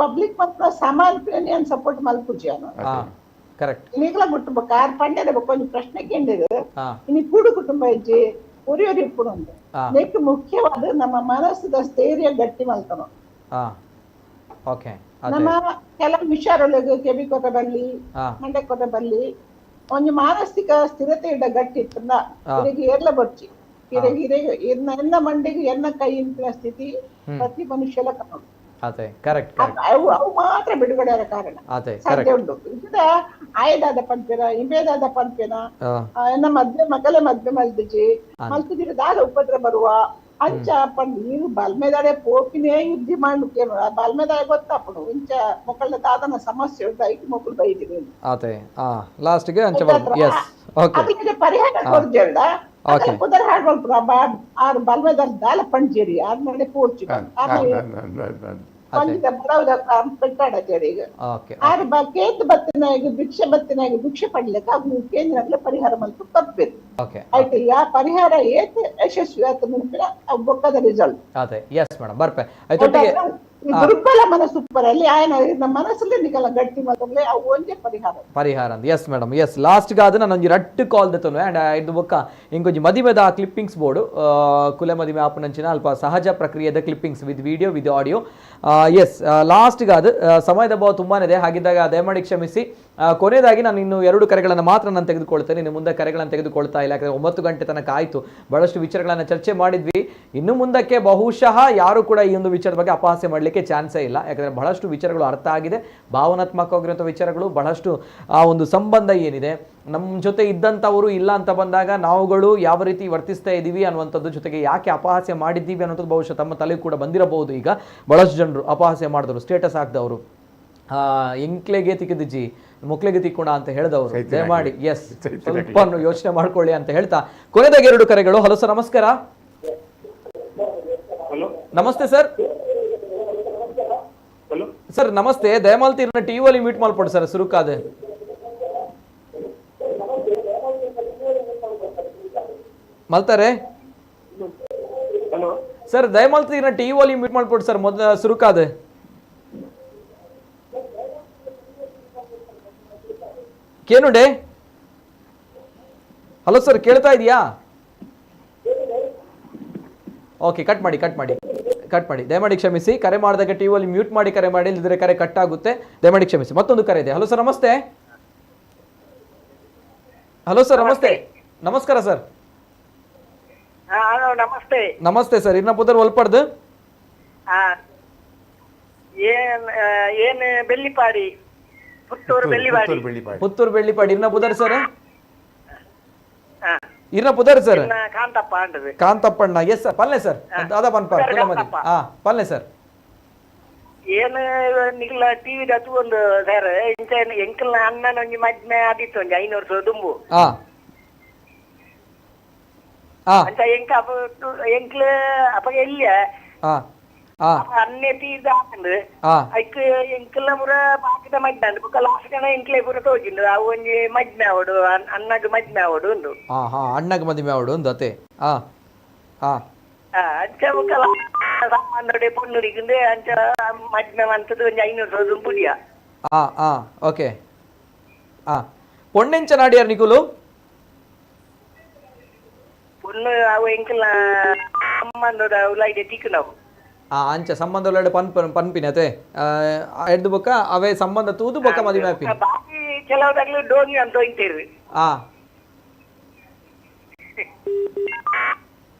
D: ಪಬ್ಲಿಕ್ ಮಾತ್ರ ಸಮಾನ ಸಪೋರ್ಟ್ ಮಲ್ಪುಜಿ
A: ಕರೆಕ್ಟ್.
D: ಈಗಲ ಗುಟ್ಟು ಕಾರ್ ಪಂಡ್ಯದ ಒಂಜಿ ಪ್ರಶ್ನೆ ಕೇಂದಿರು ಇನಿ ಕೂಡು ಕುಟುಂಬ ಇಜ್ಜಿ ಒರಿ ಒರಿ ಇಪ್ಪುಡು ಉಂಡು. ನೆಕ್ ಮುಖ್ಯವಾದ ನಮ್ಮ ಮನಸ್ಸದ ಸ್ಥೈರ್ಯ ಗಟ್ಟಿ ಮಲ್ತನು. ನಮ್ಮ ಕೆಲವು ವಿಚಾರೊಳಗೆ ಕೆಬಿ ಕೊತ ಬಲ್ಲಿ ಮಂಡೆ ಕೊತ ಬಲ್ಲಿ ಒಂಜಿ ಮಾನಸಿಕ ಸ್ಥಿರತೆ ಇಡ ಗಟ್ಟಿ ಇತ್ತಂದ ಇರೆಗೆ ಏರ್ಲ ಬೊರ್ಚಿ ಇರೆಗೆ ಇರೆಗೆ ಎನ್ನ ಮಂಡೆಗೆ ಎನ್ನ ಕೈ ಇಂಪಿನ ಸ್ಥಿತಿ ಪ್ರತಿ ಮನುಷ್ಯಲ ಕಾಣು. ಅವು ಅವು ಮಾತ್ರ ಬಿಡುಗಡೆ ಕಾರಣ ಸಾಧ್ಯ ಉಂಟು. ಇದ ಆಯದಾದ ಪನ್ಪೇನ ಇಂಬೇದಾದ ಪನ್ಪೇನ ಎನ್ನ ಮದ್ವೆ ಮಗಲೇ ಮದ್ವೆ ಮಲ್ದಿಜಿ ಮಲ್ತಿದ್ರೆ ದಾದ ಉಪದ್ರ ಬರುವ ಅಂಚ ಪಂಡ್ ನೀರು ಬಲ್ಮೆದಾಡೆ ಪೋಪಿನೇ ಯುದ್ಧಿ ಮಾಡ್ಲಿಕ್ಕೆ ಬಲ್ಮೆದಾಡೆ ಗೊತ್ತಾಪಡು ಇಂಚ ಮೊಕ್ಕಳ ದಾದನ ಸಮಸ್ಯೆ ಉಂಟು ಐಕ್ ಮೊಕ್ಕಳು ಬೈದಿರಿ
A: ಲಾಸ್ಟ್ಗೆ ಅಂಚ
D: ಅದಕ್ಕೆ ಪರಿಹಾರ ಕೊರ್ಜೆಲ್ಡ ಪುದರ್ ಹಾಡ್ಬಲ್ಪುರ ಆರು ಬಲ್ಮೆದಾರ್ ದಾಲ ಪಂಜೇರಿ ಆದ್ಮೇಲೆ ಪೋರ್ಚು ಆರು ಕೇಂದ್ರ ಬತ್ತಿನಾಗ ಭಿಕ್ಷೆ ಬತ್ತಿನಾಗ ಭಿಕ್ಷೆ ಪಡ್ಲಿಕ್ಕೆ ಅದು ಕೇಂದ್ರ ಪರಿಹಾರ ಮಲ್ತು ತಪ್ಪೇರು. ಆಯ್ತು ಯಾ ಪರಿಹಾರ ಏತ್ ಯಶಸ್ವಿ ಆತ ಬೊಕ್ಕದ ರಿಸಲ್ಟ್.
A: ಅದೇ ಎಸ್ ಮೇಡಮ್ ಬರ್ಪೆ ಆಯ್ತು.
D: ದುರ್ಬಲ ಮನಸ್ಸು ಅಲ್ಲಿ ಆಯನ ಮನಸ್ಸಲ್ಲಿ ನಿಗಲ ಗಟ್ಟಿ ಮೊದಲೇ ಅವು ಒಂದೇ ಪರಿಹಾರ
A: ಪರಿಹಾರ ಅಂತ. ಎಸ್ ಮೇಡಮ್ ಎಸ್ ಲಾಸ್ಟ್ ಗಾದ ನಾನು ಒಂಜಿ ರಟ್ಟು ಕಾಲ್ ದೆತ್ತೊನ್ವೆ ಅಂಡ್ ಇದು ಬೊಕ್ಕ ಇಂಕೊಂಜಿ ಮದಿಮೆದ ಕ್ಲಿಪ್ಪಿಂಗ್ಸ್ ಬೋರ್ಡು ಕುಲೆ ಮದಿಮೆ ಆಪುನಂಚಿನ ಅಲ್ಪ ಸಹಜ ಪ್ರಕ್ರಿಯೆದ clippings with video with audio. Yes last ಗಾದ ಸಮಯದ ಅಭಾವ ತುಂಬಾನೇ ಇದೆ, ಹಾಗಿದ್ದಾಗ ದಯಮಾಡಿ ಕ್ಷಮಿಸಿ. ಕೊನೆಯದಾಗಿ ನಾನು ಇನ್ನು 2 ಕರೆಗಳನ್ನು ಮಾತ್ರ ನಾನು ತೆಗೆದುಕೊಳ್ತೇನೆ, ಇನ್ನು ಮುಂದೆ ಕರೆಗಳನ್ನು ತೆಗೆದುಕೊಳ್ತಾ ಇಲ್ಲ, ಯಾಕಂದರೆ 9 ಗಂಟೆ ತನಕ ಆಯಿತು, ಬಹಳಷ್ಟು ವಿಚಾರಗಳನ್ನು ಚರ್ಚೆ ಮಾಡಿದ್ವಿ. ಇನ್ನು ಮುಂದಕ್ಕೆ ಬಹುಶಃ ಯಾರು ಕೂಡ ಈ ಒಂದು ವಿಚಾರದ ಬಗ್ಗೆ ಅಪಹಾಸ್ಯ ಮಾಡಲಿಕ್ಕೆ ಚಾನ್ಸೇ ಇಲ್ಲ, ಯಾಕಂದರೆ ಬಹಳಷ್ಟು ವಿಚಾರಗಳು ಅರ್ಥ ಆಗಿದೆ, ಭಾವನಾತ್ಮಕವಾಗಿರುವಂಥ ವಿಚಾರಗಳು, ಬಹಳಷ್ಟು ಆ ಒಂದು ಸಂಬಂಧ ಏನಿದೆ ನಮ್ಮ ಜೊತೆ ಇದ್ದಂಥವರು ಇಲ್ಲ ಅಂತ ಬಂದಾಗ ನಾವುಗಳು ಯಾವ ರೀತಿ ವರ್ತಿಸ್ತಾ ಇದ್ದೀವಿ ಅನ್ನುವಂಥದ್ದು, ಜೊತೆಗೆ ಯಾಕೆ ಅಪಹಾಸ್ಯ ಮಾಡಿದ್ದೀವಿ ಅನ್ನೋಂಥದ್ದು ಬಹುಶಃ ತಮ್ಮ ತಲೆಗೂ ಕೂಡ ಬಂದಿರಬಹುದು. ಈಗ ಬಹಳಷ್ಟು ಜನರು ಅಪಹಾಸ್ಯ ಮಾಡಿದವರು, ಸ್ಟೇಟಸ್ ಹಾಕಿದವರು, ಎಂಕ್ಲೆಗೆ ತಿಕ್ಕಿದ್ಜಿ ಮುಕ್ಲೆಗೆ ತಿಕ್ಕೋಣ ಅಂತ ಹೇಳಿದವರು, ದಯಮಾಡಿ ಎಸ್ ಸ್ವಲ್ಪ ಯೋಚನೆ ಮಾಡ್ಕೊಳ್ಳಿ ಅಂತ ಹೇಳ್ತಾ ಕೊನೆಯದಾಗಿ 2 ಕರೆಗಳು. ಹಲೋ ಸರ್ ನಮಸ್ಕಾರ. ನಮಸ್ತೆ ಸರ್. ಸರ್ ನಮಸ್ತೆ, ದಯಮಾಲ್ತೀರ್ನ ಟಿವಿ ಅಲ್ಲಿ ಮ್ಯೂಟ್ ಮಾಡ್ಕೊಡಿ ಸರ್ ಸುರುಕಾದೆ. ಮಲ್ತಾರೆ ಸರ್, ದಯಮಾಲ್ತೀರ್ನ ಟಿವಿ ಅಲ್ಲಿ ಮ್ಯೂಟ್ ಮಾಡ್ಕೊಡಿ ಸರ್ ಮೊದಲ ಸುರುಕಾದೆ. ಕೇನುಡೆ ಹಲೋ ಸರ್ ಕೇಳ್ತಾ ಇದೆಯಾ? ಓಕೆ ಕಟ್ ಮಾಡಿ ಕಟ್ ಮಾಡಿ ಕಟ್ ಮಾಡಿ, ದಯಮಾಡಿ ಕ್ಷಮಿಸಿ. ಕರೆ ಮಾಡಿದಾಗ ಟಿವಿ ಅಲ್ಲಿ ಮ್ಯೂಟ್ ಮಾಡಿ ಕರೆ ಮಾಡಿ, ಇಲ್ಲದಿದ್ರೆ ಕರೆ ಕಟ್ ಆಗುತ್ತೆ, ದಯಮಾಡಿ ಕ್ಷಮಿಸಿ. ಮತ್ತೊಂದು ಕರೆ ಇದೆ. ಹಲೋ ಸರ್ ನಮಸ್ತೆ. Hello sir namaste. ನಮಸ್ಕಾರ ಸರ್.
I: ನಮಸ್ತೆ.
A: ನಮಸ್ತೆ ಸರ್, ಇನ್ನ ಪುದರ್ ಒಲ್ಪಡ್ದು
I: ಏನ್ ಬೆಳ್ಳಿಪಾಡಿ, ಪುತ್ತೂರು ಬೆಳ್ಳಿಪಾಡಿ.
A: ಪುತ್ತೂರು ಬೆಳ್ಳಿಪಾಡಿ. ಇನ್ನ ಪುದರ್ ಸರ್? ಇನ್ನ ಪುದರ್ ಸರ್?
I: ಕಾಂತಪ್ಪ.
A: ಕಾಂತಪ್ಪಣ್ಣ. ಎಸ್ ಸರ್ ಪಲ್ಲೆ ಸರ್. ಅದ ಪನ್ಪ ಹಾ ಪಲ್ಲೆ ಸರ್.
I: ಏನು ನಿಗ್ಲ ಟಿವಿ ಒಂದು ಸರ್ ಇಂಚ ಎಂಕಲ್ನ ಅಣ್ಣನ ಒಂಜಿ ಮದ್ಮೆ ಆದಿತ್ತು ಒಂಜಿ 500 ದುಂಬು. ಅಂಚ ಎಂಕ ಎಂಕ್ಲ ಅಪಗ ಎಲ್ಲಿಯ ಅನ್ನೆ ತೀರ್ದ ಹಾಕಂಡು ಐಕ್ ಎಂಕಲ್ನ ಪೂರ ಬಾಕಿದ ಮದ್ಮೆ ಅಂದ್ ಬೊಕ್ಕ ಲಾಸ್ಟ್ ಜನ ಎಂಕ್ಲೆ ಪೂರ ತೋಜಿಂಡು ಅವು ಒಂಜಿ ಮದ್ಮೆ ಆವಡು ಅಣ್ಣಗ್ ಮದ್ಮೆ ಆವಡು ಉಂಡು.
A: ಅಣ್ಣಗ್ ಮದ್ಮೆ ಆವಡು ಉಂದು ಅತೆ.
I: ಅಂಚ ಬೊಕ್ಕ ಸಾಮಾನುಡೆ ಪೊನ್ನುಡಿಗುಂಡು ಅಂಚ ಮದ್ಮೆ ಮಂತದ್ದು ಒಂಜಿ 500 ದುಂಬುಡಿಯ.
A: ಓಕೆ. ಪೊಣ್ಣೆಂಚ ನಾಡಿಯಾರ್ ನಿಕುಲು?
I: ಪೊಣ್ಣು ಅವು ಎಂಕಲ್ನ ಸಂಬಂಧದ ಉಲಾಯ್ಡೆ ತಿಕ್ಕು.
A: ಅಂಚ ಸಂಬಂಧ ಉಳ್ಳಾಡೆ ಪನ್ ಪನ್ಪಿನ ಅತೆ ಎಡ್ದು ಬೊಕ್ಕ ಅವೇ ಸಂಬಂಧ ತೂದು ಬೊಕ್ಕ ಮದುವೆ ಆಪಿನ.
I: ಬಾಕಿ ಕೆಲವುದಾಗ್ಲು ಡೋನಿ ಅಂತ ಹೋಯ್ತೇರಿ.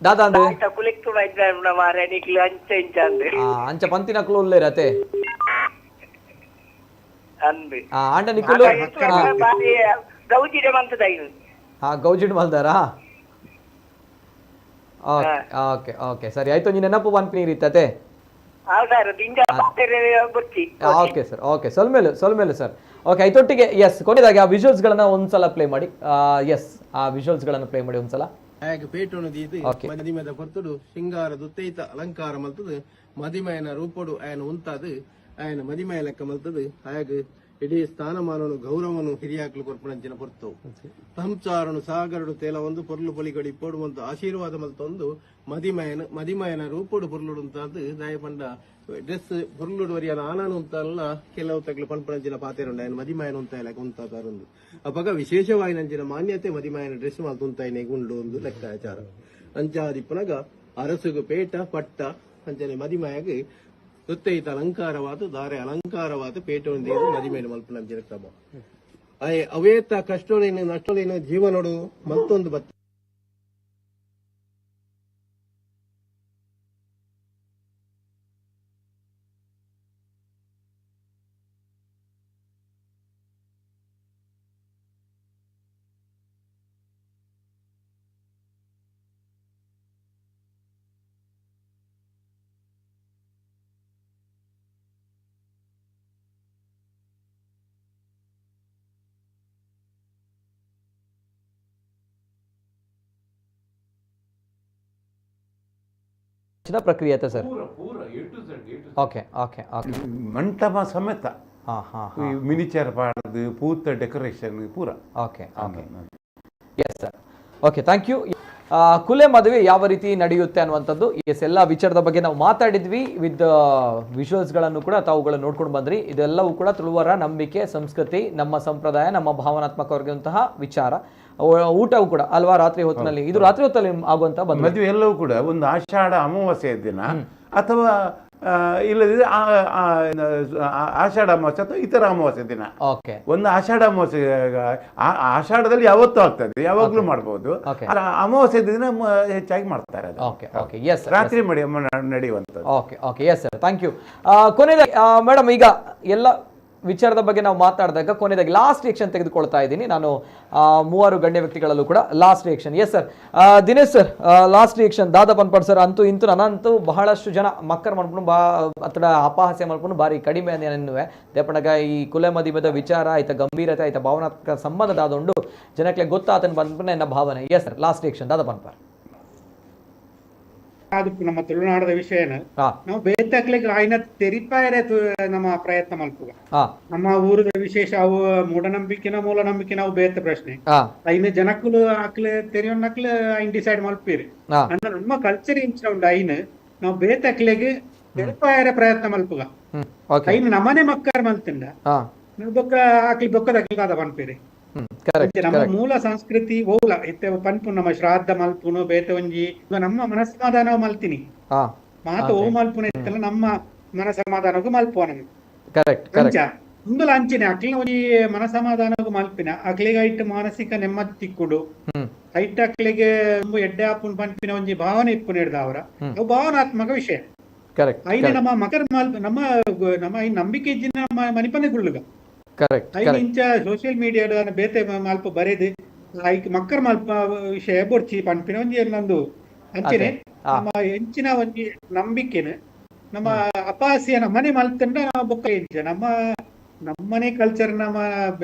A: ದಾದಾ ಅಂದು
I: ಕುಲೆಕ್ತು ಮಾರ್ರೆ ನಿಕ್ಲು ಅಂಚ ಇಂಚ ಅಂದು.
A: ಅಂಚ ಪಂತಿನಕ್ಲು ಉಲ್ಲೇರ ಅತೆ
I: ಅಂದು.
A: ಅಂಡ ನಿಕುಲು
I: ಬಾರಿ ಗೌಜಿಡೆ ಮಂತದ.
A: ಗೌಜಿಡ್ ಮಲ್ದಾರಾ? ಓಕೆ ಓಕೆ ಓಕೆ ಸರಿ ಆಯ್ತು. ನೀನು ನೆನಪು ಪನ್ಪಿನಿ ರೀತತೆ. ಓಕೆ ಸರ್ ಓಕೆ ಸೊಲ್ಮೇಲು ಸೊಲ್ಮೇಲು ಸರ್. ಓಕೆ ಐತೊಟ್ಟಿಗೆ ಎಸ್ ಕೊನೆಯದಾಗಿ ಆ ವಿಜುವಲ್ಸ್ಗಳನ್ನ ಒಂದ್ಸಲ ಪ್ಲೇ ಮಾಡಿ. ಎಸ್ ಆ ವಿಜುವಲ್ಸ್ಗಳನ್ನ ಪ್ಲೇ ಮಾಡಿ ಒಂದ್ಸಲ.
J: ಮದಿಮೆದ ಪೊರ್ತುಡು ಶೃಂಗಾರ ದುತ್ತೈತ ಅಲಂಕಾರ ಮಲ್ತದು ಮದಿಮಯನ ರೂಪಡು ಆಯನ ಉಂತಾದು ಆಯನ ಮದಿಮಯ ಲೆಕ್ಕ ಮಲ್ತದು ಆಯಾಗ ಇಡೀ ಸ್ಥಾನಮಾನನು ಗೌರವನು ಹಿರಿಯಾಕ್ಲು ಕೊರ್ಪಣಂಚಿನ ಪೊರ್ತು ಸಂಸಾರನು ಸಾಗರಡು ತೇಲ ಒಂದು ಪೊರ್ಲು ಪೊಲಿಗಡಿ ಪೋಡುವಂತ ಆಶೀರ್ವಾದ ಮಲ್ತೊಂದು ಮದಿಮಯನ ಮದಿಮಯನ ರೂಪಡು ಪೊರ್ಲುಡು ಅಂತಾದು ದಾಯಪಂಡ ಡ್ರೆಸ್ ಪೊರ್ಲುಡು ವರಿಯನ ಆನಾನು ಅಂತಲ್ಲ ಕೆಲವು ತಗ್ಲು ಪನ್ಪಣಂಚಿನ ಪಾತೆರುಂಡ ಆಯನ ಮದಿಮಯನ ಉಂತ ಉಂತಾದಾರೊಂದು ಅಪಗ ವಿಶೇಷವಾಗಿ ನಂಚಿನ ಮಾನ್ಯತೆ ಮದಿಮಯನ ಡ್ರೆಸ್ ಮಲ್ತುಂತಾಯಿನೆ ಗುಂಡು ಒಂದು ಲೆಕ್ಕಾಚಾರ ಅಂಚಾದಿಪ್ಪನಗ ಅರಸುಗು ಪೇಟ ಪಟ್ಟ ಅಂಚನೆ ಮದಿಮಯಗ್ ಸುತ್ತೈತ ಅಲಂಕಾರವಾದ ದಾರೆ ಅಲಂಕಾರವಾದ ಪೇಟೊಂದು ಮದಿಮೇಲೆ ಮಲ್ಪುನಂಚಿನ ಕ್ರಮ ಅವೇತ ಕಷ್ಟೋಲೇನು ನಷ್ಟೋಲೇನು ಜೀವನೋಡು ಮತ್ತೊಂದು ಬತ್ತ
A: ಪ್ರಕ್ರಿಯೆ ಆಯ್ತಾ ಸರ್?
C: ಪೂರ A to Z.
A: Okay okay okay
C: ಮಂಟಪ ಸಮೇತ ಮಿನಿಚರ್ ಪಾಡ್ದು ಪೂತ ಡೆಕೋರೇಷನ್ ಪೂರ.
A: Okay okay yes sir. Okay, thank you. ಕುಲೆ ಮದುವೆ ಯಾವ ರೀತಿ ನಡೆಯುತ್ತೆ ಅನ್ನುವಂಥದ್ದು ಎಸ್ ಎಲ್ಲ ವಿಚಾರದ ಬಗ್ಗೆ ನಾವು ಮಾತಾಡಿದ್ವಿ. ವಿತ್ ವಿಜುವಲ್ಸ್ಗಳನ್ನು ಕೂಡ ತಾವುಗಳು ನೋಡ್ಕೊಂಡು ಬಂದ್ರಿ. ಇದೆಲ್ಲವೂ ಕೂಡ ತುಳುವರ ನಂಬಿಕೆ, ಸಂಸ್ಕೃತಿ, ನಮ್ಮ ಸಂಪ್ರದಾಯ, ನಮ್ಮ ಭಾವನಾತ್ಮಕವಾಗಿರುವಂತಹ ವಿಚಾರ. ಊಟವೂ ಕೂಡ ಅಲ್ವಾ, ರಾತ್ರಿ ಹೊತ್ತಿನಲ್ಲಿ, ಇದು ರಾತ್ರಿ ಹೊತ್ತಲ್ಲಿ ಆಗುವಂತಹ
C: ಮದುವೆ ಎಲ್ಲವೂ ಕೂಡ ಒಂದು ಆಷಾಢ ಅಮಾವಾಸ್ಯೆ ದಿನ ಅಥವಾ ಇಲ್ಲದಿದ್ರೆ ಆಷಾಢ ಅಮಾವಾಸ್ಯೆ ಅಥವಾ ಇತರ ಅಮಾವಾಸ್ಯೆ ದಿನ. ಒಂದು ಆಷಾಢ ಅಮಾವಾಸ್ಯೆ, ಆಷಾಢದಲ್ಲಿ ಯಾವತ್ತೂ ಆಗ್ತದೆ, ಯಾವಾಗಲೂ ಮಾಡಬಹುದು. ಅಮಾವಾಸ್ಯೆ ದಿನ ಹೆಚ್ಚಾಗಿ ಮಾಡ್ತಾರೆ. ರಾತ್ರಿ ನಡೆಯುವಂಥದ್ದು.
A: Okay okay, yes sir, thank you. ಕೊನೆಯದಾಗಿ ಮೇಡಮ್, ಈಗ ಎಲ್ಲ ವಿಚಾರದ ಬಗ್ಗೆ ನಾವು ಮಾತಾಡಿದಾಗ ಕೊನೆಯದಾಗಿ ಲಾಸ್ಟ್ ರಿಯಾಕ್ಷನ್ ತೆಗೆದುಕೊಳ್ತಾ ಇದ್ದೀನಿ ನಾನು ಮೂವರು ಗಣ್ಯ ವ್ಯಕ್ತಿಗಳಲ್ಲೂ ಕೂಡ. Last reaction. Yes sir, Dinesh sir, last reaction. ದಾದಾ ಪನ್ಪಾಡ್ ಸರ್ ಅಂತೂ ಇಂತೂ ನನ್ನಂತೂ ಬಹಳಷ್ಟು ಜನ ಮಕ್ಕರ್ ಮಾಡ್ಕೊಂಡು ಬಾ ಅತ್ತಡ ಅಪಹಾಸ್ಯ ಮಾಡ್ಕೊಂಡು ಭಾರಿ ಕಡಿಮೆ ಅನ್ನುವೆ ದೇಪಣಗ ಈ ಕುಲೆ ಮದಿಮದ ವಿಚಾರ ಆಯ್ತಾ, ಗಂಭೀರತೆ ಆಯ್ತಾ, ಭಾವನಾತ್ಮಕ ಸಂಬಂಧದಾದುಂಡು ಜನಕ್ಕೆ ಗೊತ್ತಾತನ ಬಂದ್ಬಿಟ್ಟು ನನ್ನ ಭಾವನೆ. Yes sir, last reaction ದಾದಾ ಪನ್ಪಾಡ್.
E: ಅದಕ್ಕೂ ನಮ್ಮ ತುಳುನಾಡದ ವಿಷಯನ ನಾವು ಬೇತಕ್ಲಿಗೆ ಆಯ್ನ ತೆರಿಪಾಯರೆ ನಮ್ಮ ಪ್ರಯತ್ನ ಮಲ್ಪುಗ. ನಮ್ಮ ಊರದ ವಿಶೇಷ ಅವು ಮೂಢನಂಬಿಕೆನ ಮೂಲ ನಂಬಿಕೆ ನಾವು ಬೇತ ಪ್ರಶ್ನೆ. ಐನ ಜನಕ್ಕಲು ಆಕ್ಲೆ ತೆರಿಯೊನ್ನಕ್ಲೆ ಐನ್ ಡಿಸೈಡ್ ಮಲ್ಪೀರಿ. ಅಂದ್ರೆ ನಮ್ಮ ಕಲ್ಚರ್ ಇಂಚಿನ ಉಂಡು ಐನ್ ನಾವು ಬೇತಕ್ಲೆಗೆ ತೆರಿಪಾಯರೆ ಪ್ರಯತ್ನ ಮಲ್ಪುಗ. ಐನ್ ನಮ್ಮನೆ ಮಕ್ಕರ್ ಮಲ್ತಿಂಡ ನಾವು ಬೊಕ್ಕ ಆಕ್ಲಿ ಬೊಕ್ಕದಕ್ಲಿ ಅದ ಪನ್ಪೀರಿ. ನಮ್ಮ ಮೂಲ ಸಂಸ್ಕೃತಿ ಓಲ ಇತ್ತೆ ಪನ್ಪು ನಮ್ಮ ಶ್ರಾದ್ದ ಮಲ್ಪುನು ಬೇತೆ ಒಂಜಿ ನಮ್ಮ ಮನಸ್ಸಮಾಧಾನ ಮಲ್ತೀನಿ ಮಾತು ಓ ಮಲ್ಪುನ ಇತ್ತಲ್ಲ ನಮ್ಮ ಮನಸಮಾಧಾನಕ್ಕೂ ಮಲ್ಪುವ ನಮ್ಗೆ. ಇಂದುಲ ಅಂಚಿನ ಅಕ್ಲಿನ ಒಂಜಿ ಮನಸಮಾಧಾನಕ್ಕೂ ಮಲ್ಪಿನ ಅಕ್ಲಿಗೆ ಐಟ್ ಮಾನಸಿಕ ನೆಮ್ಮದಿ ತಿಕ್ಕುಡು ಐಟ್ ಅಕ್ಲಿಗೆ ಎಡ್ಡೆ ಆಪುನ್ ಪನ್ಪಿನ ಒಂಜಿ ಭಾವನೆ ಇಪ್ಪು ನೀಡ್ದ ಅವರ ಅವು ಭಾವನಾತ್ಮಕ ವಿಷಯ. ಐನ ನಮ್ಮ ಮಕರ ಮಲ್ಪ ನಮ್ಮ ನಮ್ಮ ಈ ನಂಬಿಕೆ ಇದ್ದಿನ ಮನಿಪನೆ ಗುಳ್ಳುಗ. ಐದು ಇಂಚ ಸೋಷಿಯಲ್ ಮೀಡಿಯಾ ಬೇತೆ ಮಲ್ಪ ಬರೆದು ಐಕ್ ಮಕ್ಕಳ ಮಲ್ಪ ವಿಷಯ ಬೊರ್ಚಿ ಪನ್ಪಿನ ಒಂಜಿ ನಂದು ಅಂಚನೆ ನಮ್ಮ ಹೆಂಚಿನ ಒಂಜಿ ನಂಬಿಕೆನ ನಮ್ಮ ಅಪಹಾಸ್ಯ ನಮ್ಮನೆ ಮಲ್ತಂಡ ಬೊಕ್ಕ ಇಂಚ ನಮ್ಮ ನಮ್ಮನೆ ಕಲ್ಚರ್ ನಮ್ಮ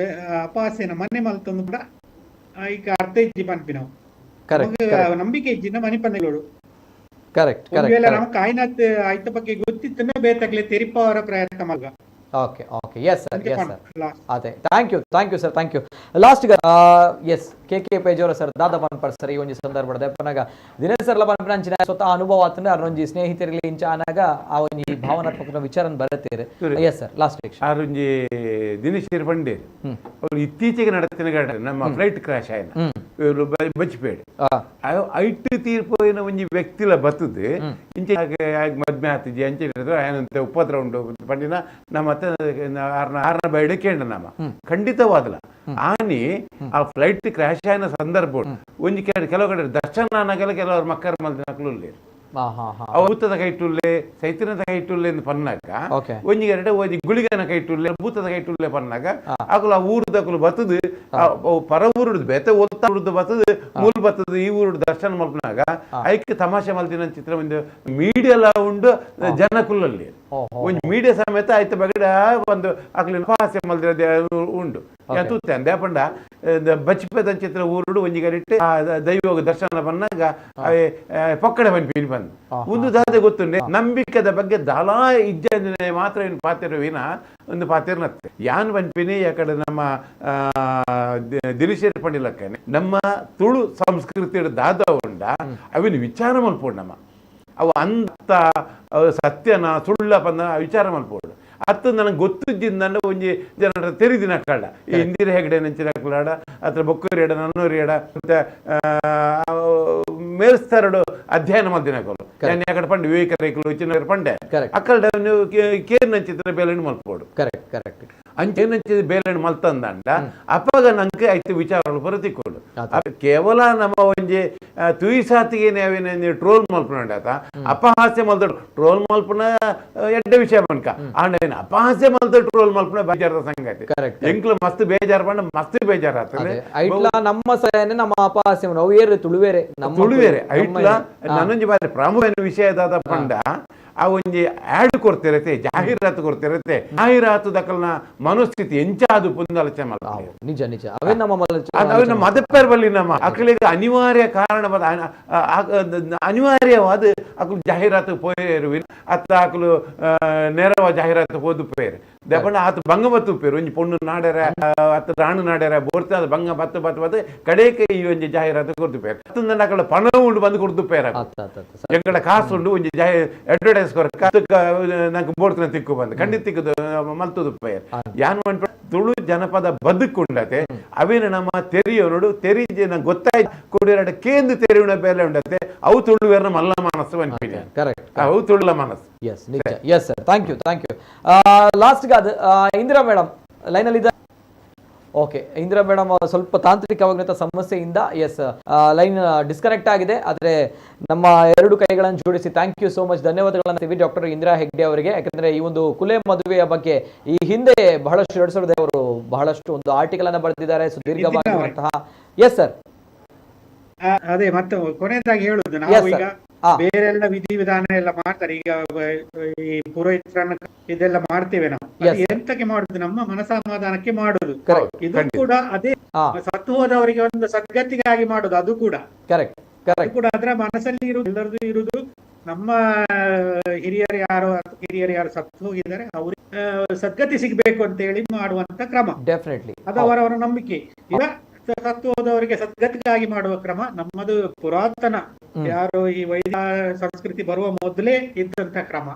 E: ಅಪಹಾಸ್ಯ ನಮ್ಮನೆ ಮಲ್ತಂದು ಕೂಡ ಈಗ ಅರ್ಥ ಇಜ್ಜಿ ಪನ್ಪಿನವು ನಂಬಿಕೆ ಇಜ್ಜಿ ಮನಿಪನ್ನೆಗಳು. ಒಂದು ವೇಳೆ ನಮ್ಮ ಕಾಯಿನಾತ್ ಐತ ಬಗ್ಗೆ ಗೊತ್ತಿತ್ತು ಬೇತಕ್ಲೆ ತೆರಿಪವರ ಪ್ರಯತ್ನ ಮಲ್ಗ.
A: Okay okay, yes sir, yes sir, ಅದೇ thank you, thank you sir, thank you. Last yes K K Pejavara sir, ದಾದಾ ಪನ್ಪರ್ ಸರ್, ಈ ಒಂಜಿ ಸಂದರ್ಭದ ಪನಗ ದಿನೇಶ್ ಸರ್ ಪನ್ಪಿನ ಅಂಚಿನ ಸ್ವತಃ ಅನುಭವ ಆತಂದ್ರೆ ಅರೊಂಜಿ ಸ್ನೇಹಿತರಿಗೆ ಇಂಚ ಆನಾಗ ಆ ಒಂಜಿ ಭಾವನಾತ್ಮಕ ವಿಚಾರ ಬರುತ್ತೀರಿ. Yes sir, last reaction.
C: ಆರೊಂಜಿ Dinesh ಪಂಡೇರ್ ಅವರು ಇತ್ತೀಚೆಗೆ ನಡೆತಿನ ಘಟನೆ ನಮ್ಮ ಫ್ಲೈಟ್ ಕ್ರಾಶ್ ಆಯ್ನ ಇವರು ಬಚ್ಚಿಪೇಡು ಐಟ್ ತೀರ್ಪೋಯಿನ ಒಂಜಿ ವ್ಯಕ್ತಿಲ ಬತ್ತದು ಇಂಚೆ ಮದ್ಮೆ ಆತಿಜಿ ಅಂಚೆ ಆಯನಂತೆ ಉಪದ್ರ ಉಂಟು ಪಂಡಿನ ನಮ್ಮ ಆರ್ನ ಬೈಡೆ ಕೇಂದ್ರ ನಮ್ಮ ಖಂಡಿತವಾದಲ ಆನಿ ಆ ಫ್ಲೈಟ್ ಕ್ರಾಶ್ ಆಯ್ನ ಸಂದರ್ಭ ಒಂಜಿ ಕೆಲವು ಕಡೆ ದರ್ಶನ ಆನಾಗಲ ಕೆಲವರು ಮಕ್ಕಳ ಮಲ್ದಿನಕ್ಲು ಭೂತದ ಕೈಟುಲ್ಲೆ ಸೈತಿನದ ಕೈಟುಲ್ಲೆ ಎಂದು ಪನ್ನಾಗ ಒಂಜಿ ಎರಡು ಒಂಜಿ ಗುಳಿಗನ ಕೈಟುಲ್ಲೆ ಭೂತದ ಕೈಟುಲ್ಲೆ ಪನ್ನಾಗ ಅಕುಲು ಆ ಊರುದಕುಲು ಬತ್ತದು ಪರ ಊರುಡು ಬೇತೆ ಒತ್ತ ಊರುದು ಬತ್ತದು ಮೂಲ ಬತ್ತದು ಈ ಊರುಡು ದರ್ಶನ ಮಲ್ಪನಾಗ ಐಕ್ ತಮಾಷೆ ಮಲ್ತಿನ ಚಿತ್ರ ಒಂದು ಮೀಡಿಯಾ ಉಂಡು ಜನಕುಲಲ್ಲಿ ಒಂಜಿ ಮೀಡಿಯಾ ಸಮೇತ ಐತ ಬಗಡ ಒಂದು ಅಕ್ಲಿನ ಅಪಹಾಸ್ಯ ಮಲ್ದಿನ ಉಂಡು ತೂತೆ ದೇಪಂಡ ಬಚ್ಚಿಪದ ಚಿತ್ರ ಊರುಡು ಒಂಜಿ ಗರಿಟ್ಟೆ ದೈವ ದರ್ಶನ ಬನ್ನಾಗ ಪೊಕ್ಕಡೆ ಬಂದು ಬಂದು ಒಂದು ದಾದೆ ಗೊತ್ತುಂಡೆ ನಂಬಿಕೆದ ಬಗ್ಗೆ ದಾಲಾ ಇಜ್ಜಂದಿನ ಮಾತ್ರ ಏನು ಪಾತಿರುವಿನ ಒಂದು ಪಾತಿರ್ನತ್ತೆ ಯಾನ್ ಪನ್ಪಿನಿ ಯಾಕಡೆ ನಮ್ಮ ದಿನೇಶ್ ಪಂಡಿಲಕ್ಕನೆ ನಮ್ಮ ತುಳು ಸಂಸ್ಕೃತಿ ದಾದ ಉಂಡ ಅವಿನ ವಿಚಾರ ಮಲ್ಪೋಡು ನಮ್ಮ ಅವು ಅಂತ ಸತ್ಯನ ಸುಳ್ಳ ಪಂದ ವಿಚಾರ ಮಲ್ಪೋಡು ಅತ್ತ ನನಗೆ ಗೊತ್ತಿದ್ದಿಂದ ಒಂಜಿ ಜನರ ತೆರಿದಿನ ಕಳ್ಳ ಈ ಇಂದಿರಾ ಹೆಗಡೆ ನಂಚಿನ ಕಳ್ಳಾಡ ಅತ್ರ ಬೊಕ್ಕರಿ ಎಡ ನನ್ನೂರಿ ಎಡ ಮತ್ತೆ ಮೇಲ್ಸ್ತರಡು ಅಧ್ಯಯನ ಮಲ್ದಿನಕಲು ನಾನು ಯಾಕಡೆ ಪಂಡೆ ವಿವೇಕ ರೈಕಲು ಚಿನ್ನ ಪಂಡೆ ಅಕ್ಕಡ ನೀವು ಕೇರ್ ನಂಚಿದ್ರೆ ಬೇಲೆಣ್ಣು ಮಲ್ಪೋಡು.
A: ಕರೆಕ್ಟ್ ಕರೆಕ್ಟ್
C: ಅಂಚೆ ಬೇಲೆಣ್ಣು ಮಲ್ತಂದಂಡ ಅಪ್ಪಾಗ ನಂಗೆ ಐತೆ ವಿಚಾರಗಳು ಬರತಿಕ್ಕೊಂಡು ಕೇವಲ ನಮ್ಮ ಒಂಜಿ ತುಯಿಸಾತಿಗೆ ನಾವೇನ ಟ್ರೋಲ್ ಮಲ್ಪನ ಆತ ಅಪಹಾಸ್ಯ ಮಲ್ತ ಟ್ರೋಲ್ ಮಲ್ಪನ ಎಡ್ಡೆ ವಿಷಯ ಮನ್ಕ ಆಂಡ ಅಪಹಾಸ್ಯ ಮಲ್ತ ಟ್ರೋಲ್ ಮಲ್ಪನ ಬೇಜಾರದ ಸಂಗತಿ. ಎಂಕ್ಲು ಮಸ್ತ್ ಬೇಜಾರು ಪಂಡ ಮಸ್ತ್ ಬೇಜಾರು ಆಗ್ತದೆ.
A: ಐಟ್ಲ ನಮ್ಮ ಸಯನೆ ನಮ್ಮ ಅಪಹಾಸ್ಯ ನಾವು ಏರು ತುಳುವೇರೆ
C: ತುಳುವೇರೆ ಐಟ್ಲ ನನ್ನೊಂಜಿ ಬಾರಿ ಪ್ರಾಮುಖ್ಯ ವಿಷಯ ದಾದ ಪಂಡ ಆ ಒಂಜಿ ಆ್ಯಡ್ ಕೊಡ್ತಿರತ್ತೆ ಜಾಹೀರಾತು ಕೊಡ್ತಿರತ್ತೆ ಜಾಹೀರಾತು ದಕಲ್ನ ಮನಸ್ಥಿತಿ ಎಂಚಾದು ಪುಂದಾಲೋಚನೆ ಮಾಡ್ತಾರೆ.
A: ನಿಜ ನಿಜ ಅವೇ ನಮ್ಮ
C: ಅವೇ ನಮ್ಮ ಮದಪ್ಪರ್ ಬಲ್ಲಿ ನಮ್ಮ ಅಕ್ಕಳಿಗೆ ಅನಿವಾರ್ಯ ಕಾರಣವಾದ ಅನಿವಾರ್ಯವಾದ ಅಕಲು ಜಾಹೀರಾತು ಪೋಯರು ಅತ್ತ ಅಕಲು ನೇರವ ಜಾಹೀರಾತು ಪೋದು ಪೋಯರು. ದೆಪಂಡ ಆತ ಬಂಗ ಬತ್ತುಪ್ಪೇರು ಒಂಜಿ ಪೊಣ್ಣು ನಾಡೆರ ಅತ್ತ ರಾಣು ನಾಡೆರ ಬೋರ್ತ ಅದು ಬಂಗ ಬತ್ತು ಬತ್ತು ಬತ್ತು ಕಡೆಗೆ ಈ ಒಂಜಿ ಜಾಹೀರಾತು ಕೊಡ್ತುಪೇರು ಅತ್ತಂದ ಅಕಲ ಪಣ ಉಂಡು ಬಂದು ಕೊಡ್ತುಪೇರ ಎಂಕಡ ಕಾಸು ಉಂಡು ಒಂಜಿ ಜಾಹಿ ಅಡ್ವರ್ಟೈಸ್ ಕೊರ ನಂಗೆ ಬೋಡ್ತನ ತಿಕ್ಕು ಬಂದು ಖಂಡಿತ ತಿಕ್ಕದು ಮಲ್ತುದು ಪೇರ್ ಯಾನ್ ಮನ್ಪ ತುಳು ಜನಪದ ಬದುಕುಂಡತೆ ಅವೇನು ನಮ್ಮ ತೆರಿಯೋನುಡು ತೆರಿಜೆ ನಂಗೆ ಗೊತ್ತಾಯ್ತು ಕೊಡಿರಡ ಕೇಂದ್ರ ತೆರಿಯುಣ ಬೇಲೆ ಉಂಡತೆ ಅವು ತುಳುವೇರ್ನ ಮಲ್ಲ ಮನಸ್ಸು ಅನ್ಪಿದೆ
A: ಕರೆಕ್ಟ್
C: ಅವು ತುಳುಲ ಮನಸ್ಸು.
A: ಎಸ್ ನಿಜ. Yes sir, thank you thank you. Last ಅದು ಇಂದಿರಾ ಮೇಡಮ್ ಲೈನಲ್ಲಿ ಇದ್ದಾರೆ. ಓಕೆ ಇಂದಿರಾ ಮೇಡಮ್ ಸ್ವಲ್ಪ ತಾಂತ್ರಿಕವಾಗಿರುವಂಥ ಸಮಸ್ಯೆಯಿಂದ S line disconnect ಆಗಿದೆ. ಆದರೆ ನಮ್ಮ ಎರಡು ಕೈಗಳನ್ನು ಜೋಡಿಸಿ thank you so much ಧನ್ಯವಾದಗಳನ್ನು ಡಾಕ್ಟರ್ ಇಂದಿರಾ ಹೆಗ್ಡೆ ಅವರಿಗೆ. ಯಾಕಂದ್ರೆ ಈ ಒಂದು ಕುಲೆ ಮದುವೆಯ ಬಗ್ಗೆ ಈ ಹಿಂದೆ ಬಹಳಷ್ಟು 2000 ಅವರು ಬಹಳಷ್ಟು ಒಂದು ಆರ್ಟಿಕಲ್ ಅನ್ನು ಬರೆದಿದ್ದಾರೆ ಸುದೀರ್ಘವಾಗಿರುವಂತಹ. Yes sir.
E: ಅದೇ ಮತ್ತೆ ಕೊನೆಯದಾಗಿ ಹೇಳುದು, ನಾವು ಈಗ ಬೇರೆಲ್ಲ ವಿಧಿ ವಿಧಾನ ಎಲ್ಲ ಮಾಡ್ತಾರೆ, ಈಗ ಈ ಪುರೋಹಿತರನ್ನ ಇದೆಲ್ಲ ಮಾಡ್ತೇವೆ ನಾವು, ಎಂತಕ್ಕೆ ಮಾಡುದು? ನಮ್ಮ ಮನಸಮಾಧಾನಕ್ಕೆ ಮಾಡುದು. ಇದು ಕೂಡ ಅದೇ ಸತ್ತು ಹೋದವರಿಗೆ ಒಂದು ಸದ್ಗತಿಗಾಗಿ ಮಾಡುದು, ಅದು ಕೂಡ ಕೂಡ ಅದರ ಮನಸ್ಸಲ್ಲಿ ಇರುವುದು ಎಲ್ಲರದು ಇರುವುದು. ನಮ್ಮ ಹಿರಿಯರು ಯಾರು ಸತ್ತು ಹೋಗಿದ್ದಾರೆ ಅವ್ರಿಗೆ ಸದ್ಗತಿ ಸಿಗ್ಬೇಕು ಅಂತ ಹೇಳಿ ಮಾಡುವಂತ ಕ್ರಮ.
A: ಡೆಫಿನೆಟ್ಲಿ
E: ಅದು ಅವರವರ ನಂಬಿಕೆ. ಈಗ ಸತ್ತು ಹೋದವರಿಗೆ ಸದ್ಗತಿಗಾಗಿ ಮಾಡುವ ಕ್ರಮ ನಮ್ಮದು ಪುರಾತನ, ಯಾರು ಈ ವೈದ್ಯ ಸಂಸ್ಕೃತಿ ಬರುವ ಮೊದಲೇ ಇದ್ದಂತ ಕ್ರಮ.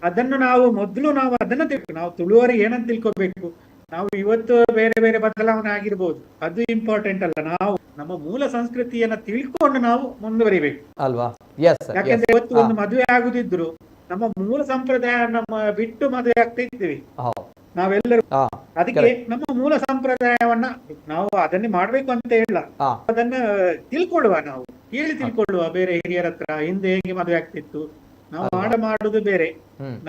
E: ಅದನ್ನು ನಾವು ಮೊದಲು ನಾವು ಅದನ್ನ ತಿಳ್ಕೊ, ನಾವು ತುಳುವರಿಗೆ ಏನಂತ ತಿಳ್ಕೊಬೇಕು, ನಾವು ಇವತ್ತು ಬೇರೆ ಬೇರೆ ಬದಲಾವಣೆ ಆಗಿರ್ಬೋದು, ಅದು ಇಂಪಾರ್ಟೆಂಟ್ ಅಲ್ಲ. ನಾವು ನಮ್ಮ ಮೂಲ ಸಂಸ್ಕೃತಿಯನ್ನ ತಿಳ್ಕೊಂಡು ನಾವು ಮುಂದುವರಿಬೇಕು
A: ಅಲ್ವಾ?
E: ಯಾಕಂದ್ರೆ ಇವತ್ತು ಒಂದು ಮದುವೆ ಆಗುದಿದ್ರು ನಮ್ಮ ಮೂಲ ಸಂಪ್ರದಾಯ ನಮ್ಮ ಬಿಟ್ಟು ಮದುವೆ ಆಗ್ತಾ ಇದ್ದೀವಿ ನಾವೆಲ್ಲರೂ. ಅದಕ್ಕೆ ನಮ್ಮ ಮೂಲ ಸಂಪ್ರದಾಯವನ್ನ ನಾವು ಅದನ್ನೇ ಮಾಡ್ಬೇಕು ಅಂತ ಹೇಳ, ಅದನ್ನ ತಿಳ್ಕೊಳ್ಳುವ, ನಾವು ಕೇಳಿ ತಿಳ್ಕೊಳ್ಳುವ ಬೇರೆ ಹಿರಿಯರ ಹತ್ರ ಹಿಂದೆ ಹೇಗೆ ಮದುವೆ ಆಗ್ತಿತ್ತು. ನಾವು ಮಾಡುದು ಬೇರೆ,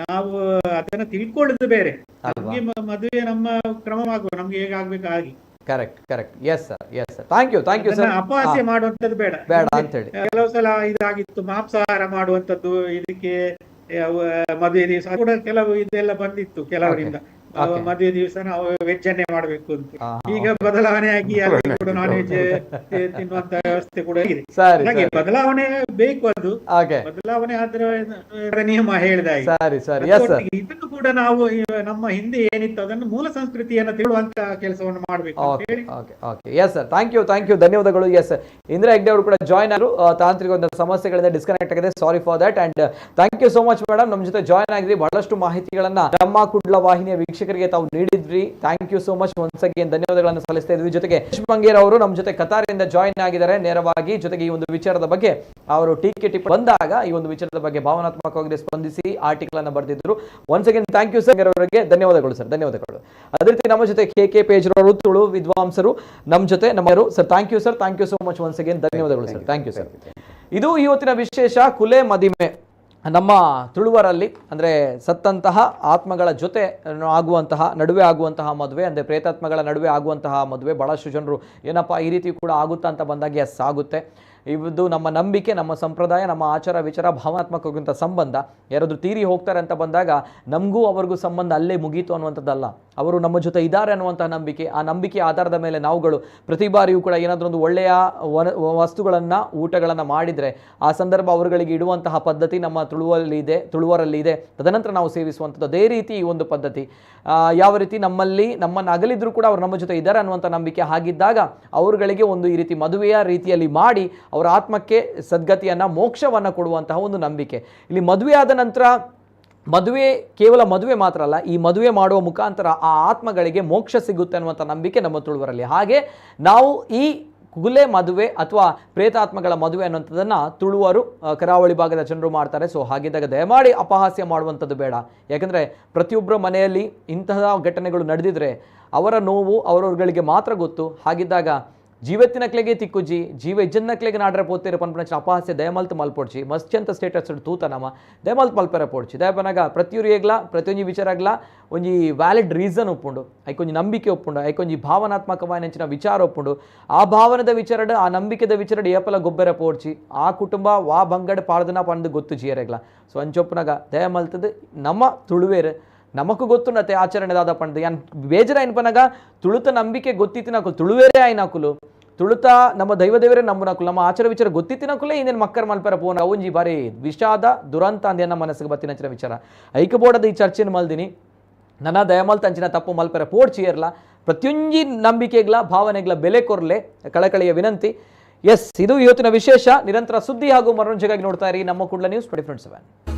E: ನಾವು ಅದನ್ನ ತಿಳ್ಕೊಳ್ಳುದು ಬೇರೆ. ನಮ್ಗೆ ಮದುವೆ ನಮ್ಮ ಕ್ರಮವಾಗುವ, ನಮ್ಗೆ ಹೇಗಾಗ್ಬೇಕು ಹಾಗೆ.
A: Correct correct. Yes sir, yes sir, thank you thank you sir.
E: ಅಪಹಾಸ್ಯ ಮಾಡುವಂತದ್ದು ಬೇಡ
A: ಬೇಡ ಅಂತ ಹೇಳಿ.
E: ಕೆಲವು ಸಲ ಇದಾಗಿತ್ತು, ಮಾಂಸಾಹಾರ ಮಾಡುವಂತದ್ದು, ಇದಕ್ಕೆ ಮದುವೆ ದಿವಸ ಕೂಡ ಕೆಲವು ಇದೆಲ್ಲ ಬಂದಿತ್ತು ಕೆಲವರಿಂದ, ಮದುವೆ ದಿವಸ ನಾವು ವೆಜ್ ಅನ್ನೇ ಮಾಡ್ಬೇಕು ಅಂತ. ಈಗ ಬದಲಾವಣೆ ಆಗಿ ಅಲ್ಲಿ ಕೂಡ ನಾನ್ ವೆಜ್ ತಿನ್ನುವಂತ ವ್ಯವಸ್ಥೆ ಕೂಡ ಇದೆ. ಹಾಗೆ ಬದಲಾವಣೆ ಬೇಕು, ಅದು ಬದಲಾವಣೆ ಆದ್ರೆ ನಿಯಮ ಹೇಳಿದ ಹಾಗೆ ಇದನ್ನು ಕೂಡ ನಾವು ನಮ್ಮ ಹಿಂದೆ ಏನಿತ್ತು ಅದನ್ನು ಮೂಲ ಸಂಸ್ಕೃತಿಯನ್ನು ತಿಳುವಂತ ಕೆಲಸವನ್ನು ಮಾಡಬೇಕು.
A: Yes sir, thank you thank you, ಧನ್ಯವಾದಗಳು. ಎಸ್ ಇಂದಿರಾ ಹೆಗ್ಡೆ ಅವರು ಕೂಡ ಜಾಯ್ನ್ ಆದರು, ತಾಂತ್ರಿಕ ಒಂದು ಸಮಸ್ಯೆಗಳಿಂದ ಡಿಸ್ಕನೆಕ್ಟ್ ಆಗಿದೆ, sorry for that. And thank you so much madam, ನಮ್ಮ ಜೊತೆ ಜಾಯ್ನ್ ಆಗಿದ್ರಿ, ಬಹಳಷ್ಟು ಮಾಹಿತಿಗಳನ್ನ ನಮ್ಮ ಕುಡ್ಲ ವಾಹಿನಿಯ ವೀಕ್ಷಕರಿಗೆ ತಾವು ನೀಡಿದ್ರಿ. Thank you so much once again ಧನ್ಯವಾದಗಳನ್ನು ಸಲ್ಲಿಸ್ತಾ ಇದ್ವಿ. ಜೊತೆಗೆ ಬಂಗೇರ್ ಅವರು ನಮ್ಮ ಜೊತೆ ಕತಾರಿಂದ ಜಾಯಿನ್ ಆಗಿದ್ದಾರೆ ನೇರವಾಗಿ. ಜೊತೆಗೆ ಈ ಒಂದು ವಿಚಾರದ ಬಗ್ಗೆ ಅವರು ಟೀಕೆ ಟಿಪ್ಪಣಿ ಬಂದಾಗ ಈ ಒಂದು ವಿಚಾರದ ಬಗ್ಗೆ ಭಾವನಾತ್ಮಕವಾಗಿ ಸ್ಪಂದಿಸಿ ಆರ್ಟಿಕಲ್ ಅನ್ನು ಬರೆದಿದ್ರು. Once again thank you sir ಅವರಿಗೆ ಧನ್ಯವಾದಗಳು ಸರ್, ಧನ್ಯವಾದಗಳು. ಅದೇ ರೀತಿ ನಮ್ಮ ಜೊತೆ K K ಪೇಜ್ರವರು, ತುಳು ವಿದ್ವಾಂಸರು ನಮ್ಮ ಜೊತೆ ನಮ್ಮ sir. Thank you sir, thank you so much once again ಧನ್ಯವಾದಗಳು sir, thank you sir. ಇದು ಇವತ್ತಿನ ವಿಶೇಷ ಕುಲೆ ಮದಿಮೆ. ನಮ್ಮ ತುಳುವರಲ್ಲಿ ಅಂದರೆ ಸತ್ತಂತಹ ಆತ್ಮಗಳ ಜೊತೆ ಆಗುವಂತಹ ನಡುವೆ ಆಗುವಂತಹ ಮದುವೆ, ಅಂದರೆ ಪ್ರೇತಾತ್ಮಗಳ ನಡುವೆ ಆಗುವಂತಹ ಮದುವೆ. ಭಾಳಷ್ಟು ಜನರು ಏನಪ್ಪ ಈ ರೀತಿ ಕೂಡ ಆಗುತ್ತಾ ಅಂತ ಬಂದಾಗ ಎಸ್ ಆಗುತ್ತೆ. ಇದು ನಮ್ಮ ನಂಬಿಕೆ, ನಮ್ಮ ಸಂಪ್ರದಾಯ, ನಮ್ಮ ಆಚಾರ ವಿಚಾರ, ಭಾವನಾತ್ಮಕವಾಗಿಂಥ ಸಂಬಂಧ. ಯಾರಾದರೂ ತೀರಿ ಹೋಗ್ತಾರೆ ಅಂತ ಬಂದಾಗ ನಮಗೂ ಅವ್ರಿಗೂ ಸಂಬಂಧ ಅಲ್ಲೇ ಮುಗೀತು ಅನ್ನುವಂಥದ್ದಲ್ಲ, ಅವರು ನಮ್ಮ ಜೊತೆ ಇದ್ದಾರೆ ಅನ್ನುವಂಥ ನಂಬಿಕೆ. ಆ ನಂಬಿಕೆ ಆಧಾರದ ಮೇಲೆ ನಾವುಗಳು ಪ್ರತಿ ಬಾರಿಯೂ ಕೂಡ ಏನಾದರೂ ಒಂದು ಒಳ್ಳೆಯ ವಸ್ತುಗಳನ್ನು, ಊಟಗಳನ್ನು ಮಾಡಿದರೆ ಆ ಸಂದರ್ಭ ಅವರುಗಳಿಗೆ ಇಡುವಂತಹ ಪದ್ಧತಿ ನಮ್ಮ ತುಳುವಲ್ಲಿ ಇದೆ, ತುಳುವರಲ್ಲಿ ಇದೆ. ತದನಂತರ ನಾವು ಸೇವಿಸುವಂಥದ್ದು ಅದೇ ರೀತಿ ಈ ಒಂದು ಪದ್ಧತಿ ಯಾವ ರೀತಿ ನಮ್ಮಲ್ಲಿ ನಮ್ಮನ್ನು ಅಗಲಿದ್ರೂ ಕೂಡ ಅವರು ನಮ್ಮ ಜೊತೆ ಇದ್ದಾರೆ ಅನ್ನುವಂಥ ನಂಬಿಕೆ. ಹಾಗಿದ್ದಾಗ ಅವರುಗಳಿಗೆ ಒಂದು ಈ ರೀತಿ ಮದುವೆಯ ರೀತಿಯಲ್ಲಿ ಮಾಡಿ ಅವರ ಆತ್ಮಕ್ಕೆ ಸದ್ಗತಿಯನ್ನು, ಮೋಕ್ಷವನ್ನು ಕೊಡುವಂತಹ ಒಂದು ನಂಬಿಕೆ. ಇಲ್ಲಿ ಮದುವೆಯಾದ ನಂತರ ಮದುವೆ ಕೇವಲ ಮದುವೆ ಮಾತ್ರ ಅಲ್ಲ, ಈ ಮದುವೆ ಮಾಡುವ ಮುಖಾಂತರ ಆ ಆತ್ಮಗಳಿಗೆ ಮೋಕ್ಷ ಸಿಗುತ್ತೆ ಅನ್ನುವಂಥ ನಂಬಿಕೆ ನಮ್ಮ ತುಳುವರಲ್ಲಿ. ಹಾಗೆ ನಾವು ಈ ಕುಲೆ ಮದುವೆ ಅಥವಾ ಪ್ರೇತಾತ್ಮಗಳ ಮದುವೆ ಅನ್ನುವಂಥದ್ದನ್ನು ತುಳುವರು, ಕರಾವಳಿ ಭಾಗದ ಜನರು ಮಾಡ್ತಾರೆ. ಸೊ ಹಾಗಿದ್ದಾಗ ದಯಮಾಡಿ ಅಪಹಾಸ್ಯ ಮಾಡುವಂಥದ್ದು ಬೇಡ. ಯಾಕಂದರೆ ಪ್ರತಿಯೊಬ್ಬರ ಮನೆಯಲ್ಲಿ ಇಂತಹ ಘಟನೆಗಳು ನಡೆದಿದ್ರೆ ಅವರ ನೋವು ಅವರವ್ರಗಳಿಗೆ ಮಾತ್ರ ಗೊತ್ತು. ಹಾಗಿದ್ದಾಗ ಜೀವತ್ತಿನಕ್ಲೆಗೆ ತಿಕ್ಕುಜಿ, ಜೀವ ಇಜ್ಜನ್ನಕ್ಲೆಗೆ ನಾಡ್ರೆ ಪೋತೇರು ಪನ್ಪನಚ ಅಪಹಾಸ್ಯ ದಯಮಲ್ತ್ ಮಲ್ಪೊಡ್ಚಿ ಮಸ್ಚಂತ ಸ್ಟೇಟಸ್ ತೂತ ನಮ ದಯಮಲ್ತ್ ಮಲ್ಪೆರ ಪೋಡ್ಚಿ. ದಯಪನಾಗ ಪ್ರತಿಯೊರು ಏಗ್ಲ ಪ್ರತಿಯೊಂಜಿ ವಿಚಾರ ಆಗ್ಲ ಒಂಜಿ ವ್ಯಾಲಿಡ್ ರೀಸನ್ ಒಪ್ಪುಂಡು, ಐಕೊಂಜಿ ನಂಬಿಕೆ ಒಪ್ಪುಂಡು, ಐಕೊಂಜಿ ಭಾವನಾತ್ಮಕವಾಯಿನಂಚಿನ ವಿಚಾರ ಒಪ್ಪುಂಡು. ಆ ಭಾವನದ ವಿಚಾರಡ್, ಆ ನಂಬಿಕೆದ ವಿಚಾರಡ್ ಏಪಲ ಗೊಬ್ಬರ ಪೋಡ್ಚಿ ಆ ಕುಟುಂಬ ವಾ ಬಂಗಡ್ ಪಾಡ್ದನ ಪಂದು ಗೊತ್ತು ಜಿಯರೆಗ್ಲ. ಸೊ ಅಂಚೊಪ್ಪುನಾಗ ದಯಮಲ್ತದ ನಮ್ಮ ತುಳುವೇರು ನಮಕು ಗೊತ್ತುಂಡತೆ ಆಚರಣೆ ದಾದ ಪಂಡ್ ಯಾನ್ ಬೇಜಾರ ಪನಗ ತುಳುತ ನಂಬಿಕೆ ಗೊತ್ತಿತ್ತಿನಕುಲು ತುಳುವೇರೇ ಆಯ್ನಕುಲು, ತುಳುತ ನಮ್ಮ ದೈವದೇವರೇ ನಂಬುನಕುಲು, ನಮ್ಮ ಆಚಾರ ವಿಚಾರ ಗೊತ್ತಿತ್ತಿನಕುಲೇ ಇನ್ನೇನು ಮಕ್ಕರ್ ಮಲ್ಪೆರ ಪೋನ ಒಂಜಿ ಬಾರಿ ವಿಷಾದ ದುರಂತ ಅಂದೇನ ಮನಸ್ಸಿಗೆ ಬತ್ತಿನಂಚಿನ ವಿಚಾರ. ಐಕಬೋರ್ಡದ ಈ ಚರ್ಚೆಯನ್ನು ಮಲ್ದಿನಿ. ನನ ದಯಮಲ್ತ್ ಅಂಚಿನ ತಪ್ಪು ಮಲ್ಪೆರೆ ಪೋಡ್ಚಿಯರ್ಲ ಪ್ರತಿಯೊಂಜಿ ನಂಬಿಕೆಗ್ಲ ಭಾವನೆಗ್ಲ ಬೆಲೆ ಕೊರ್ಲೆ ಕಳಕಳಿಯ ವಿನಂತಿ. ಎಸ್, ಇದು ಇವತ್ತಿನ ವಿಶೇಷ. ನಿರಂತರ ಸುದ್ದಿ ಹಾಗೂ ಮನೋರಂಜನೆಗಾಗಿ ನೋಡ್ತಾ ಇರಿ ನಮ್ಮ ಕುಡ್ಲ ನ್ಯೂಸ್ 24/7.